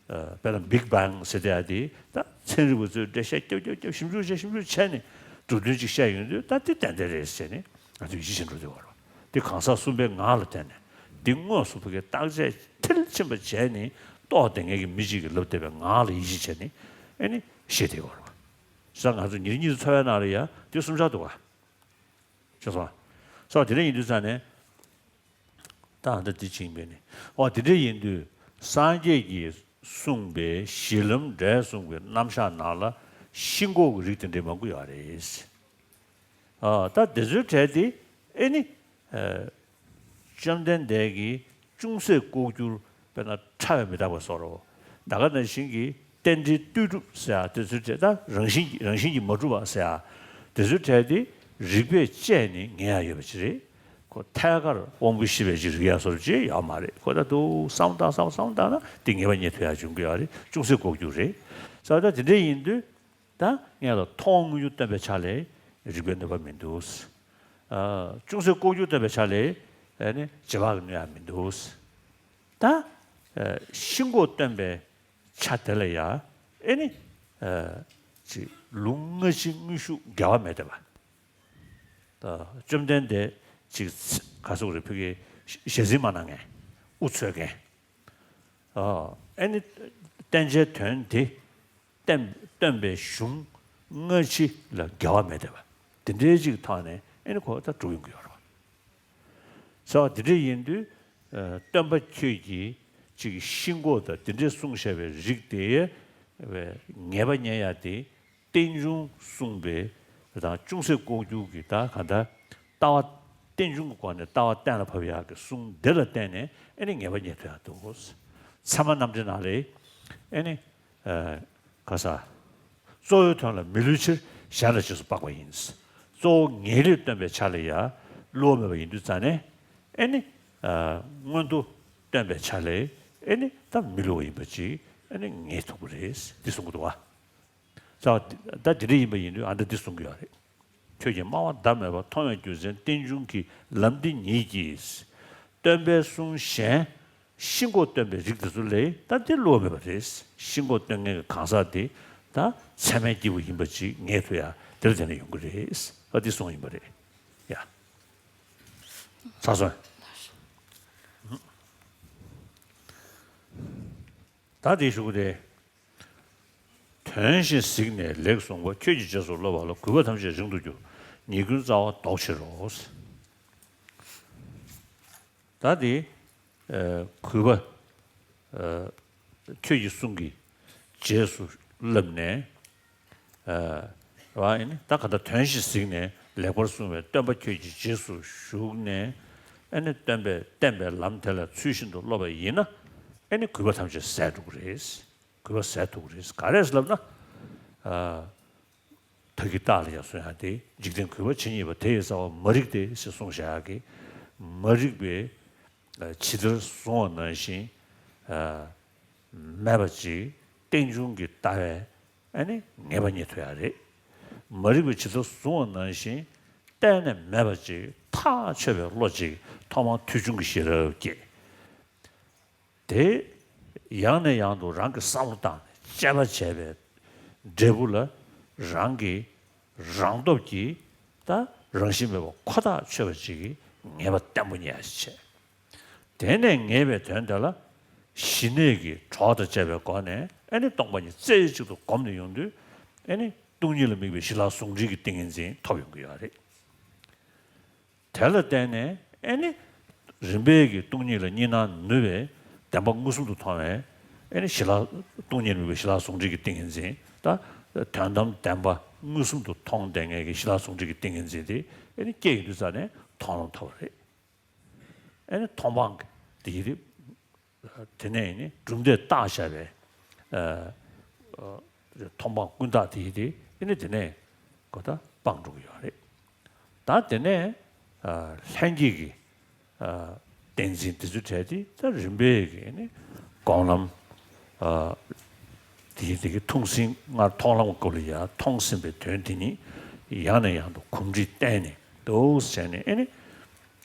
དཔེར་ན་Big Bang་ཟེར་བསྡད་ཡག་དེ་ད་ཚན་རིག་པ་ཚོས་འགྲེལ་བཤད་རྒྱབ་རྒྱབ་རྒྱབ་ཞིབ་འཇུག་བྱས་ཞིབ་འཇུག་བྱས་ནས་གྲུབ་དོན་ཅིག་བཤད་ཡོང་དུས་ད་དེ་ཏན་ཏན་རེད་ཟེར་ནས་ང་ཚོས་ཡིད་ཆེས་འགྲོ་དུས་བར་བ་དེ་གང་ཟག་གསུམ་པའི་ངག་ལ་བརྟེན་ནས་དེ་དངོས་སུ་ཕ་གིར་བརྟག་དཔྱད་མཐིལ་ཕྱིན་པ་བྱས་ནས་རྟོགས་བསྡད་མཁན་གྱི་མི་གཅིག་གིས་ལབ་བསྡད་པའི་ངག་ལ་ཡིད་ཆེས་བྱས་ནས་ཨེ་ནི་ཤེས་བསྡད་ཡོད་རེད་བ། བྱས་ཙང་ང་ཚོ་ཉིན་རེ་གཉིས་ཀྱི་འཚོ་བའི་ནང་ལ་ཡ་དེ་གསུམ་ཆར་འདུག་ག་ཤེས་སོང་ཨ། སོ་དེ་འདྲ་ཡིན་དུས་ཙང་ནས། ད་ལྟ་འདི་ཕྱིན་པས་ནི། འོ་དེ་འདྲ་ཡིན་དུས་སངས་རྒྱས་ཀྱིས་གསུངས་པའི་གཞི་ལམ་འབྲས་གསུམ་གྱི་རྣམ་གཞག་ནང་ལ་ཤིན་ལྐོག་གི་རིགས་དེ་འདྲའི་མང་པོ་ཡོད་རེད། ཨ་ད་དེ་ཚོའི་གྲས་དེ་ཨེ་ནི། ཨ་བཅོམ་ལྡན་འདས་ཀྱིས་ཅུང་ཟད་ལྐོག་གྱུར་དཔེར་ན་ཕྲ་བས་མི་རྟག་པ་སོགས་རོ། ད་ག་ནང་བཞིན་གྱི་རྟེན་འབྲེལ་ལྟོས་གྲུབ་ཟེར་ཡ་དེ་ཚོའི་གྲས་ད་རང་བཞིན་གྱིས་རང་བཞིན་གྱིས་མ་གྲུབ་པ་ཟེར་ཡ་དེ་ཚོའི་གྲས་དེ་རིགས་པས་དཔྱད་ནས་ངེས་ཡ་ཡོད་པ་ཅིག་རེད། ཁོ་ཐད་ཀར་དབང་པོ་ཤེས་པས་ཅིག་རིག་ཡ་སོགས་ཅིག་ཡོད་མ་རེད། ཁོ་ད་དུ་བསམ་བཏང་བསམ་བསམ་བཏང་ན་དེ་ངེས་པ་རྙེད་ཐུབ་ཡ་འབྱུང་གི་ཡོད་རེད། ཅུང་ཟད་ལྐོག་གྱུར་རེད། ས་ད་དེ་འདྲ་ཡིན་དུས་ད་ངས་ལ་མཐོང་དངོས་གྱུར་སྟོན་པའི་ཆ་ལས་རིགས་པའི་ནུས་པ་མི་འདུག་ཨ་ཅུང་ཟད་ལྐོག་གྱུར་སྟོན་པའི་ཆ་ལས་ཨ་ནི་རྗེས་དཔག་གི་ནུས་ཡ་མི་འདུག་ད་ཨ་ཤིན་ལྐོག་སྟོན་པའི་ཆ་དེ་ལ་ཡ་ཨེ་ནི་ཨ་ཅིག་ལུང་སྔ་ཕྱི་དངོས་ཤུགས་འགལ་བ་མེད་བསྡད་པ། ད་བཅོམ་ལྡན་འདས་ཅིག་ག་སོགས་རེ་ཕ་གི་ཞལ་འཛིན་མ་གནང་མཁན་དབུ་འཚོས་མཁན། ཨ་ཨེ་ནི་བསྟན་བྱའི་དོན་དེ་བསྟན་བསྟན་པའི་གཞུང་སྔ་ཕྱི་ལ་འགལ་བ་མེད་བསྡད་པ། དེ་འདྲའི་ཅིག་ཐོག་ནས་ཨེ་ནི་ཁོ་ད་གྲུབ་ཡོང་གི་ཡོད་རེད་བ། ཟེར་བ་དེ་འདྲ་ཡིན་དུས་ཨ་སྟོན་པ་ཁྱོད་ཀྱིས་ཅིག་ཤིན་ལྐོག་དང་དེ་འདྲའི་གསུངས་བཞག་པའི་རིགས་དེ་ངེས་པ་རྙེད་ཡ་དེ་རྟེན་འབྱུང་གསུངས་པའི་དང་ཅུང་ཟད་ལྐོག་གྱུར་གྱི་ད་ག་ད་ལྟ་བ་རྟེན་འབྱུང་གི་སྒོ་ནས་ལྟ་བ་གཏན་ལ་ཕབ་ཡག་གི་གསུང་འདི་ལ་བརྟེན་ནས་ཨེ་ནི་ངེས་པ་རྙེད་ཐུབ་ཡག་འདུག་ཚད་མ་རྣམ་འགྲེལ་ནང་ལས་ཨེ་ནི་ཨ་ག་ས་ གཙོ་བོའི་དོན་ལ་མི་བསླུ་ཕྱིར། གཞན་ལ་རྗེས་སུ་དཔག་པ་ཡིན། གཙོ་བོ་ངེས་ལུགས་སྟོན་པའི་ཆ་ལ་ཡང་བསླུ་བ་མེད་པ་ཡིན་དུས་ཙང་ནས། ཨེ་ནི། ཨ། མངོན་མཐོ་སྟོན་པའི་ཆ་ལ། ཨེ་ནི། ད་མི་བསླུ་བ་ཡིན་པ་ཅིག་ཨེ་ནི་ངེས་ཐུབ་ཀྱི་རེད། འདི་གསུང་གི་འདུག་བ། ད་ད་འདི་འདྲ་ཡིན་པ་ཡིན་དུས་ཨ་འདྲ་འདི་གསུང་གི་ཡོད་རེད། ཁྱོད་ཀྱིས་སྨྲ་བ་ཟླ་མེད་པ། མཐོང་བའི་རྒྱུ་མཚན་རྟེན་འབྱུང་གི། ལམ་འདི་ཉིད་ཀྱིས་སྟོན་པའི་གསུང་གཞན། ཤིན་ལྐོག་སྟོན་པའི་རིགས་དེ་ཚོ་ལ་ད་འདི་བསླུ་བ་མེད་པ་རེད། ཤིན་ལྐོག་སྟོན་མཁན་གྱི་གང་ཟག་དེ་ད་ཚད་མའི་སྐྱེས་བུ་ཡིན་པ་ཅིག་ངེས་ཐུབ་ཡ་དེ་ལ་བརྟེན་ནས་ཡོང་གི་རེད། ད་འདི་གསུངས་ཡིན་པ་རེད། ཡ། ཚར་སོང་། ད་དེའི་གཞུག་གུ་དེ། དོན་བཞིན་གཟིགས་ནས་ལེགས་གསུངས་པ། ཁྱོད་ཀྱིས་རྗེས་སུ་སློབ་པ་ལ། གུས་པ་ཐམས་ཅད་རིང་དུ་འགྱུར། ཉེས་ཀུན་རྩ་བ་ལྡོག་ཕྱིར་རོ། ད་དེ། ཨ། གུས་པ། ཨ། ཁྱོད་ཀྱི་གསུང་གི་རྗེས་སུ་བསླབས་ནས། ཨ། རེད་བ། ཨེ་ནི་ད་ག་ད་དོན་བཞིན་གཟིགས་ནས་ལེགས་པར་གསུངས་པའི་སྟོན་པ་ཁྱོད་ཀྱི་རྗེས་སུ་ཞུགས་ནས། ཨེ་ནི་སྟོན་པས་བསྟན་པའི་ལམ་དེ་ལ་ཚུལ་བཞིན་དུ་སློབ་པ་ཡིན་ན། ཨེ་ནི་གུས་པ་ཐམས་ཅད་ཟད་འགྲོ་གི་རེད། གུས་པ་ཟད་ཐུབ་ཀྱི་རེད། ག་རེ་ལབ་ན། ཨ། ད་གི་རྟགས་ལ་ཡང་གསུང་ཡ་དེ། འཇིག་རྟེན་གུས་པ་ཇི་སྙེད་པ། དེ་ཡི་རྩ་བ་མ་རིག་སྟེ་ཞེས་གསུངས་བཞག་གི། མ་རིག་པའི། ཨ། ཇི་ལྟར་བཟུང་བ་ནང་བཞིན། ཨ། མེད་པ་ཅིག་རྟེན་འབྱུང་གི་ལྟ་བས། ཨ་ནི་ངེས་པ་རྙེད་ཐུབ་ཡ་རེད། མ་རིག་པའི་ཇི་ལྟར་བཟུང་བ་ནང་བཞིན་གཏན་ནས་མེད་པ་ཅིག་ཐག་ཆོད་པའི་བློ་ཅིག་ཐོག་མར་ཐོས་བྱུང་གི་ཤེས་རབ་སྐྱེས། དེ་ཡང་ནས་ཡང་དུ་རང་གི་བསམ་བློ་བཏང་ནས་དཔྱད་པ་བྱས་པའི་འབྲས་བུ་ལ། རང་གི་རང་སྟོབས་ཀྱིས་ད་རང་བཞིན་མེད་པ་ཁོ་ཐག་ཆོད་པ་ཅིག་གི་ངེས་པ་བརྟན་པོ་རྙེད་ཡ་ཞིག་བྱས། དེ་ནས་ངེས་པའི་དོན་དེ་ལ་ཞི་གནས་ཀྱི་གྲོགས་དང་བཅས་པའི་སྒོ་ནས། ཨ་ནི་སྟོང་པ་ཉིད་རྩེ་གཅིག་ཏུ་བསྒོམས་ནས་ཡོང་དུས། ཨ་ནི་སྟོང་ཉིད་ལ་དམིགས་པའི་ཞི་ལྷག་ཟུང་འབྲེལ་གྱི་ཏིང་ངེ་འཛིན་ཐོབ་ཡོང་གི་ཡོད་རེད། དེ་ལ་བརྟེན་ནས། ཨེ་ནི། རིམ་པས་ཀྱིས་སྟོང་ཉིད་ལ་གཉིས་སྣང་ནུབ་པའི་བདེན་པ་མངོན་སུམ་དུ་མཐོང་བའི། ཨེ་ནི་ཞི་ལྷག་སྟོང་ཉིད་ལ་དམིགས་པའི་ཞི་ལྷག་ཟུང་འབྲེལ་གྱི་ཏིང་ངེ་འཛིན། ད་དོན་དམ་བདེན་པ་མངོན་སུམ་དུ་མཐོང་བསྡད་མཁན་གྱི་ཞི་ལྷག་ཟུང་འབྲེལ་གྱི་ཏིང་ངེ་འཛིན་དེ། ཨེ་ནི་སྐྱེ་ཡོང་དུས་ཙ་ནས་མཐོང་ལམ་ཐོབ་པ་རེད། ཨེ་ནི་མཐོང་སྤང་གི་དེ་ཡི་རེད། དེ་ནས་ནི་གྲུབ་མཐས་བརྟགས་བཞག་པའི། ཨ། ཨ། མཐོང་སྤང་ཀུན་བརྟགས་དེ་ཡི་དེ། ཨེ་ནི་དེ་ནས་གོ་ད་སྤང་འགྲོ་གི་ཡོད་རེད། ད་དེ་ནས། ཨ། ལྷན་སྐྱེས་ཀྱི། ཨ། བསྟན་འཛིན་དེ་ཚོའི་གྲས་དེ་ད་རིམ་པས་ཀྱིས་ནི་སྒོམ་ལམ། ཨ། དེ་ཡི་དེ་གི་ཐུགས་ཟིན། སྔར་མཐོང་ལམ་སྐབས་ལ་ཡང་མཐོང་ཟིན་པའི་དོན་དེ་ཉིད་ཡང་ནས་ཡང་དུ་གོམས་འདྲིས་བསྟེན་ནས་འདུག་བྱས་ནས། ཨེ་ནི།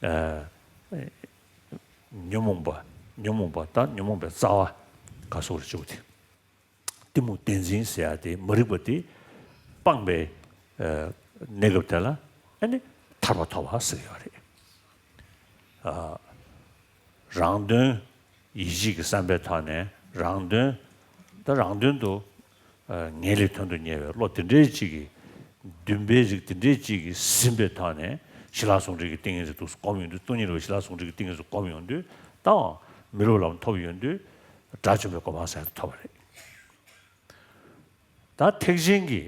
ཨ། ཉོན་མོངས་པ། ཉོན་མོངས་པ་དང་ཉོན་མོངས་པའི་རྩ་བ་ག་སོགས་རེ་བཅུ་པོ་དེ། གཏི་མུག་བདེན་འཛིན་ཟེར་ཡ་དེ། མ་རིག་པ་དེ་སྤངས་པའི། ཨ། གནས་སྐབས་དེ་ལ། ཨ་ནི་ཐར་པ་ཐོབ་པ་ཟེར་ཡོད་རེད། ཨ། རང་དོན་ཡིད་བྱེད་ཀྱི་བསམ་པའི་ཐོག་ནས། རང་དོན། ད་རང་དོན་དུ། ཨ། ངེས་ལེགས་དོན་དུ་གཉེར་བའི་བློ་དེ་འདྲའི་གཅིག་གིས། འདུན་པའི་རིགས་དེ་འདྲའི་གཅིག་གིས་ཟིན་པའི་ཐོག་ནས་ཞི་ལྷག་ཟུང་འབྲེལ་གྱི་ཏིང་ངེ་འཛིན་དུ་སྒོམ་ཡོང་དུས། སྟོང་ཉིད་ལ་ཞི་ལྷག་ཟུང་འབྲེལ་གྱི་ཏིང་ངེ་འཛིན་སྒོམ་ཡོང་དུས། ད་མི་སློབ་ལམ་ཐོབ་ཡོང་དུས། དགྲ་བཅོམ་པའི་གོ་འཕང་ཟེར་ཐོབ་པ་རེད། ད་ཐེག་ཆེན་གྱི་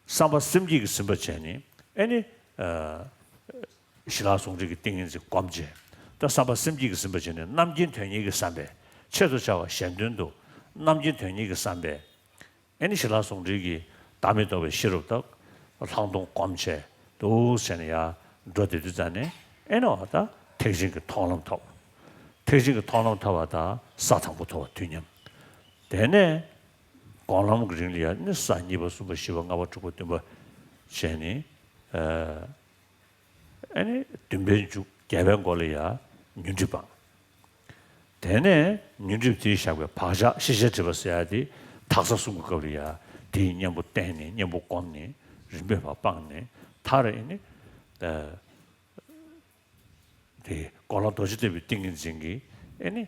བསམ་པ་སེམས་བསྐྱེད་ཀྱིས་ཟིན་པ་བྱས་ནས། ཨེ་ནི། ཨ། ཞི་ལྷག་ཟུང་འབྲེལ་གྱི་ཏིང་ངེ་འཛིན་སྒོམ་བྱས། ད་བསམ་པ་སེམས་བསྐྱེད་ཀྱིས་ཟིན་པ་བྱས་ནས། རྣམ་མཁྱེན་དོན་གཉེར་གྱི་བསམ་པས། ཆེད་དུ་བྱ་བ་གཞན་དོན་དུ། རྣམ་མཁྱེན་དོན་གཉེར་གྱི་བསམ་པས། ཨེ་ནི་ཞི་ལྷག་ཟུང་འབྲེལ་གྱི་བདག་མེད་རྟོགས་པའི་ཤེས་རབ་དང་ལྷག་མཐོང་སྒོམ་བྱས་འདུག་བྱས་ནས་ཡར་འགྲོ་བསྡད་དུས་ཙ་ནས། ཨེ་ནི་འོ་ད་ཐེག་ཆེན་གྱི་མཐོང་ལམ་ཐོབ། ཐེག་ཆེན་གྱི་མཐོང་ལམ་ཐོབ་པ་དང་ས་དང་པོ་ཐོབ་པ་དུས་མཉམ། དེ་ནས་སྒོམ་ལམ་གྱི་རིང་ལ་ཡང་ནི་ས་གཉིས་པ་གསུམ་པ་བཞི་པ་ལྔ་པ་དྲུག་པ་བདུན་པ་བྱས་ནས། ཨ། ཨ་ནི་བདུན་པའི་མཇུག་བརྒྱད་པའི་མགོ་ལ་ཡང་ཉོན་སྒྲིབ་སྤངས། དེ་ནས་ཉོན་སྒྲིབ་དེས་བཞག་པའི་བག་ཆགས་ཤེས་བྱའི་སྒྲིབ་པ་ཟེར་ཡ་དེ། དག་ས་གསུམ་གྱི་སྐབས་ལ་ཡང་དེའི་གཉེན་པོ་བསྟེན་ནས། གཉེན་པོ་བསྒོམས་ནས། རིམ་པས་ཕར་སྤངས་ནས། མཐར་ཨ་ནི། ཨ། དེ་སྒོམ་ལམ་རྡོ་རྗེ་ཐེག་པའི་ཏིང་ངེ་འཛིན་གྱིས། ཨེ་ནི་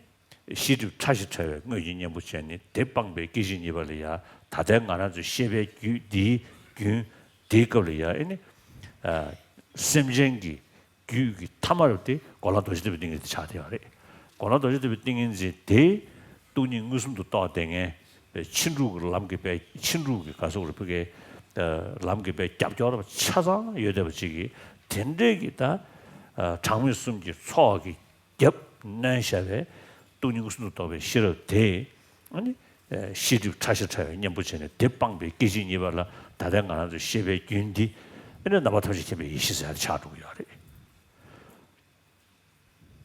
ཤེས་སྒྲིབ་ཕྲ་ཞིང་ཕྲ་བའི་དངོས་ཀྱི་གཉེན་པོ་བྱས་ནས། དེ་སྤངས་པའི་སྐྱེ་མཆེད་གཉིས་པ་ལ་ཡང་། ད་ལྟའི་ང་རང་ཚོའི་ཤེས་པའི་རྒྱུད་འདིའི་རྒྱུན། དེའི་སྐབས་ལ་ཡང་། ཨེ་ནི། ཨ། སེམས་ཅན་གྱི་རྒྱུད་ཀྱི་ཐ་མ་རུ་དེ་སྒོམ་ལམ་རྡོ་རྗེ་ཐེག་པའི་ཏིང་ངེ་འཛིན་ཆགས་བསྡད་པ་རེད། སྒོམ་ལམ་རྡོ་རྗེ་ཐེག་པའི་ཏིང་ངེ་འཛིན་དེ་སྟོང་ཉིད་མངོན་སུམ་དུ་རྟོགས་བསྡད་མཁན། ཕྱིན་དྲུག་གི་ལམ་གྱི་དཔེ། ཕྱིན་དྲུག་གི་ག་སོགས་རེད། ཕ་གི། ཨ། ལམ་གྱི་དཔེ་རྒྱབ་སྐྱོར་ཆ་ཚང་ཡོད་བསྡད་པ་ཅིག་གིས། དེ་འདྲའི་གི་ད། ཨ། གྲངས་མེད་གསུམ་གྱི་ཚོགས་ཀྱིས་རྒྱབ་གནོན་བཞག་པའི་སྟོང་ཉིད་མངོན་སུམ་དུ་རྟོགས་པའི་ཤེས་རབ་དེ། ཨ་ནི། ཤེས་སྒྲིབ་ཕྲ་ཞིང་ཕྲ་བའི་གཉེན་པོ་བྱས་ནས་དེ་སྤངས་པའི་སྐད་ཅིག་གཉིས་པ་ལ་ད་ལྟའི་ང་རང་ཚོའི་ཤེས་པའི་རྒྱུན་འདི་ཨེ་ནི་རྣམ་པ་ཐམས་ཅད་མཁྱེན་པའི་ཡེ་ཤེས་ཟེར་ཡ་ཆགས་འགྲོ་གི་ཡོད་རེད།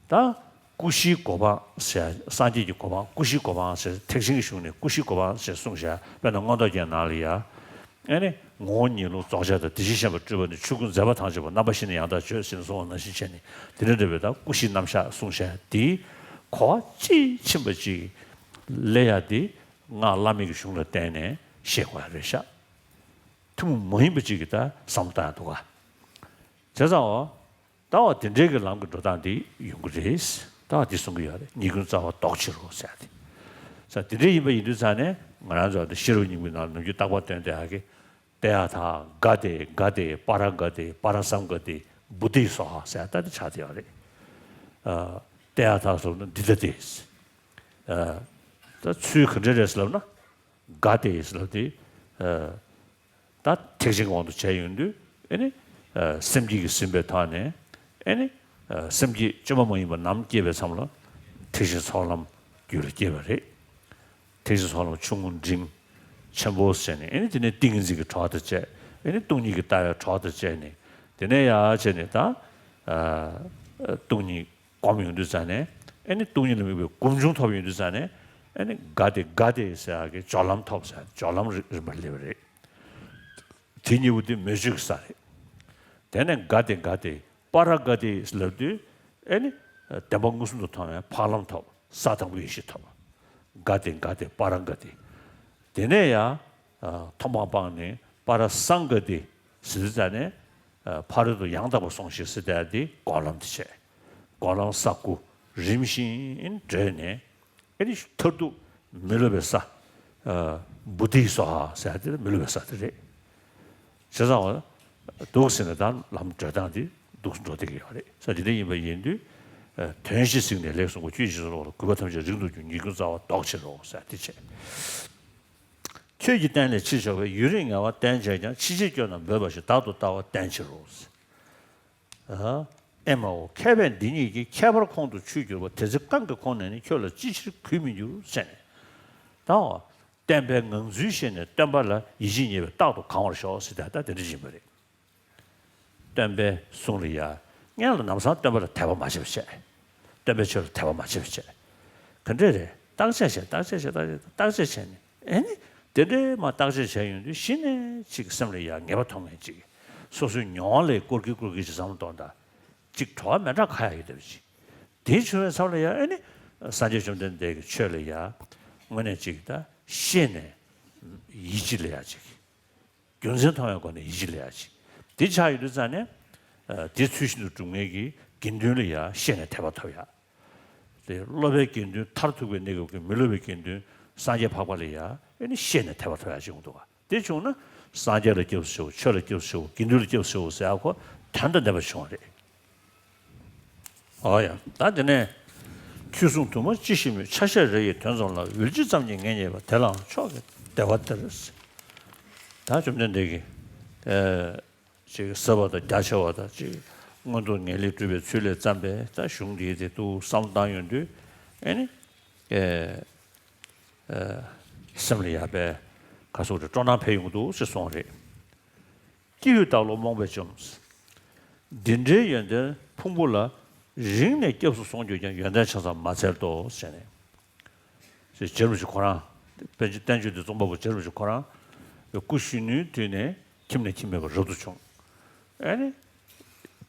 ད་ཀུ་ཤིའི་གོ་འཕང་ཟེར་ཡ། སངས་རྒྱས་ཀྱི་གོ་འཕང་། ཀུ་ཤིའི་གོ་འཕང་ཟེར། ཐེག་ཆེན་གྱི་གཞུང་ནས་ཀུ་ཤིའི་གོ་འཕང་ཟེར་གསུངས་བཞག་དཔེར་ན་མངོན་རྟོགས་རྒྱན་ནང་ལ་ཡ། ཨེ་ནི་ངོ་བོ་ཉིད་ལུགས་རྫོགས་བྱ་དང་། དེ་བཞིན་གཤེགས་པ་སྤྲུལ་པ་ནི། ཆོས་སྐུ་མཛད་པ་ཐམས་ཅད་པོ། རྣམ་པ་བཞི་ནི་ཡང་དག་བརྗོད་ཟེར་ནས་གསུངས་པ་ནང་བཞིན་བྱས་ནས་དེ་འདྲ་འདྲ་བའི་ད་ཀུ་ཤིའི་རྣམ་གཞག་གསུངས་བཞག་དེའི་གོ་བ་དཔྱིས་ཕྱིན་པ་ཅིག་ལས་ཡ་དེ་སྔགས་བླ་མེད་ཀྱི་གཞུང་ལ་བརྟེན་ནས་ཤེས་དགོས་ཡ་རེད་ཤག་ཐུན་མོང་མ་ཡིན་པ་ཅིག་གི་ད་བསམ་བློ་བཏང་ཡ་འདུག་ག་བྱས་ཙང་འོ། ད་འོ་དེ་འདྲའི་གི་ལམ་གྱི་འགྲོ་སྟངས་དེ་ཡོང་གི་རེད། ད་འོ་དེ་གསུང་གི་ཡོད་རེད། ཉེས་ཀུན་རྩ་བ་ཟློག་ཕྱིར་རོ་ཟེར་ཏེ། ས་དེ་འདྲའི་ཡིན་པ་ཡིན་དུས་ཙང་ནས་ང་རང་ཚོ་དེ་ཤེས་རབ་སྙིང་པོའི་ནང་ནམ་རྒྱུན་རྟག་པར་སྟོན་བསྡད་ཡག་གི། ཏདྱ་ཐཱ། ག་ཏེ་ག་ཏེ་པཱ་ར་ག་ཏེ་པཱ་ར་སཾ་ག་ཏེ་བོ་དྷི་སྭཱ་ཧཱ་ཟེར་ད་དེ་ཆགས་བསྡད་ཡོད་རེད། ཨ། ཏདྱ་ཐཱ་ཟེར་ན་འདི་ལྟ་སྟེ། ཨ། ད་ཚུལ་ག་འདྲ་རེད་ཟེར་ལབ་ན། ག་ཏེ་ཟེར་ལབ་དེ། ཨ། ད་ཐེག་ཆེན་གྱི་དབང་དུ་བྱས་ཡོང་དུས་ཨེ་ནི། ཨ། སེམས་བསྐྱེད་ཀྱིས་ཟིན་པའི་ཐོག་ནས་ཨེ་ནི། ཨ། སེམས་བསྐྱེད་བཅོས་མ་མ་ཡིན་པ་ནམ་སྐྱེས་པའི་མཚམས་ལ་ཐེག་ཆེན་ཚོགས་ལམ་རྒྱུད་ལ་སྐྱེས་པ་རེད། ཐེག་ཆེན་ཚོགས་ལམ་ཆུང་ངུ་འབྲིང་ཆེན་པོ་ཟེར་ནས་ཨེ་ནི་དེ་ནས་ཏིང་ངེ་འཛིན་གྱི་གྲོགས་དང་བཅས། ཨེ་ནི་སྟོང་ཉིད་ཀྱི་ལྟ་བའི་གྲོགས་དང་བཅས་ནས་དེ་ནས་ཡར་བྱས་ནས་ད། ཨ། སྟོང་ཉིད་སྒོམ་ཡོང་དུས་ཙང་ནས་ཨེ་ནི་སྟོང་ཉིད་ལ་དམིགས་པའི་སྒོམ་བྱུང་ཐོབ་ཡོང་དུས་ཙང་ནས་ཨེ་ནི་ག་ཏེ་ག་ཏེ་ཟེར་ཡག་གི་སྦྱོར་ལམ་ཐོབ་ཟེར། སྦྱོར་ལམ་རིམ་པར་སླེབས་པ་རེད། དེ་གཉིས་པོ་དེ་མོས་སྤྱོད་ཀྱི་ས་རེད། དེ་ནས་ག་ཏེ་ག་ཏེ་པཱ་ར་ག་ཏེ་ལབ་དུས་ཨེ་ནི་བདེན་པ་མངོན་སུམ་དུ་མཐོང་བའི་འཕགས་ལམ་ཐོབ། ས་དང་པོའི་ཡེ་ཤེས་ཐོབ། ག་ཏེ་ག་ཏེ་པཱ་ར་ག་ཏེ། དེ་ནས་ཡང་མཐོང་སྤང་སྤངས་ནས་པཱ་ར་སཾ་ག་ཏེ་ཟེར་དུས་ཙང་ནས་ཕ་རོལ་ཏུ་ཡང་དག་པར་སོང་ཞིག་ཟེར་ཡག་དེ་སྒོམ་ལམ་དེ་བྱས། སྒོམ་ལམ་ས་དགུ་རིམ་བཞིན་བགྲོད་ནས། ཨེ་ནི་མཐར་ཐུག་མི་སློབ་པའི་ས། ཨ། བོ་དྷི་སྭཱ་ཧཱ་ཟེར་ཡག་དེ་མི་སློབ་པའི་ས་དེ་རེད། བྱས་ཙང་འོ། འདུག་ཟེར་ནས་ད་ལམ་བགྲོད་སྟངས་དེ་འདུག་འགྲོ་བསྡད་ཀྱི་ཡོད་རེད། ས་དེ་འདྲ་ཡིན་པ་ཡིན་དུས། ཨ། དོན་བཞི་གཟིགས་ནས་ལེགས་གསུངས་པ། ཆོས་བཞི་སོགས་ལ་གུས་པ་ཐམས་ཅད་རིང་དུ་གྱུར། ཉེས་ཀུན་རྩ་བ་ཟློག་ཕྱིར་རོ་ཟེར་དེ་བྱས། ཆོས་ཀྱི་རྟེན་ལས་ཕྱིར་བཞག་པའི། ཡུན་རིང་ངལ་བ་བསྟེན་བྱས་ཀྱང་། ཕྱི་ཕྱིར་སྐྱོ་རྣམས་འབོད་པ་ཞིག་བདག་ཏུ་ལྟ་བ་བསྟེན་ཕྱིར་རོ། ཨ། ཨེ་མའོ། མཁས་པས་འདི་ཉིད་ཀྱི། ཁྱད་པར་ཁོང་དུ་ཆུད་གྱུར་པ། དེ་ཚེ་གང་གི་ཁོང་ནས་ནི། ཁྱོད་ལ་ཅི་ཕྱིར་གུས་མི་འགྱུར་ཟེར་ནས། ད་འོ། བསྟན་པའི་ངང་ཚུལ་ཤེས་ནས་སྟོན་པ་ལ། ཡིད་ཆེས་ཉེ་བས་རྟག་ཏུ་གང་བར་ཤོག་ཟེར་ད་ད་དེ་འདྲ་ཡིན་པ་རེད། སྟོན་པའི་གསུང་ལ་ཡ། སྔོན་ལ་ལམ་སང་སྟོན་པ་ལ་དད་པ་མ་བྱས་པ་བྱས། སྟོན་པའི་ཆོས་ལ་དད་པ་མ་བྱས་པ་བྱས། ག་འདྲས་རེད། བརྟག་དཔྱད་བྱས། བརྟག་དཔྱད་བྱས། བརྟག་དཔྱད་བྱས། བརྟག་དཔྱད་བྱས་ནས་ཨེ་ནི་དེ་འདྲས་མ་བརྟག་དཔྱད་བྱས་ཡོང་དུས་གཞི་ནས་ཅིག་སེམས་ལ་ཡ་ངེས་པ་ཐོགས་མཁན་ཅིག། སོ་སོའི་མྱོང་བ་ལས་སྐོར་གི་སྐོར་གི་ཅིག་བསམ་བློ་གཏོང་ད། ཅིག་བྲོ་བ་མི་འདྲ་ཁ་ཡ་ཡོད་བསྡད་པ་ཅིག། དེ་བྱུང་བའི་མཚམས་ལ་ཡ་ཨེ་ནི་སངས་རྒྱས་བཅོམ་ལྡན་འདས་ཀྱི་ཆོས་ལ་ཡ་དངོས་གནས་ཅིག་ད་ཤེས་ནས་ཡིད་ཆེས་ལ་ཡ་ཅིག། རྒྱུ་མཚན་མཐོང་བའི་སྒོ་ནས་ཡིད་ཆེས་ལ་ཡ་ཅིག། དེ་ཆགས་ཡོང་དུས་ཙང་ནས། ཨ། དེ་ཚུལ་བཞིན་དུ་སྒྲུབ་མཁན་གྱི་དགེ་འདུན་ལ་ཡ་ཤེས་ནས་དད་པ་ཐོབ་ཡ། དེ་སློབ་པའི་དགེ་འདུན་མཐར་ཐུག་པའི་གནས་སྐབས་ཀྱི་མི་སློབ་པའི་དགེ་འདུན་སངས་རྒྱས་འཕགས་པ་ལ་ཡ་ཨེ་ནི་ཤེས་ནས་དད་པ་ཐོབ་ཡ་ཅིག་ཡོང་འདུག་ག། དེ་བྱུང་ན་སངས་རྒྱས་ལ་སྐྱབས་སུ་མཆིའོ། ཆོས་ལ་སྐྱབས་སུ་མཆིའོ། དགེ་འདུན་ལ་སྐྱབས་སུ་མཆིའོ་ཟེར་ཡ་ཁོ་དོན་དང་ལྡན་པ་བྱུང་བ་རེད། ཨོ་ཡ། ད་དེ་ནས། ཁྱོད་གསུང་དུ་མ་ཅི་ཞིག་སྨྲོས། ཆ་ཤས་རེ་ཡི་དོན་ཙམ་ལ། འོལ་སྤྱི་ཙམ་གྱིས་ངེས་རྙེད་པ། དེ་ལའང་མཆོག་གི་བདེ་བ་སྟེར། ད་བཅོམ་ལྡན་འདས་ཀྱིས། ཨེ། ཅིག་ཟབ་པ་དང་རྒྱ་ཆེ་བ་དང་ཅིག་མངོན་མཐོ་ངེས་ལེགས་སྒྲུབ་པའི་ཚུལ་ལས་བརྩམས་པའི་ད་གཞུང་འདི་དེ་འདུག་བསམ་བློ་བཏང་ཡོང་དུས་ཨེ་ནི། ཨེ། ཨེ། སེམས་ལ་ཡག་པའི་ག་སོགས་རེ་སྤྲོ་སྣང་འཕེལ་ཡོང་འདུག་ཅེས་གསུངས་རེད། སྐྱེས་བུ་བདག་བློ་རྨོངས་པས་བཅོམ། འདི་འདྲའི་ཡོན་ཏན་ཕུང་པོ་ལ། རིང་ནས་སྐྱབས་སུ་སོང་གྱུར་ཀྱང་། ཡོན་ཏན་ཆ་ཚང་མ་འཚལ་ཏོ་ཟེར་ནས། ཞེས་རྗེ་རིན་པོ་ཆེ་ཁོ་རང་། པཎ་ཆེན་བསྟན་བཅོས་འདི་རྩོམ་པ་པོ་རྗེ་རིན་པོ་ཆེ་ཁོ་རང་སྐུ་གཞོན་ནུའི་དུས་ནས་ཁྱིམ་ནས་ཁྱིམ་མེད་པར་རབ་ཏུ་བྱུང་། ཨེ་ནི།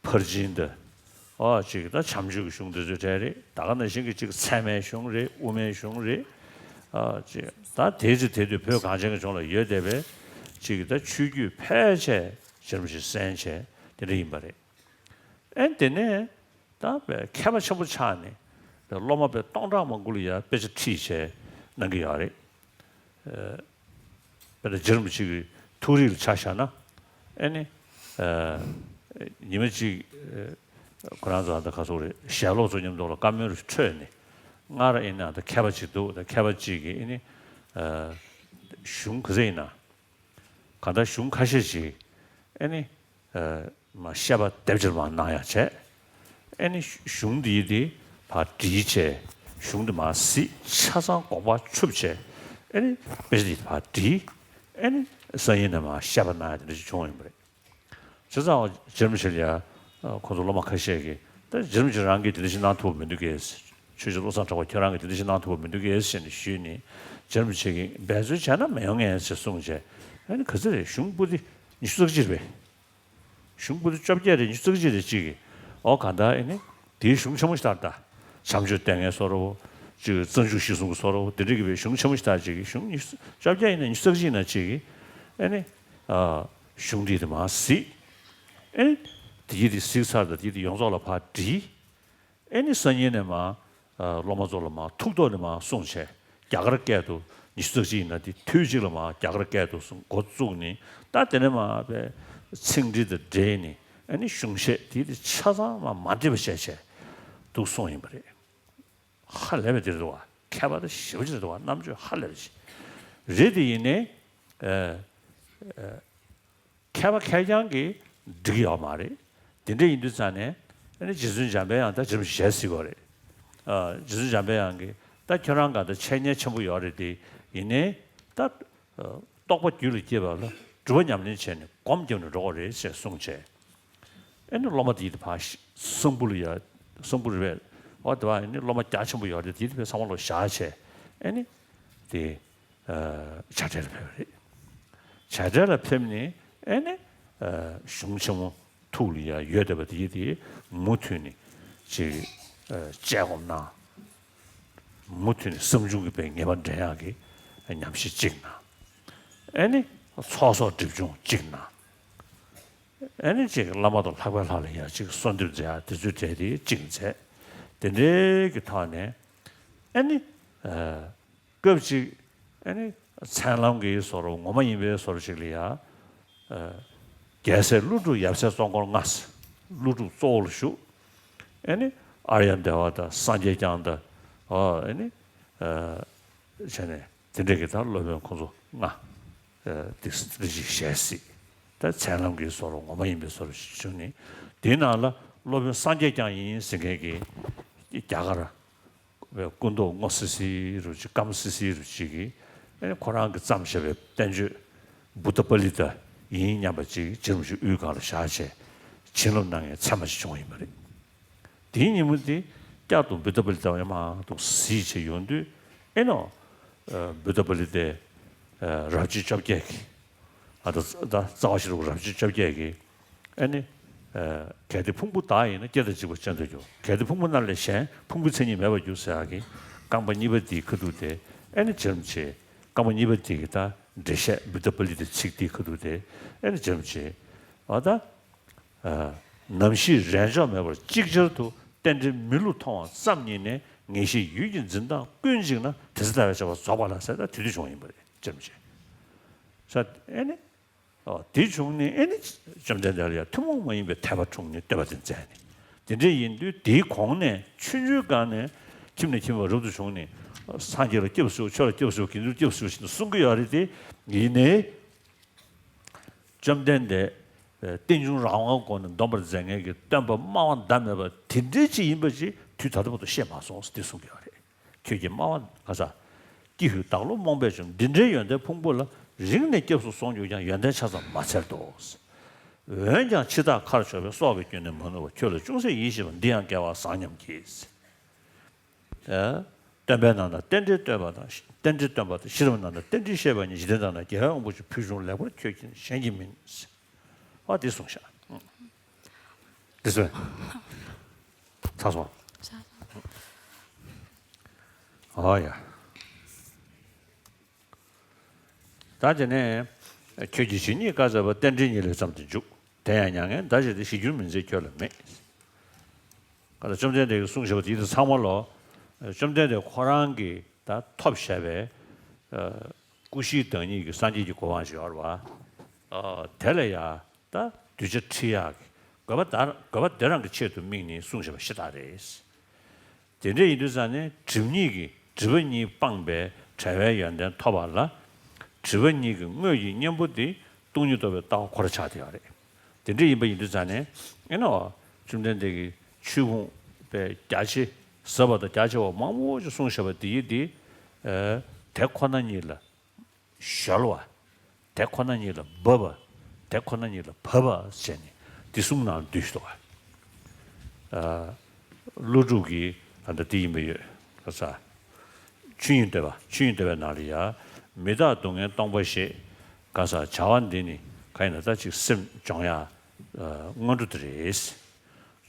ཕར་ཕྱིན་དང་། ཨ། ཅིག་ད་བྱམས་ཆོས་ཀྱི་གཞུང་འདི་ཚོའི་གྲས་རེད། ད་ག་ནང་བཞིན་གྱི་ཅིག་ཚད་མའི་གཞུང་རེད། དབུ་མའི་གཞུང་རེད། ཨ། ཅིག་ད་དེའི་ཚེ་དེ་དུས་བོད་གངས་ཅན་གྱི་ལྗོངས་ལ་ཡོད་བསྡད་པའི་ཅིག་ད་ཆོས་བརྒྱུད་ཕལ་ཆེར་རྗེ་རིན་པོ་ཆེས་གསན་བྱས་དེ་འདྲ་ཡིན་པ་རེད། ཨེ། དེ་ནས་ད་མཁས་པ་ཆེན་པོ་ཆགས་ནས་སློབ་མ་དཔེ་སྟོང་ཕྲག་མང་པོ་ལ་ཡ་དཔེ་ཆ་ཁྲིད་བྱས་གནང་གི་ཡོད་རེད། ཨ། དཔེར་ན་རྗེ་རིན་པོ་ཆེ་གི་ཐུགས་རིག་ལ་ཆ་བཞག་ན། ཨེ་ནི། ཨ། ཉི་མ་གཅིག་ཨ། ཁོ་རང་ཚོ་ད་ག་སོགས་རེད། ཞལ་ལོག་ཚོ་མཉམ་དུ་ལ་བཀའ་མོལ་འཕྲོས་ནས། སྔར་ཡིན་ན་ད་མཁས་པ་ཅིག་འདུག་ད་མཁས་པ་ཅིག་གིས་ཨེ་ནི། ཨ། གཞུང་ག་ཚད་ཡིན་ན། གང་ལྟར་གཞུང་ཁ་ཤས་ཅིག་ཨེ་ནི། ཨ། མར་བཤད་པ་དེབ་ཅིག་ལ་མར་གནང་ཡག་བྱས། ཨེ་ནི་གཞུང་འདི་དེ་ཕར་བསྒྲིལ་བྱས། གཞུང་འདི་མར་གཟིགས། ཆ་ཚང་དགོངས་པ་འཁྲུབ་བྱས། ཨེ་ནི་དཔེ་ཆ་དེ་ཕར་བྲིས། ཨེ་ནི་སང་ཉིན་ནས་མར་བཤད་པ་གནང་ཡ་དེ་འདྲ་ཞིག་བྱུང་ཡོད་པ་རེད། བྱས་ཙང་རྗེ་རིན་པོ་ཆེ་ལ་ཡ་ཁོང་ཚོ་སློབ་མ་ཁ་ཤས་ཀྱིས་ད་རྗེ་རིན་པོ་ཆེ་རང་གིས་དེ་འདྲ་ཞིག་གནང་ཐུབ་པ་མི་འདུག་གས། ཆོས་རྗེ་བློ་བཟང་གྲགས་པ་ཁྱེད་རང་གིས་དེ་འདྲ་ཞིག་གནང་ཐུབ་པ་མི་འདུག་གས་ཞེས་ནས་ཞུས་ནས། རྗེ་རིན་པོ་ཆེ་གིས་འབད་རྩོལ་བྱས་ན་མི་ཡོང་ངས་ཞེས་གསུངས་བྱས། ཨེ་ནི་ག་ཚོད་རེད། གཞུང་པོ་ཏི་ཉི་ཤུ་རྩ་གཅིག་རེད་པས། གཞུང་པོ་ཏི་བཅོ་བརྒྱད་རེད། ཉི་ཤུ་རྩ་གཅིག་རེད་གཅིག་གིས། ཨོ་གང་ལྟར་ཨེ་ནི་དེའི་གཞུང་ཆེན་མོ་ཞིག་ལྟར་ད། བྱམས་ཆོས་ལྟས་ངན་སོགས་རོ། ཅིག་བརྩམས་ཆོས་གཞིར་བཟུང་གི་སོགས་རོ། དེ་འདྲ་གི་བའི་གཞུང་ཆེན་མོ་ཞིག་ལྟར་གཅིག་གིས། གཞུང་ཉི་ཤུ་བཅོ་བརྒྱད་ཡིན་ན་ཉི་ཤུ་རྩ་གཅིག་ཡིན་ན་གཅིག་གིས། ཨེ་ནི་ཨ་གཞུང་འདི་དེ་མར་གཟིགས། ཨེ་ནི་དེ་གི་དེ་གཟིགས་ཚར་ད་དེ་གི་དེ་ཡོངས་རྫོགས་ལ་ཕར་བྲིས། ཨེ་ནི་སང་ཉིན་ནས་མར་ཨ་སློབ་མ་ཚོ་ལ་མར་ཐུགས་ཐོག་ནས་མར་གསུངས་བྱས། རྒྱ་གར་སྐད་དུ་ཉི་ཤུ་རྩ་གཅིག་ཡིན་ན་དེ་དུས་གཅིག་ལ་མར་རྒྱ་གར་སྐད་དུ་གསུང་འགོ་བཙུགས་ནས། ད་དེ་ནས་མར་པའི་ཚིག་འགྲེལ་དང་འབྲེལ་ནས། ཨེ་ནི་གཞུང་བཤད་དེ་དེ་ཆ་ཚང་མར་མ་འགྲིག་པ་བྱས་བྱས་འདུག་གསུངས་ཡིན་པ་རེད། ཧ་ལས་པ་དེ་རེད་འདུག་བ། མཁས་པ་དེ་ཞེ་པོ་ཅིག་རེད་འདུག་བ། རྣམ་དཔྱོད་ཧ་ལས་པ་ཅིག་རེད། དེ་ཡིན་ནའི་ཨ་ཨ་མཁས་པ་མཁས་རྐྱང་གིས་འགྲིག་གི་ཡོད་མ་རེད། དེ་འདྲ་ཡིན་དུས་ཙང་ནས། ཨ་ནི་རྗེ་བཙུན་འཇམ་པའི་དབྱངས་ད་རྗེ་རིན་པོ་ཆེ་ཞལ་གཟིགས་པ་རེད། ཨ་རྗེ་བཙུན་འཇམ་པའི་དབྱངས་ཀྱིས་ད་ཁྱོད་རང་ག་ད་འཆད་ཉན་ཆེན་པོ་ཡོད་རེད་དེ། ཡིན་ནའི་ད་ཨ་རྟོགས་པ་རྒྱུད་ལ་སྐྱེས་པ་ལ་སྒྲུབ་པ་ཉམས་ལེན་བྱས་ནས་སྒོམ་བརྒྱབ་ནས་འགྲོ་དགོས་རེད་ཅེས་གསུངས་བྱས། ཨ་ནི་སློབ་མ་དེ་ཡིད་ཕར་གསང་ཕུ་ལ་ཡ། གསང་ཕུ་རེད་པས། འོ་དེ་བ་ཨ་ནི་སློབ་མ་རྒྱ་ཆེན་པོ་ཡོད་རེད། དེ་ཡིད་ཕར་ཚང་མ་ལོ་བཞག་བྱས། ཨ་ནི་དེ་ཨ་བྱ་བྲལ་ལ་ཕེབས་པ་རེད། བྱ་བྲལ་ལ་ཕེབས་ནས་ཨེ་ནི་ཨ་གཞུང་ཆེན་མོ་ཐུགས་ལ་ཡ་ཡོད་བསྡད་པ་དེ་ཡིས་དེ་མུ་མཐུད་ནས་ཅིག་ཨ་དཔྱད་སྒོམ་གནང་། མུ་མཐུད་ནས་བསམ་བྱུང་གི་པའི་ངེས་པ་འདྲེན་ཡག་གི་ཉམས་ཞིབ་ཅིག་གནང་། ཨེ་ནི་ཚོགས་གསོག་སྒྲིབ་སྦྱོང་ཅིག་གནང་། ཨེ་ནི་ཅིག་བླ་མ་དང་ལྷག་པའི་ལྷ་ལ་ཡ་ཅིག་གསོལ་འདེབས་མཛད་ཡག་དེ་ཚོའི་གྲས་དེ་ཅིག་མཛད། དེ་འདྲའི་གི་ཐོག་ནས་ཨེ་ནི་ཨ་སྐབས་ཅིག་ཨེ་ནི་མཚན་ལམ་གྱི་བཟོ་འདྲ་ངོ་མ་ཡིན་པའི་བཟོ་འདྲ་ཞིག་ལ་ཡ། ཨ་རྒྱལ་སྲས་ཀླུ་སྒྲུབ་ཡབ་སྲས་གཙོ་འཁོར་ལྔ། ཀླུ་སྒྲུབ་གཙོ་བོ་ལ་བཞུགས། ཨེ་ནི་ཨཱརྱ་དེ་ཝ་དང་སངས་རྒྱས་བསྐྱངས་དང་། ཨ་ཨེ་ནི་ཨ་བྱས་ནས་དེ་འདྲ་གི་ད་སློབ་དཔོན་ཁོང་ཚོ་ལྔ། ཨ་དེ་འདྲ་ཞིག་ཞལ་གཟིགས། ད་མཚན་ལམ་གྱི་བཟོ་འདྲ་ངོ་མ་ཡིན་པའི་བཟོ་འདྲ་ཞིག་བྱུང་ནས། དེའི་ནང་ལ་སློབ་དཔོན་སངས་རྒྱས་བསྐྱངས་ཡིན་ཟེར་མཁན་གྱི་རྒྱ་གར་བའི་སྐུ་མདོག་སྔོ་སི་སི་རུ་ཅིག་སྐམ་སི་སི་རུ་ཅིག་གིས། ཨེ་ནི་ཁོ་རང་གིས་བརྩམས་བཞག་པའི་བསྟན་བཅོས་བུདྡྷ་པཱ་ལི་ཏ་ཡིན་སྙམ་པ་ཅིག་རྗེ་རིན་པོ་ཆེ་དབུའི་སྒང་ལ་བཞག་བྱས་བྱིན་རླབས་གནང་མཁན་ཚད་མ་ཞིག་བྱུང་བ་ཡིན་པ་རེད། དེའི་ཉིན་མོ་དེ་བསྐྱར་དུ་བུདྡྷ་པཱ་ལི་ཏ་ཡང་མང་དུ་གཟིགས་བྱས་ཡོང་དུས། ཨེ་ནོ། ཨ་བུདྡྷ་པཱ་ལི་ཏའི་ཨ་རབ་བྱེད་བཅོ་བརྒྱད་ཀྱི། ཨ་ད་ད་རྩ་བ་ཤེས་རབ་རབ་བྱེད་བཅོ་བརྒྱད་ཀྱི། ཨེ་ནི་ཨ་གལ་ཏེ་ཕུང་པོ་བདག་ཡིན་ན། སྐྱེ་དང་འཇིག་པ་ཅན་དུ་འགྱུར། གལ་ཏེ་ཕུང་པོ་རྣམས་ལས་གཞན། ཕུང་པོའི་མཚན་ཉིད་མེད་པར་འགྱུར་ཟེར་ཡག་གི་རྐང་པ་གཉིས་པ་དེའི་ཁ་ཐུག་དེ། ཨེ་ནི་རྗེ་རིན་པོ་ཆེ་རྐང་པ་གཉིས་པ་དེ་གི་ད་འགྲེལ་བཤད་བུདྡྷ་པཱ་ལི་ཏའི་ཚིག་དེའི་ཁ་ཐུག་དེ། ཨེ་ནི་རྗེ་རིན་པོ་ཆེ་ཨ་ད། ཨ་ནམ་ཞིག་རས་ཆོག་མེད་པར་ཅིག་ཅར་དུ། རྟེན་འབྲེལ་མི་བསླུ་མཐོང་བ་ཙམ་ཉིད་ནས། ངེས་ཤེས་ཡུལ་གྱི་འཛིན་སྟངས་ཀུན་འཇིག་ན། དེ་ཚེ་ལྟ་བའི་བྱ་བ་རྫོགས་པ་ལགས་ཟེར། ད་དེ་དུས་བྱུང་ཡིན་པ་རེད། ཅེས་བྱས། ས་ཨེ་ནི། ཨོ་དེ་བྱུང་ནས་ཨེ་ནི་བཅོམ་ལྡན་འདས་ལ་ཡང་ཐུན་མོང་མ་ཡིན་པའི་དད་པ་འཁྲུངས་ནས་བསྟོད་པ་དེ་མཛད་ནས། དེ་འདྲ་ཡིན་དུས་དེའི་གོང་ནས་ཆུང་ཆུང་སྒང་ནས་ཁྱིམ་ནས་ཁྱིམ་པ་རབ་ཏུ་བྱུང་ནས། སངས་རྒྱས་ལ་སྐྱབས་སུ་མཆིའོ། ཆོས་ལ་སྐྱབས་སུ་མཆིའོ། དགེ་འདུན་ལ་སྐྱབས་སུ་མཆིའོ་ཞེས་གསུང་གི་ཡོད་རེད་དེ། ཡིན་ནའི། བཅོམ་ལྡན་འདས་རྟེན་འབྱུང་རང་དབང་སྒོ་ནས་སྡོམ་པར་མཛད་མཁན་གྱི་སྟོན་པ་སྨྲ་བ་ཟླ་མེད་པ་དེ་འདྲའི་ཅིག་ཡིན་པ་ཅིག་དུས་ད་ལྟ་བར་དུ་ཤེས་མ་སོང་ཟེར་དེ་གསུང་གི་ཡོད་རེད། ཁྱོད་ཀྱིས་སྨྲ་བ་ག་ས། ཀྱི་ཧུད་བདག་བློ་རྨོངས་པས་བྱུང་། འདི་འདྲའི་ཡོན་ཏན་ཕུང་པོ་ལ། རིང་ནས་སྐྱབས་སུ་སོང་གྱུར་ཀྱང་། ཡོན་ཏན་ཆ་ཙམ་མ་འཚལ་ཏོ། འོན་ཀྱང་འཆི་བདག་ཁར་ཕྱོགས་པའི། སྲོག་གི་སྐྱོན་ནི་མ་ནུབ་པ། ཁྱོད་ལ་ཅུང་ཟད་ཡིད་ཆེས་པ། འདི་ཡང་སྐལ་བ་བཟང་སྙམ་གྱིས། ཨ། སྟོན་པའི་ནང་ན་རྟེན་འབྲེལ་བསྟོད་པ་དང་། རྟེན་འབྲེལ་སྟོན་པ་དང་། ཤེས་རབ་ནང་ན་རྟེན་འབྲེལ་བཤད་པ་ཉིད། འཇིག་རྟེན་དག་ན་རྒྱལ་བའི་དབང་པོ་ཆེ། ཕུལ་བྱུང་ལེགས་པར་ཁྱོད་མཁྱེན། གཞན་གྱིས་མིན། ཨ་འདི་གསུངས་ཤག་འདི་གསུངས། ཚར་སོང་། ཨོ་ཡ། ད་དེ་ནས་ཁྱོད་ཀྱིས་ཇི་སྙེད་བཀའ་སྩལ་པ། རྟེན་འབྲེལ་ཉིད་ལས་བརྩམས་ཏེ་འཇུག་དེ་ཡང་མྱ་ངན་འདའ་བྱེད་དེ། ཞི་འགྱུར་མི་མཛད་ཁྱོད་ལ་མེད། ཀ་ད་བཅོམ་ལྡན་འདས་ཀྱིས་གསུངས་བཞག་པ་དེ་ཚང་མ་ལོ། བཅོམ་ལྡན་འདས་ཁོ་རང་གིས་ད་ཐོབ་བཞག་པའི་ཨ་སྐུ་བཞིའི་བདག་ཉིད་ཀྱི་སངས་རྒྱས་ཀྱི་གོ་འཕང་ཞིག་ཡོད་རེད་པ། ཨ་དེ་ལ་ཡ་ད་གདུལ་བྱ་ཁྲིད་ཡག་གི་དགོས་པ་དེ་དགོས་པ་དེ་རང་གི་ཆེད་དུ་དམིགས་ནས་གསུངས་བཞག་པ་ཞེ་དྲག་རེད། དེ་འདྲ་ཡིན་དུས་ཙང་ནས་སྒྲིབ་གཉིས་ཀྱི་སྒྲིབ་པ་གཉིས་སྤངས་པའི་བྲལ་བའི་ཡོན་ཏན་ཐོབ་པ་ལ། སྒྲིབ་པ་གཉིས་ཀྱི་དངོས་ཀྱི་གཉེན་པོ་དེ་སྟོང་ཉིད་རྟོགས་པའི་ལྟ་བ་ཁོ་རང་ཆགས་བསྡད་ཡོད་རེད། དེ་འདྲ་ཡིན་པ་ཡིན་དུས་ཙང་ནས་ཨེ་ནོ། བཅོམ་ལྡན་འདས་ཀྱིས་ཆོས་ཕུང་པའི་རྒྱ་ཆེ་ཟབ་པ་དང་རྒྱ་ཆེ་བ་མང་པོ་ཞིག་གསུངས་བཞག་པ་དེ་ཡིས་དེ། ཨ་དེ་ཁོ་ན་ཉིད་ལ་ གཞོལ་བ། དེ་ཁོ་ན་ཉིད་ལ་འབབ་པ། དེ་ཁོ་ན་ཉིད་ལ་བབ་པ་ཟེར་ནས་འདི་གསུམ་ནང་བསྡུས་ཤིག་འདུག་ག་ཨ། ཀླུ་སྒྲུབ་ཀྱིས་ཨ་ད་འདི་ཡིན་པ་ཡོད། ག་ས། ཆོས་དབྱིངས་བསྟོད་པ། ཆོས་དབྱིངས་བསྟོད་པའི་ནང་ལ་ཡ། མི་རྟག་སྡུག་བསྔལ་སྟོང་པ་ཞེས། ག་ས། བྱ་བ་འདི་ནི་ག་ཡིན་ན་ད་ཅིག་སེམས་སྦྱོང་ཡ། ཨ། སྔོན་འགྲོ་དེ་རེད།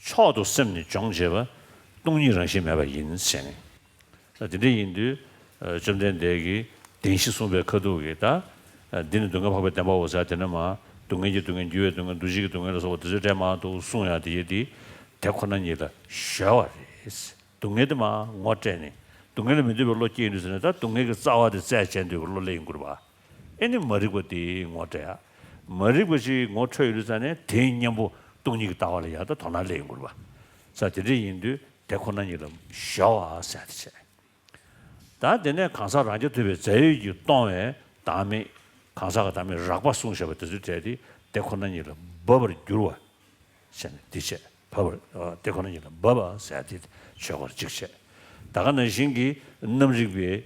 མཆོག་ཏུ་སེམས་ནི་སྦྱོང་བྱེད་པ། སྟོང་ཉིད་རང་བཞིན་མེད་པ་ཡིན་ཟེར་ནས། ད་དེ་འདྲ་ཡིན་དུས། ཨ། བཅོམ་ལྡན་འདས་ཀྱིས་བདེན་བཞི་གསུངས་པའི་ཁ་ཐུག་གིས་ད། ཨ། འདི་ནི་སྡུག་བསྔལ་འཕགས་པའི་བདེན་པའོ་ཟེར་དེ་ནས་མ། སྡུག་བསྔལ་གྱི་སྡུག་བསྔལ། འགྱུར་བའི་སྡུག་བསྔལ། འདུ་བྱེད་ཀྱི་སྡུག་བསྔལ་ལ་སོགས་པ་དེ་ཚོའི་གྲས་མང་དུ་གསུངས་ཡ་དེ་ཡོད་དེ། དེ་ཁོ་ན་ཉིད་ལ་གཞོལ་བ་རེད། སྡུག་བསྔལ་དེ་མ་ངོ་སྤྲད་ནས། སྡུག་བསྔལ་ལ་མི་འདོད་པའི་བློ་སྐྱེས་ཡོང་དུས་ཟེར་ནས་ད་སྡུག་བསྔལ་གྱི་རྩ་བ་དེ་རྩད་བཅད་འདོད་པའི་བློ་སླེབས་ཡོང་གི་རེད་པ། ཨེ་ནི་མ་རིག་པ་དེ་ངོ་སྤྲད་ཡ། མ་རིག་པ་ཞིག་ངོ་འཕྲོད་ཡོང་དུས་ཙང་ནས་དེའི་གཉེན་པོ་སྟོང་ཉིད་ཀྱི་ལྟ་བ་ལ་ཡང་ད་དོ་སྣང་སླེབས་ཡོང་གི་རེད་པ། ས་དེ་འདྲ་ཡིན་དུས་དེ་ཁོ་ན་ཉིད་ལ་གཞོལ་བ་ཟེར་ཏེ་བྱས། ད་དེ་ནས་གང་ཟག་རང་རྐྱ་ཐུབ་པའི་རྫས་ཡོད་ཀྱིས་སྟོང་བའི་བདག་མེད། གང་ཟག་གི་བདག་མེད་རགས་པ་གསུངས་བཞག་པ་དེ་ཚོའི་གྲས་དེ་དེ་ཁོ་ན་ཉིད་ལ་འབབ་པར་འགྱུར་བ། ཟེར་ནས་འདི་བྱས། འབབ་པར། ཨ། དེ་ཁོ་ན་ཉིད་ལ་འབབ་པ་ཟེར་ཏེ་ཆོས་སྐོར་གཅིག་བྱས། ད་ག་ནང་བཞིན་གྱི་རྣམ་རིག་པའི་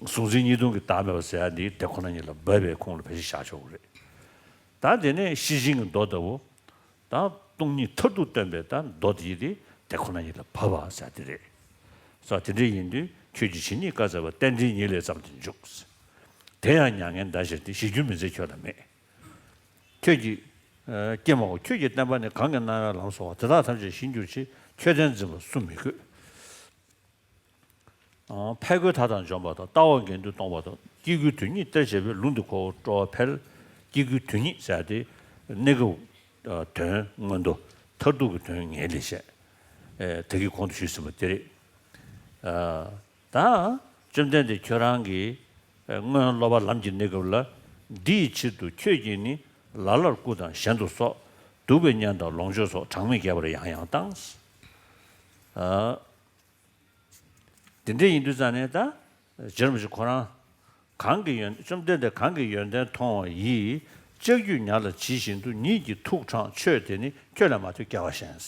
གཟུང་འཛིན་གཉིས་སྟོང་གི་བདག་མེད་པ་ཟེར་ཡ་འདི་དེ་ཁོ་ན་ཉིད་ལ་འབབ་པའི་ཁུངས་ལ་ཕལ་ཆེར་བཞག་ཆོག་གི་རེད། ད་དེ་ནས་ཤེར་ཕྱིན་གྱི་མདོ་ལྟ་བུ། ད་སྟོང་ཉིད་མཐར་ཐུག་སྟོན་པའི་ད་མདོ་དེ་ཡི་དེ་དེ་ཁོ་ན་ཉིད་ལ་འབབ་པ་ཟེར་དེ་རེད། ས་དེ་འདྲ་ཡིན་དུས་ཁྱོད་ཀྱི་ཇི་སྙེད་བཀའ་སྩལ་པ། རྟེན་འབྲེལ་ཉིད་ལས་བརྩམས་ཏེ་འཇུག་དེ་ཡང་མྱ་ངན་འདའ་ཕྱིར་ཏེ། ཞེས་རྒྱུན་མི་འཛིན་ཁྱོད་ལ་མེད། ཁྱོད་ཀྱི། ཨ། ཀྱེ་མའོ། ཁྱོད་ཀྱི་བསྟན་པ་ནི་གང་གིས་གནང་བའི་ལམ་སོགས་པ་དེ་དག་ཐམས་ཅད་ཞི་འགྱུར་ཕྱིར། ཁྱོད་བསྟན་འཛིན་པ་སུ་མི་དགོས། ཨ། ཕས་རྒོལ་མཐའ་དག་འཇོམས་པ་དང་། ལྟ་བ་འགལ་འདུ་སྟོང་པ་དང་། སྐྱེ་དགུའི་དོན་ཉིད་སྟེར་བྱེད་པའི། ལུང་འདི་ཁོ་བོ་སྤྲོ་བ་འཕེལ། སྐྱེ་དགུའི་དོན་ཉིད་ཟེར་ཏེ་གནས་སྐབས། ཨ། དོན་མངོན་མཐོ། མཐར་ཐུག་གི་དོན་ངེས་ལེགས་བཤད། ཨེ། ད་གིན་གོང་དུ་ཞུས་ཟིན་པ་དེ་རེད། ཨ། ད་བཅོམ་ལྡན་འདས་ཁྱོད་རང་གིས། ཨེ། སྔོན་སློབ་པ་ལམ་གྱི་གནས་སྐབས་ལ། འདི་ཡི་ཕྱིར་དུ་ཁྱོད་ཀྱིས་ནི། ལ་ལར་སྐུ་དང་གཞན་དུ་སོགས། གདུག་པའི་གཉེན་དང་ལོངས་སྤྱོད་སོགས། གྲངས་མེད་བརྒྱ་པར་ཡང་ཡང་བཏང་། ཨ། དེ་འདྲ་ཡིན་དུས་ཙང་ནས་ད་རྗེ་རིན་པོ་ཆེ་ཁོ་རང་གང་གི་ཡོན། བཅོམ་ལྡན་འདས་གང་གི་ཡོན་ཏན་མཐོང་བ་ཡིས། ལྕགས་ཀྱུས་ཉ་ལ་ཇི་བཞིན་དུ། ཉིད་ཀྱི་ཐུགས་དྲངས་ཆོས་དེ་ནི། ཁྱོད་ལས་མ་ཐོས་སྐལ་བ་གཞན།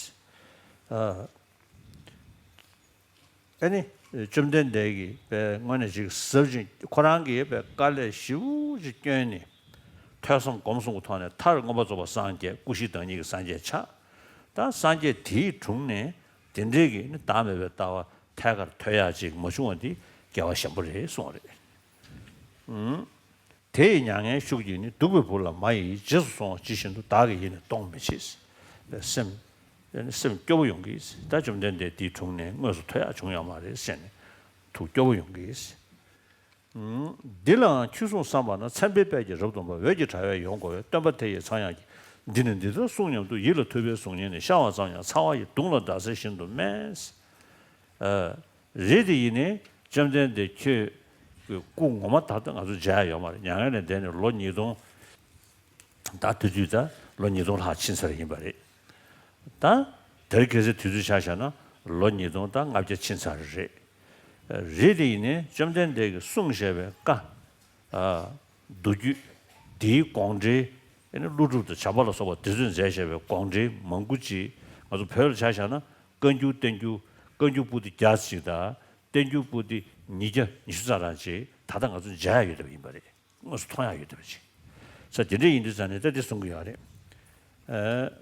ཨ། ཨ་ནི་བཅོམ་ལྡན་འདས་ཀྱིས་པའི་དངོས་གནས་ཅིག་ཟབ་ཅིང་ཁོ་རང་གིས་པའི་དཀའ་ལས་ཞེ་པོ་ཅིག་བསྐྱོན་ནས། ཐོས་བསམ་སྒོམ་གསུམ་གྱི་ཐོག་ནས་མཐར་མངོན་པར་རྫོགས་པར་སངས་རྒྱས། སྐུ་བཞི་བདག་ཉིད་ཀྱི་སངས་རྒྱས་ཆགས། ད་སངས་རྒྱས་དེའི་དྲུང་ནས་དེ་འདྲའི་གི་ནི་བདག་མེད་པའི་ལྟ་བ་ཐད་ཀར་ཐོས་ཡག་ཅིག་མ་བྱུང་བ་འདི་སྐལ་བ་ཞན་པོ་རེད་གསུངས་པ་རེད། ཨུམ། དེ་ཡི་མྱ་ངན་ཤུགས་ཀྱིས་ནི། གདུག་པའི་བུ་ལ་མ་ཡིས་རྗེས་སུ་སོང་བ་ཇི་བཞིན་དུ། བདག་གི་ཡིད་ནི་གཏོང་མི་བྱེད། སེམས། སེམས་སྐྱོ་བོ་ཡོང་གི། ད་བཅོམ་ལྡན་འདས་དེའི་དྲུང་ནས་དངོས་སུ་ཐོས་ཡག་བྱུང་ཡོད་མ་རེད་ཟེར་ནས་ཐུགས་སྐྱོ་བོ་ཡོང་གི། འདི་ལའང་ཁྱོད་གསུང་བསམ་པ་ན། མཚན་དཔེའི་དཔལ་གྱིས་རབ་སྟོན་པ། འོད་ཀྱི་དྲ་བས་ཡོངས་བསྐོར་བའི། སྟོན་པ་དེ་ཡི་ཚངས་དབྱངས་ཀྱིས། འདི་ནི་འདི་ལྟར་གསུངས་སྙམ་དུ། ཡིད་ལ་ཐུབ་པས་གཟུགས་བརྙན་ནི། ཤར་བ་ཙམ་ཡང་ཚ་བ་ཡི། དུང་ལ་ཟླ་ཟེར་བཞིན་དུ་མེད། ཨ། རེད་དེ་ཡིན་ནའི་བཅོམ་ལྡན་འདས་ཁྱོད་ཀྱི་སྐུ་ངོ་མ་ད་ལྟ་ང་ཚོ་མཇལ་ཡོད་མ་རེད། མྱ་ངན་ལས་འདས་ནས་ལོ་ཉིས་སྟོང་། ད་དུས་ཚོད་ད་ལོ་ཉིས་སྟོང་ལྷག་ཕྱིན་ཚར་ཡིན་པ་རེད། ད་དེར་གལ་སྲིད་དུས་ཚོད་ཆ་བཞག་ན་ལོ་ཉིས་སྟོང་དང་ལྔ་བརྒྱ་ཕྱིན་ཚར་རེད། རེད་དེ་ཡིན་ནའི་བཅོམ་ལྡན་འདས་ཀྱིས་གསུངས་བཞག་པའི་བཀའ། ཨ། མདོ་རྒྱུད་འདིའི་དགོངས་འགྲེལ། ཨ་ནི་ཀླུ་སྒྲུབ་དང་བྱམས་པ་ལ་སོགས་པ་དེ་ཚོས་མཛད་བཞག་པའི་དགོངས་འགྲེལ་མང་པོ་ཅིག་ང་ཚོ་བོད་ལ་ཆ་བཞག་ན་བཀའ་འགྱུར་བསྟན་འགྱུར། བཀའ་འགྱུར་པོ་ཏི་བརྒྱ་ཅིག་དང་། བསྟན་འགྱུར་པོ་ཏི་ཉིས་བརྒྱ་ཉི་ཤུ་རྩ་གྲངས་ཅིག་ད་ལྟ་ང་ཚོ་མཇལ་ཡ་ཡོད་བསྡད་པ་ཡིན་པ་རེད། དངོས་སུ་མཐོང་ཡ་ཡོད་བསྡད་པ་ཅིག་ས་དེ་འདྲ་ཡིན་དུས་ཙང་ནས་ད་འདི་གསུང་གི་ཡོད་རེད། ཨ།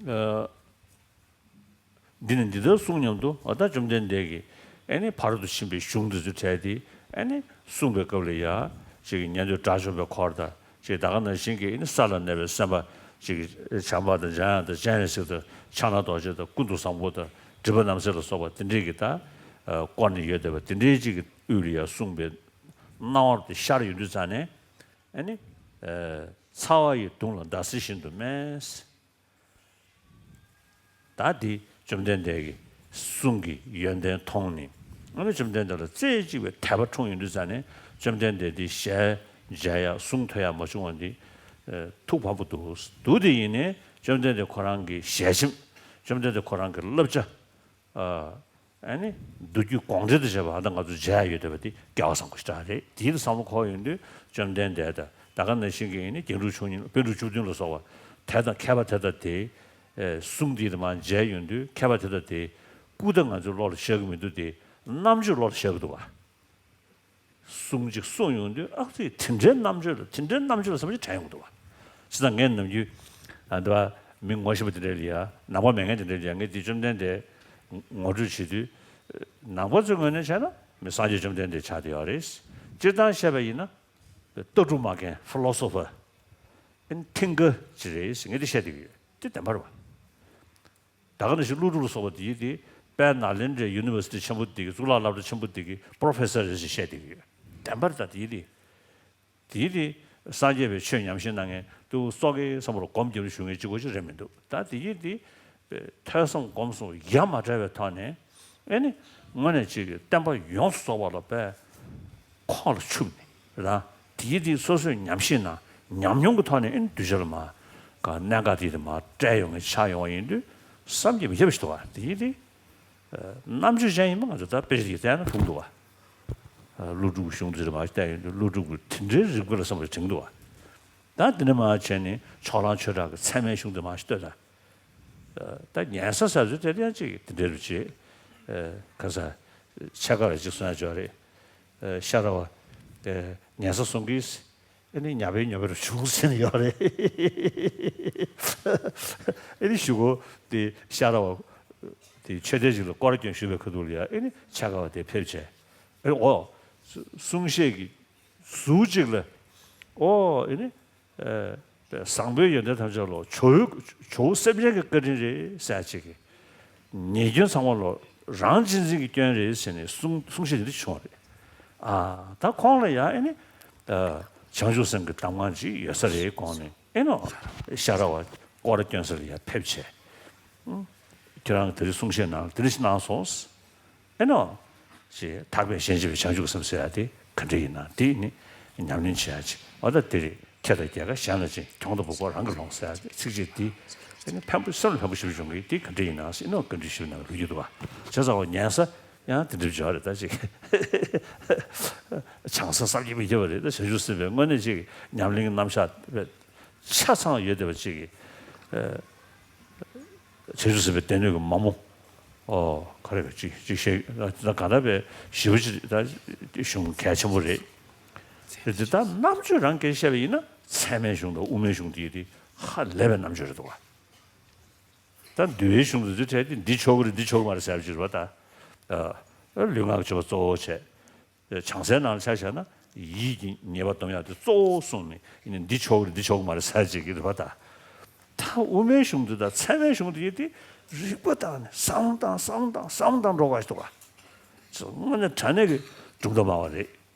ཨ། འདི་ནི་འདི་ལྟར་གསུངས་སྙམ་དུ། ཨ། ད་བཅོམ་ལྡན་འདས་ཀྱིས་ཨ་ནི་ཕ་རོལ་ཏུ་ཕྱིན་པའི་གཞུང་འདི་ཚོའི་གྲས་དེ་ཨ་ནི་གསུངས་པའི་སྐབས་ལ་ཡ། ཅིག་ཉན་ཐོས་དགྲ་བཅོམ་པའི་འཁོར་དང་། ཅིག་ད་ག་ནང་བཞིན་གྱི་ཨ་ནི་ས་ལ་གནས་པའི་སེམས་དཔའ་ཅིག་བྱམས་པ་དང་། འཇམ་དབྱངས་དང་། སྤྱན་རས་གཟིགས་དང་། ཕྱག་ན་རྡོ་རྗེ་དང་། ཀུན་ཏུ་བཟང་པོ་དང་། སྒྲིབ་པ་རྣམ་སེལ་ལ་སོགས་པ་དེ་འདྲས་ཀྱི་ད། ཨ། བསྐོར་ནས་ཡོད་བསྡད་པ་དེ་འདྲའི་ཅིག་གི་དབུས་ལ་ཡ་གསུངས་པའི་སྣང་བ་དེ་ཤར་ཡོང་དུས་ཙང་ནས། ཨ་ནི། ཨ། ཚ་བ་ཡི། དུང་ལ་ཟླ་ཟེར་བཞིན་དུ་མེད། ད་འདི་བཅོམ་ལྡན་འདས་ཀྱི་གསུང་གི་ཡོན་ཏན་མཐོང་ནས། ཨ་ནི་བཅོམ་ལྡན་འདས་ལ་རྩེ་གཅིག་པའི་དད་པ་འཁྲུངས་ཡོང་དུས་ཙང་ནས། བཅོམ་ལྡན་འདས་འདི་ཞལ་མཇལ་ཡ། གསུང་ཐོས་ཡ་མ་བྱུང་བ་འདི། ཨ། ཐུགས་ཕམ་པོ་འདུག་འདུག་དེ་ཡིན་ནའི་བཅོམ་ལྡན་འདས་ཁོ་རང་གི་ཞལ་ཆེམས། བཅོམ་ལྡན་འདས་ཁོ་རང་གི་བསླབ་བྱ། ཨ། ཨ་ནི་མདོ་རྒྱུད་དགོངས་འགྲེལ་དུ་བྱས་པ་ད་ང་ཚོ་མཇལ་ཡ་ཡོད་བསྡད་པ་འདི་སྐལ་བ་བཟང་པོ་ཞེ་དྲག་རེད། དེའི་བསམ་བློ་འཁོར་ཡོང་དུས་བཅོམ་ལྡན་འདས་དང་། ད་ག་ནང་བཞིན་གྱི་ཨ་ནི་རྒྱན་དྲུག་མཆོག་གཉིས། པཎ་གྲུབ་བཅུ་བདུན་ལ་སོགས་པ་དེ་དང་མཁས་པ་དེ་དག་དེ། ཨེ། གསུང་དེ་དང་མ་མཇལ་ཡོང་དུས་མཁས་པ་དེ་དག་དེ་སྐུ་ད་ང་ཚོའི་བློ་ལ་ཤར་གི་མི་འདུག་སྟེ། རྣམ་དཔྱོད་བློ་ལ་ཤར་གི་འདུག་བ། གསུང་གཅིག་གསུང་ཡོང་དུས་ཨ་ཙི་དེ་འདྲའི་རྣམ་དཔྱོད་ལ་དེ་འདྲའི་རྣམ་དཔྱོད་ལ་བསམ་གྱི་དྲན་ཡོང་འདུག་བ། བྱས་ཙང་ངས་ནམ་རྒྱུན་ཨ་འདི་བ་མི་ངོ་ཤེས་པ་དེ་འདྲ་ལ་ཡ་ནང་པ་མེད་མཁན་དེ་འདྲ་ལ་ཡ་ངས་དེ་བཅོམ་ལྡན་འདས་ངོ་སྤྲོད་བྱེད་དུས་ནང་པ་ཚོའི་ངོས་ནས་བྱས་ན་མི་སངས་རྒྱས་བཅོམ་ལྡན་འདས་ཆགས་བསྡད་ཡོད་རེད། སྤྱིར་བཏང་བཤད་པ་ཡིན་ན་ལྟ་གྲུབ་སྨྲ་མཁན་ཕི་ལོ་སོ་ཕར། ཨན་ཐིང་ཀར་ཅིག་རེད་ཟེར་ངས་དེ་བཤད་བསྡད་ཀྱི་ཡོད། དེ་བདེན་པ་རེད་བ། ད་ག་ནང་བཞིན་ཀླུ་སྒྲུབ་ལ་སོགས་པ་དེ་དེ་དཔལ་ནཱ་ལེནྡྲའི་ཡུ་ནི་ཝར་སི་ཊི་ཆེན་པོ་དེ་གི་གཙུག་ལག་སློབ་གྲྭ་ཆེན་པོ་དེ་གི་པོ་རོ་ཕེ་སར་རེད་ཟེར་བཤད་བསྡད་ཀྱི་ཡོད། བདེན་པ་རེད། ད་དེ་དེ་དེ་དེ་སངས་རྒྱས་པའི་ཆོས་ཉམས་ཞིབ་གནང་མཁན་དུ་སོག་གི་བསམ་པར་སྒོམ་རྒྱབ་ཞུ་མཁན་གཅིག་པོ་ཅིག་རེད་མི་འདུག་ད་དེ་དེ་ཐོས་བསམ་སྒོམ་གསུམ་ཡ་མ་བྲལ་བའི་ཐོག་ནས་ཨེ་ནི་དངོས་གནས་གཅིག་གི་བསྟན་པ་ཡོངས་སུ་རྫོགས་པ་ལ་དཔེ་ཁོག་ལ་ཆུབ་ནས་རང་དེའི་དེ་སོ་སོས་ཉམས་ཞིབ་ན་ཉམས་མྱོང་གི་ཐོག་ནས་ཨེ་ནི་གདུལ་བྱ་ལ་མ་ག་གནད་འགག་དེ་དེ་མ་སྤྲད་ཡོང་མཁན་ཆགས་ཡོང་བ་ཡིན་དུས་བསམ་གྱིས་མི་ཁྱབ་པ་ཞིག་འདུག་བ། དེའི་དེ་རྣམ་དཔྱོད་ཅན་ཡིན་པ་ང་ཚོ་ད་དཔེ་ཆ་དེ་བལྟས་ན་མཐོང་འདུག་བ། ཀླུ་སྒྲུབ་གཞུང་དེ་མ་བལྟས་ཡོང་དུས་ཀླུ་སྒྲུབ་ཀྱི་དེ་འདྲའི་རིག་པ་ལ་བསམ་པ་དྲན་འདུག་བ། ད་དེ་འདྲ་མ་བྱས་ནས་ཕྱོགས་གླང་ཆོས་གྲགས་ཀྱི་ཚད་མའི་གཞུང་དེ་མ་ཞིག་ལྟོས་ད། ད་ཉན་ས་ཟེར་ཚུལ་དེ་ཡང་ཅིག་དེ་འདྲ་རུ་བྱེད། ག་ས་ཕྱེད་ཀ་རེ་ཅིག་གསུང་ཡ་ཅིག་ཡོད་རེད། ཤ་ར་བ། ཉན་ས་གསུང་གིས་ཨ་ནི་ཉ་པའི་ཉོ་པའི་རུ་བྱུང་ཟེར་ནས་ཡོད་རེད། ཨ་ནི་གཞུག་གུ་དེ་ཤ་ར་བ་དེ་མཆོད་རྟེན་ཅིག་ལ་སྐོར་སྐྱོན་ཞུས་པའི་ཁ་ཐུག་ལ་ཡ་ཨ་ནི་ཕྱེད་ཀ་བ་དེ་ཕེབས་བྱས། ཨ་ནི་འོ་གསུང་བཤད་ཀྱི་ཟུར་གཅིག་ལ་ཨོ་ཨ་ནི། བཟང་པོའི་ཡོན་ཏན་ཐམས་ཅད་ལོ། ཇོ་བོ་ཇོ་བོ་སེམས་ཅན་གྱི་བཀའ་དྲིན་རེད་ཟེར་ཅིག་གི་ཉེས་སྐྱོན་ཚང་མ་ལོ་རང་གཅེས་འཛིན་གྱི་སྐྱོན་རེད་ཟེར་ནས་གསུང་གསུང་བཤད་འདི་བྱུང་བ་རེད། ཨ་ད་ཁོང་ལ་ཡང་ཨེ་ནི་བྱང་ཆུབ་སེམས་ཀྱི་གདམས་ངག་ཅིག་ཡོད་ས་རེད་དགོངས་ནས་ཨེ་ནོ་ཤ་ར་བ་སྐོར་སྐྱོན་ས་ལ་ཡང་ཕེབས་བྱས། ཁྱེད་རང་གིས་དེ་རིང་གསུང་བཤད་གནང་དེ་རིང་ཞིག་གནང་སོང་། ཨེ་ནོ། ཞེས་ཐར་པའི་གཞན་གཅེས་པའི་བྱང་ཆུབ་སེམས་ཟེར་ཡ་དེ་ག་འདྲ་ཡིན་ན་དེ་ནི་ཉམས་ལེན་བྱེད་ཡ་ཅིག་འོ་ད་དེ་རེད། ཁྱེད་དང་རྒྱལ་ཁ་གཞན་ལ་ཅིག་གྱོང་དང་འབུ་ཕོག་རང་གིས་ལོངས་ཟེར་ཡ་ཚིགས་བཅད་དེ་ཨེ་ནི་ཕན་པོ་སེམས་ལ་ཕན་པོ་ཞེ་པོ་བྱུང་གི་དེ་ག་འདྲ་ཡིན་ན་ཟེར་ཨེ་ནོ་བཀའ་འདྲི་ཞུ་ན་ལོས་ཀྱི་འདུག་བ། བྱས་ཙང་བ་ཉན་ས་ཡང་དེ་འདྲ་བྱོས་རེད་ད་ཅིག་བྱང་ས་བསམ་གྱིས་མི་ཁྱབ་པ་རེད་ད་བྱང་ཆུབ་སེམས་དཔའི་དངོས་གནས་ཅིག་ཉམས་ལེན་གྱི་རྣམ་གཞག་དཔེ་ཆ་ཚང་ཡོད་བསྡད་པ་ཅིག་གི། བྱང་ཆུབ་སེམས་དཔའི་སྡེ་སྣོད་ཀྱི་མ་མོ། ཨོ་ག་རེ་ཅིག་ཅིག་བཤད་ད་ག་ད་པའི་ཞི་བ་ཅིག་ད་གཞུང་གལ་ཆེན་པོ་རེད། དེ་ད་རྣམ་དཔྱོད་རང་སྐད་བཤད་པ་ཡིན་ན་ཚད་མའི་གཞུང་དང་དབུ་མའི་གཞུང་དེ་དེ་ཧ་ལས་པའི་རྣམ་དཔྱོད་རེད་འདུག་བ། ད་འདུལ་བའི་གཞུང་དེ་ཚོའི་གྲས་དེ་འདི་ཆོག་གི་རེད་འདི་ཆོག་གི་མ་རེད་ཟེར་བ་ཅིག་རེད་བ་ད། ལུས་ངག་གི་སྤྱོད་པ་གཙོ་བོ་བྱས། བྱང་སའི་ནང་ལ་ཆ་བཞག་ན་ཡིད་ཀྱི་ཉེས་པ་སྡོམ་ཡག་དེ་གཙོ་བོ་གསུངས་ནས་ཡིན་ནའི་འདི་ཆོག་གི་རེད་འདི་ཆོག་གི་མ་རེད་ཟེར་བྱེད་ཀྱི་རེད་བ་ད། ད་དབུ་མའི་གཞུང་དེ་དང་ཚད་མའི་གཞུང་དེ་ཡིན་ཏེ་རིག་པ་བཏང་ནས་བསམ་བློ་བཏང་བསམ་བློ་བཏང་བསམ་བློ་བཏང་འགྲོ་དགོས་ཞིག་འདུག་ག་དངོས་གནས་དྲང་གནས་ཀྱི་གྲུབ་མཐའ་སྨྲ་བ་རེད།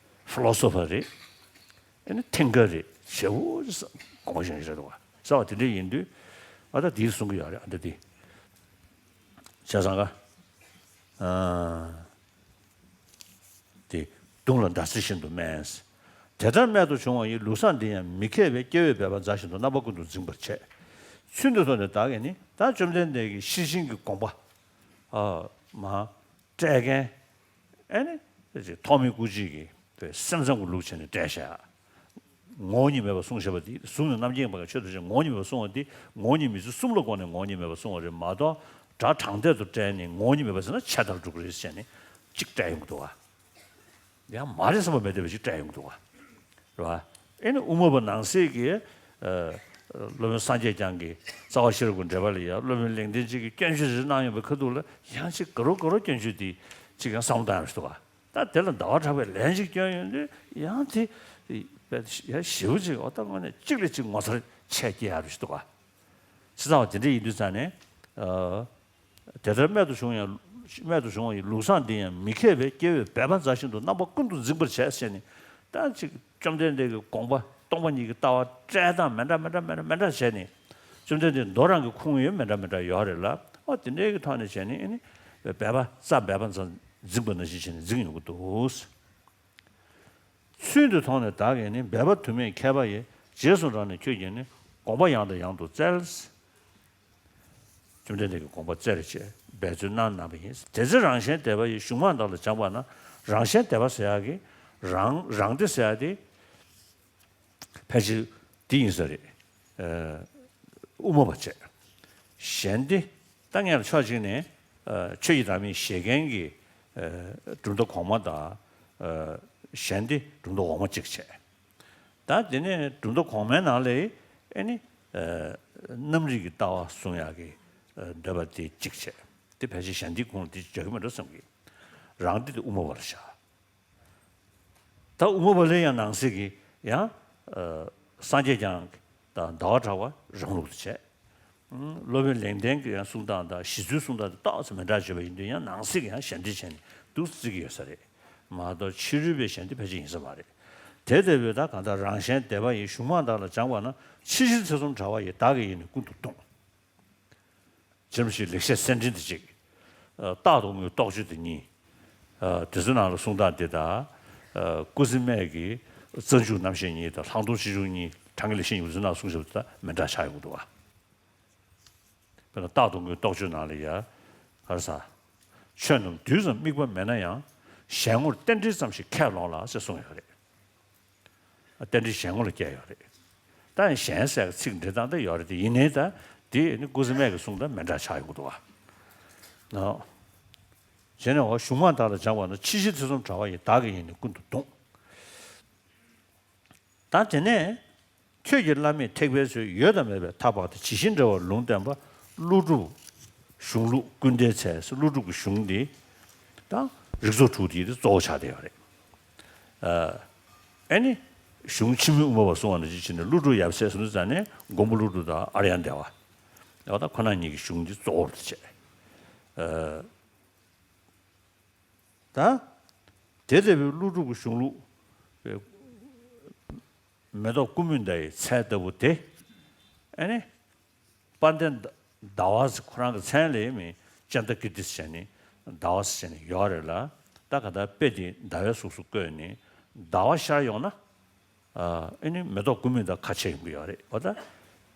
ཕི་ལོ་སོ་ཕར་རེད། ཨེ་ནི་ཐིང་ཀར་རེད་ཞེ་པོ་ཅིག་དགོངས་པ་བཞེས་རེད་འདུག་ག་ས་བ་དེ་འདྲ་ཡིན་དུས་ཨ་ད་དེ་གསུང་གི་ཡོད་རེད་ཨ་ད་དེ། བྱས་ཙང་ག་དེ་མདུང་ལ་མདའ་རྩེ་བཞིན་དུ་སྨྲས། དེ་ལྟར་རྨད་དུ་བྱུང་བ་ཡི་ལུགས་བཟང་འདི་ཡང་མི་མཁས་པས་སྐྱེ་བོས་འབད་པ་མཛའ་བཞིན་དུ་རྣམ་པ་ཀུན་ཏུ་འཛིན་པར་བྱེད། ཚུལ་འདི་ཐོག་ནས་བདག་གིས་ནི་ད་བཅོམ་ལྡན་འདས་ཀྱི་ཤེར་ཕྱིན་གྱི་དགོངས་པ་མ་སྤྲད་མཁན་ཨེ་ནི་ཐོགས་མེད་སྐུ་མཆེད་ཀྱི་སེམས་ཙམ་གྱི་ལུགས་བྱས་ནས་སྤྲད་བཞག་ངོ་བོ་ཉིད་མེད་པར་གསུངས་བཞག་པ་འདི་གཟུགས་ནས་རྣམ་མཁྱེན་པ་གི་ཆོས་ཐམས་ཅད་ངོ་བོ་ཉིད་མེད་པར་གསུངས་པ་འདི་ངོ་བོ་ཉིད་མེད་ཚུལ་གསུམ་ལ་དགོངས་ནས་ངོ་བོ་ཉིད་མེད་པར་གསུངས་པ་རེད་མ་གཏོགས་སྒྲ་དྲང་ཐད་དུ་སྤྲད་ནས་ངོ་བོ་ཉིད་མེད་པ་ཟེར་ན་ཆད་ལྟར་འགྲོ་གི་རེད་ཟེར་ནས་གཅིག་སྤྲད་ཡོང་གི་འདུག་བ། ཡང་མ་རེད་བསམ་པ་མེད་བསྡད་པ་ཅིག་སྤྲད་ཡོང་གི་འདུག་བ། རེད་བ། ཨེ་ནི་དབུ་མ་པ་ནང་གསེས་ཀྱི་སློབ་དཔོན་སངས་རྒྱས་བསྐྱངས་ཀྱི་རྩ་བ་ཤེས་རབ་ཀྱི་འགྲེལ་པ་ལ་ཡང་སློབ་དཔོན་ལེགས་ལྡན་འབྱེད་ཀྱི་སྐྱོན་བརྗོད་རེ་གནང་ཡོང་པའི་ཁ་ཐུག་ལ་ཡང་ཅིག་ག་རུ་ག་རུ་སྐྱོན་བརྗོད་འདི་ཅིག་ཡང་བསམ་བློ་བཏང་ཡོང་ཞིག་འདུག་བ། ད་དེ་ལ་ཟླ་བ་གྲགས་པས་ལན་ཅིག་སྐྱོན་ཡོང་དུས་ཡང་དེ་ཡང་ཞེ་པོ་ཅིག་འོ་ད་དངོས་གནས་གཅིག་ལས་གཅིག་ངོ་མཚར་ཆེ་སྐྱེ་ཡག་རུ་ཞིག་འདུག་ག་བྱས་ཙང་བ་དེ་འདྲ་ཡིན་དུས་ཙང་ནས་དེ་ལྟར་རྨད་དུ་བྱུང་ཡང་རྨད་དུ་བྱུང་བ་ཡི་ལུགས་བཟང་འདི་ཡང་མི་མཁས་པས་སྐྱེ་བོས་འབད་པ་མཛའ་བཞིན་དུ་རྣམ་པ་ཀུན་ཏུ་འཛིན་པར་བྱས་ཟེར་ནས་ད་ཅིག་བཅོམ་ལྡན་འདས་ཀྱི་དགོངས་པ་སྟོང་པ་ཉིད་ཀྱི་ལྟ་བ་བཀྲལ་སྟངས་མི་འདྲ་མི་འདྲ་མི་འདྲ་མི་འདྲ་བྱས་ནས་བཅོམ་ལྡན་འདས་མདོ་རང་གི་ཁུངས་ཡོད་མི་འདྲ་མི་འདྲ་ཡོད་རེད་ལ་ཨོ་དེ་འདྲའི་གི་ཐོག་ནས་བྱས་ནས་ཨེ་ནི་འབད་པ་རྩ་འབད་པ་མཛའ་འཛིན་པ་ནང་བཞིན་བྱས་ནས་འཛིན་ཡོང་གི་འདུག་ཚུལ་འདི་མཐོང་ནས་བདག་གིས་ནི་འབད་པ་དུ་མས་མཁས་པ་ཡི། རྗེས་སུ་འབྲངས་ནས་ཁྱོད་ཀྱིས་ནི། དགོངས་པ་ཡང་དང་ཡང་དུ་བཙལ། བཅོམ་ལྡན་འདས་ཀྱི་དགོངས་པ་བཙལ་བྱས་འབད་རྩོལ་གནང་གནང་བ་ཡིན། དེ་ཚེ་རང་གཞན་དད་པ་ཡི། གཞུང་མང་དག་ལ་སྦྱངས་པ་ན། རང་གཞན་དད་པ་ཟེར་ཡག་གི་རང་རང་དེ་ཟེར་ཡག་དེ་ཕལ་ཆེར་འདི་ཡིན་ས་རེད། དབུ་མ་པ་བྱས། གཞན་དེ་ད་ངས་ལ་ཕྱོགས་གཅིག་ནས་ཆོས་ཀྱི་བདག་མེད་བཞེད་མཁན་གྱི་གྲུབ་མཐའ་གོང་མ་དང་། གཞན་དེ་གྲུབ་མཐའ་འོག་མ་གཅིག་བྱས། ད་དེ་ནས་གྲུབ་མཐའ་གོང་མའི་ནང་ལ་ཨེ་ནི་ཨ་རྣམ་རིག་གི་ལྟ་བ་གསུང་ཡག་གི་ཨ་འདོད་པ་དེ་གཅིག་བྱས། དེ་ཕལ་ཆེར་གཞན་དེའི་ཁོངས་ལ་དེ་འཇོག་གི་མེད་འགྲོ་བསམ་གི། རང་སྡེ་དེ་དབུ་མ་པ་ལ་བཞག། ད་དབུ་མ་པ་ལ་ཡང་ནང་གསེས་ཀྱི་ཡང་ཨ་སངས་རྒྱས་བསྐྱངས་དང་ཟླ་བ་གྲགས་པ་རང་ལུགས་དུ་བྱས། སློབ་དཔོན་ལེགས་ལྡན་གྱི་ཡང་གསུང་སྟངས་དང་ཞི་འཚོལ་གསུང་སྟངས་དེ་ཏོག་ཙམ་མི་འདྲ་བརྗོད་པ་ཡིན་དུས་ཡང་ནང་གསེས་ཀྱི་ཡང་ཞལ་འདེབས་བྱས་ནས་འདུག་བརྩི་གི་ཡོད་ས་རེད་མ་གཏོགས་ཕྱི་རོལ་པའི་ཞལ་འདེབས་ཕལ་ཆེར་ཡིན་ས་མ་རེད། དེ་ལྟ་བུའི་ད་གང་ལྟར་རང་གཞན་བདེན་པ་ཡི་གཞུང་མང་དག་ལ་སྦྱངས་པ་ན་ཕྱི་བཞིན་ཐེ་ཚོམ་བྲལ་བ་ཡིས་བདག་གི་ཡིད་ནི་ཀུན་ཏུ་སྟོང་། ཅེས་པ་ཞིག་ལེགས་བཤད་གསེར་ཕྲེང་དེ་གཅིག་ཨ་རྟག་ཏུ་དངོས་རྟོགས་བརྗོད་དེ་གཉིས། ཨ་དེ་ཚོའི་ནང་ལ་གསུང་སྟངས་དེ་དང་། ཨ་སྐུ་ཚེ་སྨད་ཀྱི་རྩ་འཇུག་རྣམ་བཤད་གཉིས་དང་ལྷག་མཐོང་སྤྱི་འཇུག་གཉིས་གྲངས་ཀྱི་ལེགས་བཤད་གཉིས་པོ་དེ་ཚོའི་ནང་གསུངས་བཞག་པ་དེ་དང་མི་འདྲ་ཆགས་ཡོང་གི་འདུག་བ། དཔེར་ན་རྟག་ཏུ་དངོས་རྟོགས་བརྗོད་ནང་ལ་ཡ། ག་རེ་ཟ། ཆོས་རྣམས་དུས་ཙམ་དམིགས་པ་མེད་ན་ཡང་། གཞན་ངོར་རྟེན་འབྲེལ་ཙམ་ཞིག་ཁས་ལོངས་ལ་ཅེས་གསུངས་ཡོད་རེད། རྟེན་འབྲེལ་གཞན་ངོ་ལ་སྐྱེལ་ཡོད་རེད། ད་ཡང་གཞན་ཟེར་ཚིག་འབྲི་སྟངས་ད་ཡོད་རེད་དེ་ཡིན་ནའི་ད་དེ་ནི་སྐུ་ཚེ་སྨད་ཀྱི་གསུང་དང་མི་འདྲ་ཆགས་ཡོང་གི་འདུག་བ། ནོ། བྱས་ནས་འོ་གཞུང་མང་དག་ལ་སྦྱངས་པ་ན་ཕྱི་བཞིན་ཐེ་ཚོམ་བྲལ་བ་ཡིས་བདག་གི་ཡིད་ནི་ཀུན་ཏུ་སྟོང་། ད་དེ་ནས་ཁྱོད་ཀྱི་བླ་མེད་ཐེག་པའི་ཚུལ་ཡོད་དང་མེད་པའི་ཐབས་དཔག་སྟེ་ཇི་བཞིན་འགྲེལ་བར་ལུང་བསྟན་པ་ཀླུ་སྒྲུབ་གཞུང་ལུགས་ཀུན་ལྡན་ཚལ་ཀླུ་སྒྲུབ་ཀྱི་གཞུང་འདི་དང་རིགས་ཚོགས་དྲུག་འདི་གཙོ་བོ་ཆགས་བསྡད་ཡོད་རེད། ཨ་ནི་གཞུང་ཕྱི་མོའི་དབུ་མ་པ་གསུང་བ་ནང་བཞིན་བྱས་ནས་ཀླུ་སྒྲུབ་ཡབ་སྲས་སུ་ནི་ཙང་ནས་མགོན་པོ་ཀླུ་སྒྲུབ་དང་ཨཱརྱ་དེ་ཝ། ད་ཁོ་ན་གཉིས་ཀྱི་གཞུང་འདི་གཙོ་བོར་བྱས། ཨ་ད་དེ་ལྟ་བུའི་ཀླུ་སྒྲུབ་ཀྱི་གཞུང་ལུགས་མེ་ཏོག་ཀུ་མུད་ཟླ་ཡི་ཚལ་ལྟ་བུ་དེ་ཨ་ནི། དཔལ་ལྡན་ཟླ་བ་ཟེར་ཁོ་རང་གི་མཚན་ལས་མིན་ཅནྡ་ཀིརྟི་ཟེར་ནི་ཟླ་བ་ཟེར་ནི་ཡོད་རེད་ལ། ད་ག་ད་དཔེ་དེ་ཟླ་བའི་གཟུགས་སུ་བཀོད་ནི་ཟླ་བ་ཤར་ཡོང་ན་ཨ་ནི་མེ་ཏོག་ཀུ་མུད་ཟླ་ཁ་ཕྱེ་ཡོང་གི་ཡོད་རེད་བ། ད་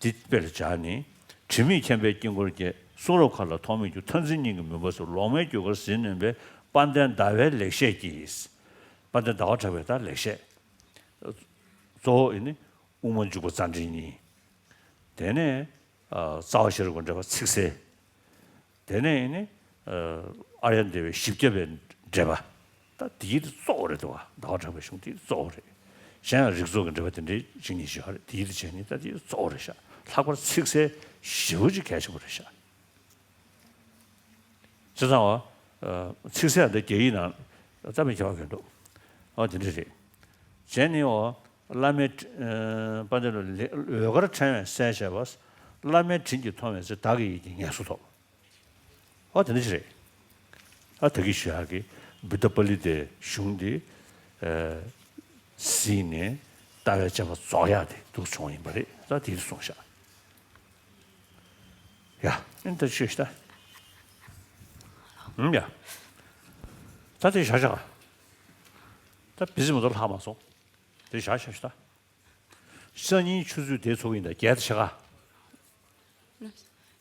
འདི་དཔེ་ལ་སྦྱར་ནི་དྲི་མེད་མཁྱེན་པའི་དཀྱིལ་འཁོར་གྱི་གསུང་རབ་མཁའ་ལ་ཐོགས་མེད་རྒྱུ་མཐར་འཛིན་སྙིང་གི་མུན་པ་སོགས་ལོག་སྨྲའི་རྒྱུ་སྐར་ཟིལ་གནོན་པའི་དཔལ་ལྡན་ཟླ་བའི་ལེགས་བཤད་ཀྱིས། དཔལ་ལྡན་ཟླ་བ་གྲགས་པའི་ད་ལེགས་བཤད། གཙོ་བོ་ཨེ་ནི་དབུ་མ་འཇུག་པ་རྩ་འགྲེལ་གཉིས། དེ་ནས་ཨ་རྩ་བ་ཤེས་རབ་ཀྱི་འགྲེལ་པ་ཚིག་གསལ། དེ་ནས་ཨེ་ནི་ཨ་ཨཱརྱ་དེ་ཝའི་བཞི་བརྒྱ་པའི་འགྲེལ་པ། ད་དེའི་དེ་གཙོ་བོ་རེད་འདུག་བ། ཟླ་བ་གྲགས་པའི་གཞུང་དེ་གཙོ་བོ་རེད། གཞན་ཡང་རིགས་ཚོགས་ཀྱི་འགྲེལ་པ་དེ་འདྲའི་གཅིག་གཉིས་ཤིག་ཡོད་རེད། དེའི་དེ་བྱས་ནི་ད་དེ་གཙོ་བོ་རེད་ཤག་ལྷག་པར་ཚིག་གསལ་ཞེ་པོ་ཅིག་གལ་ཆེན་པོ་རེད་ཤག་བྱས་ཙང་བ། ཚིག་གསལ་འདི་རྒྱ་ཡིག་ནང་རྩ་མེད་ཁྱད་པར་གྱོན་འདུག་ཨོ་དེ་འདྲ་རེད། བྱས་ནས་འོ། བླ་མའི་ཨ་དཔལ་ལྡན་ལ་འོད་དཀར་ཕྲེང་བས་གསལ་བྱེད་པ། བླ་མའི་དྲིན་གྱིས་མཐོང་བའི་ཚེ་བདག་གི་ཡིད་ཀྱིས་ངལ་གསོ་ཐོབ། ཨོ་དེ་འདྲ་ཞིག་རེད། ཨ་ད་གིན་ཞུ་ཡག་གི་བུདྡྷ་པཱ་ལི་ཏའི་གཞུང་འདི་ཨ་གཟིགས་ནས་ལྟ་བའི་དཔྱད་པ་རྫོགས་ཡག་དེ་འདུག་བྱུང་ཡིན་པ་རེད། ད་དེ་གསུངས་ཤག་ཡ། ཨེ་ད་ཤོད་ཤི་ད། ཨུམ་ཡ། ད་དེ་བཞག་བཞག་ད་བི་ཟི་མ་གཏོགས་ལྷག་མ་སོང་། དེ་བཞག་བཞག་ཤི་ད། སང་ཉིན་ཆུ་ཚོད་དེ་ཚོགས་ཡིན་ད་བརྒྱད་དེ་ཤི་ག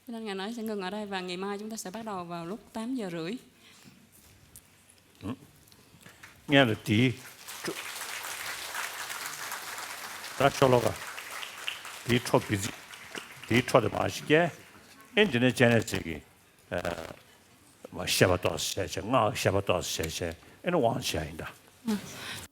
Nên ngày nói sẽ ngừng ở đây và ngày mai chúng ta sẽ bắt đầu vào lúc tám giờ rưỡi. སྔོན་ལ་དེའི་ད་ཆོ་ལོ་ག་དེའི་འཕྲོ་བི་ཛི་དེའི་འཕྲོ་དེ་མ་ཞིག་སྐྱེ། ཨེ་འདི་ནས་ཅན་ནས་ཅིག་གི་མ་བཤད་པ་ཏོག་ཙམ་བཤད་བྱས། སྔགས་བཤད་པ་ཏོག་ཙམ་བཤད་བྱས། ཨེ་ནི་དབང་བྱས་ཡིན་ད།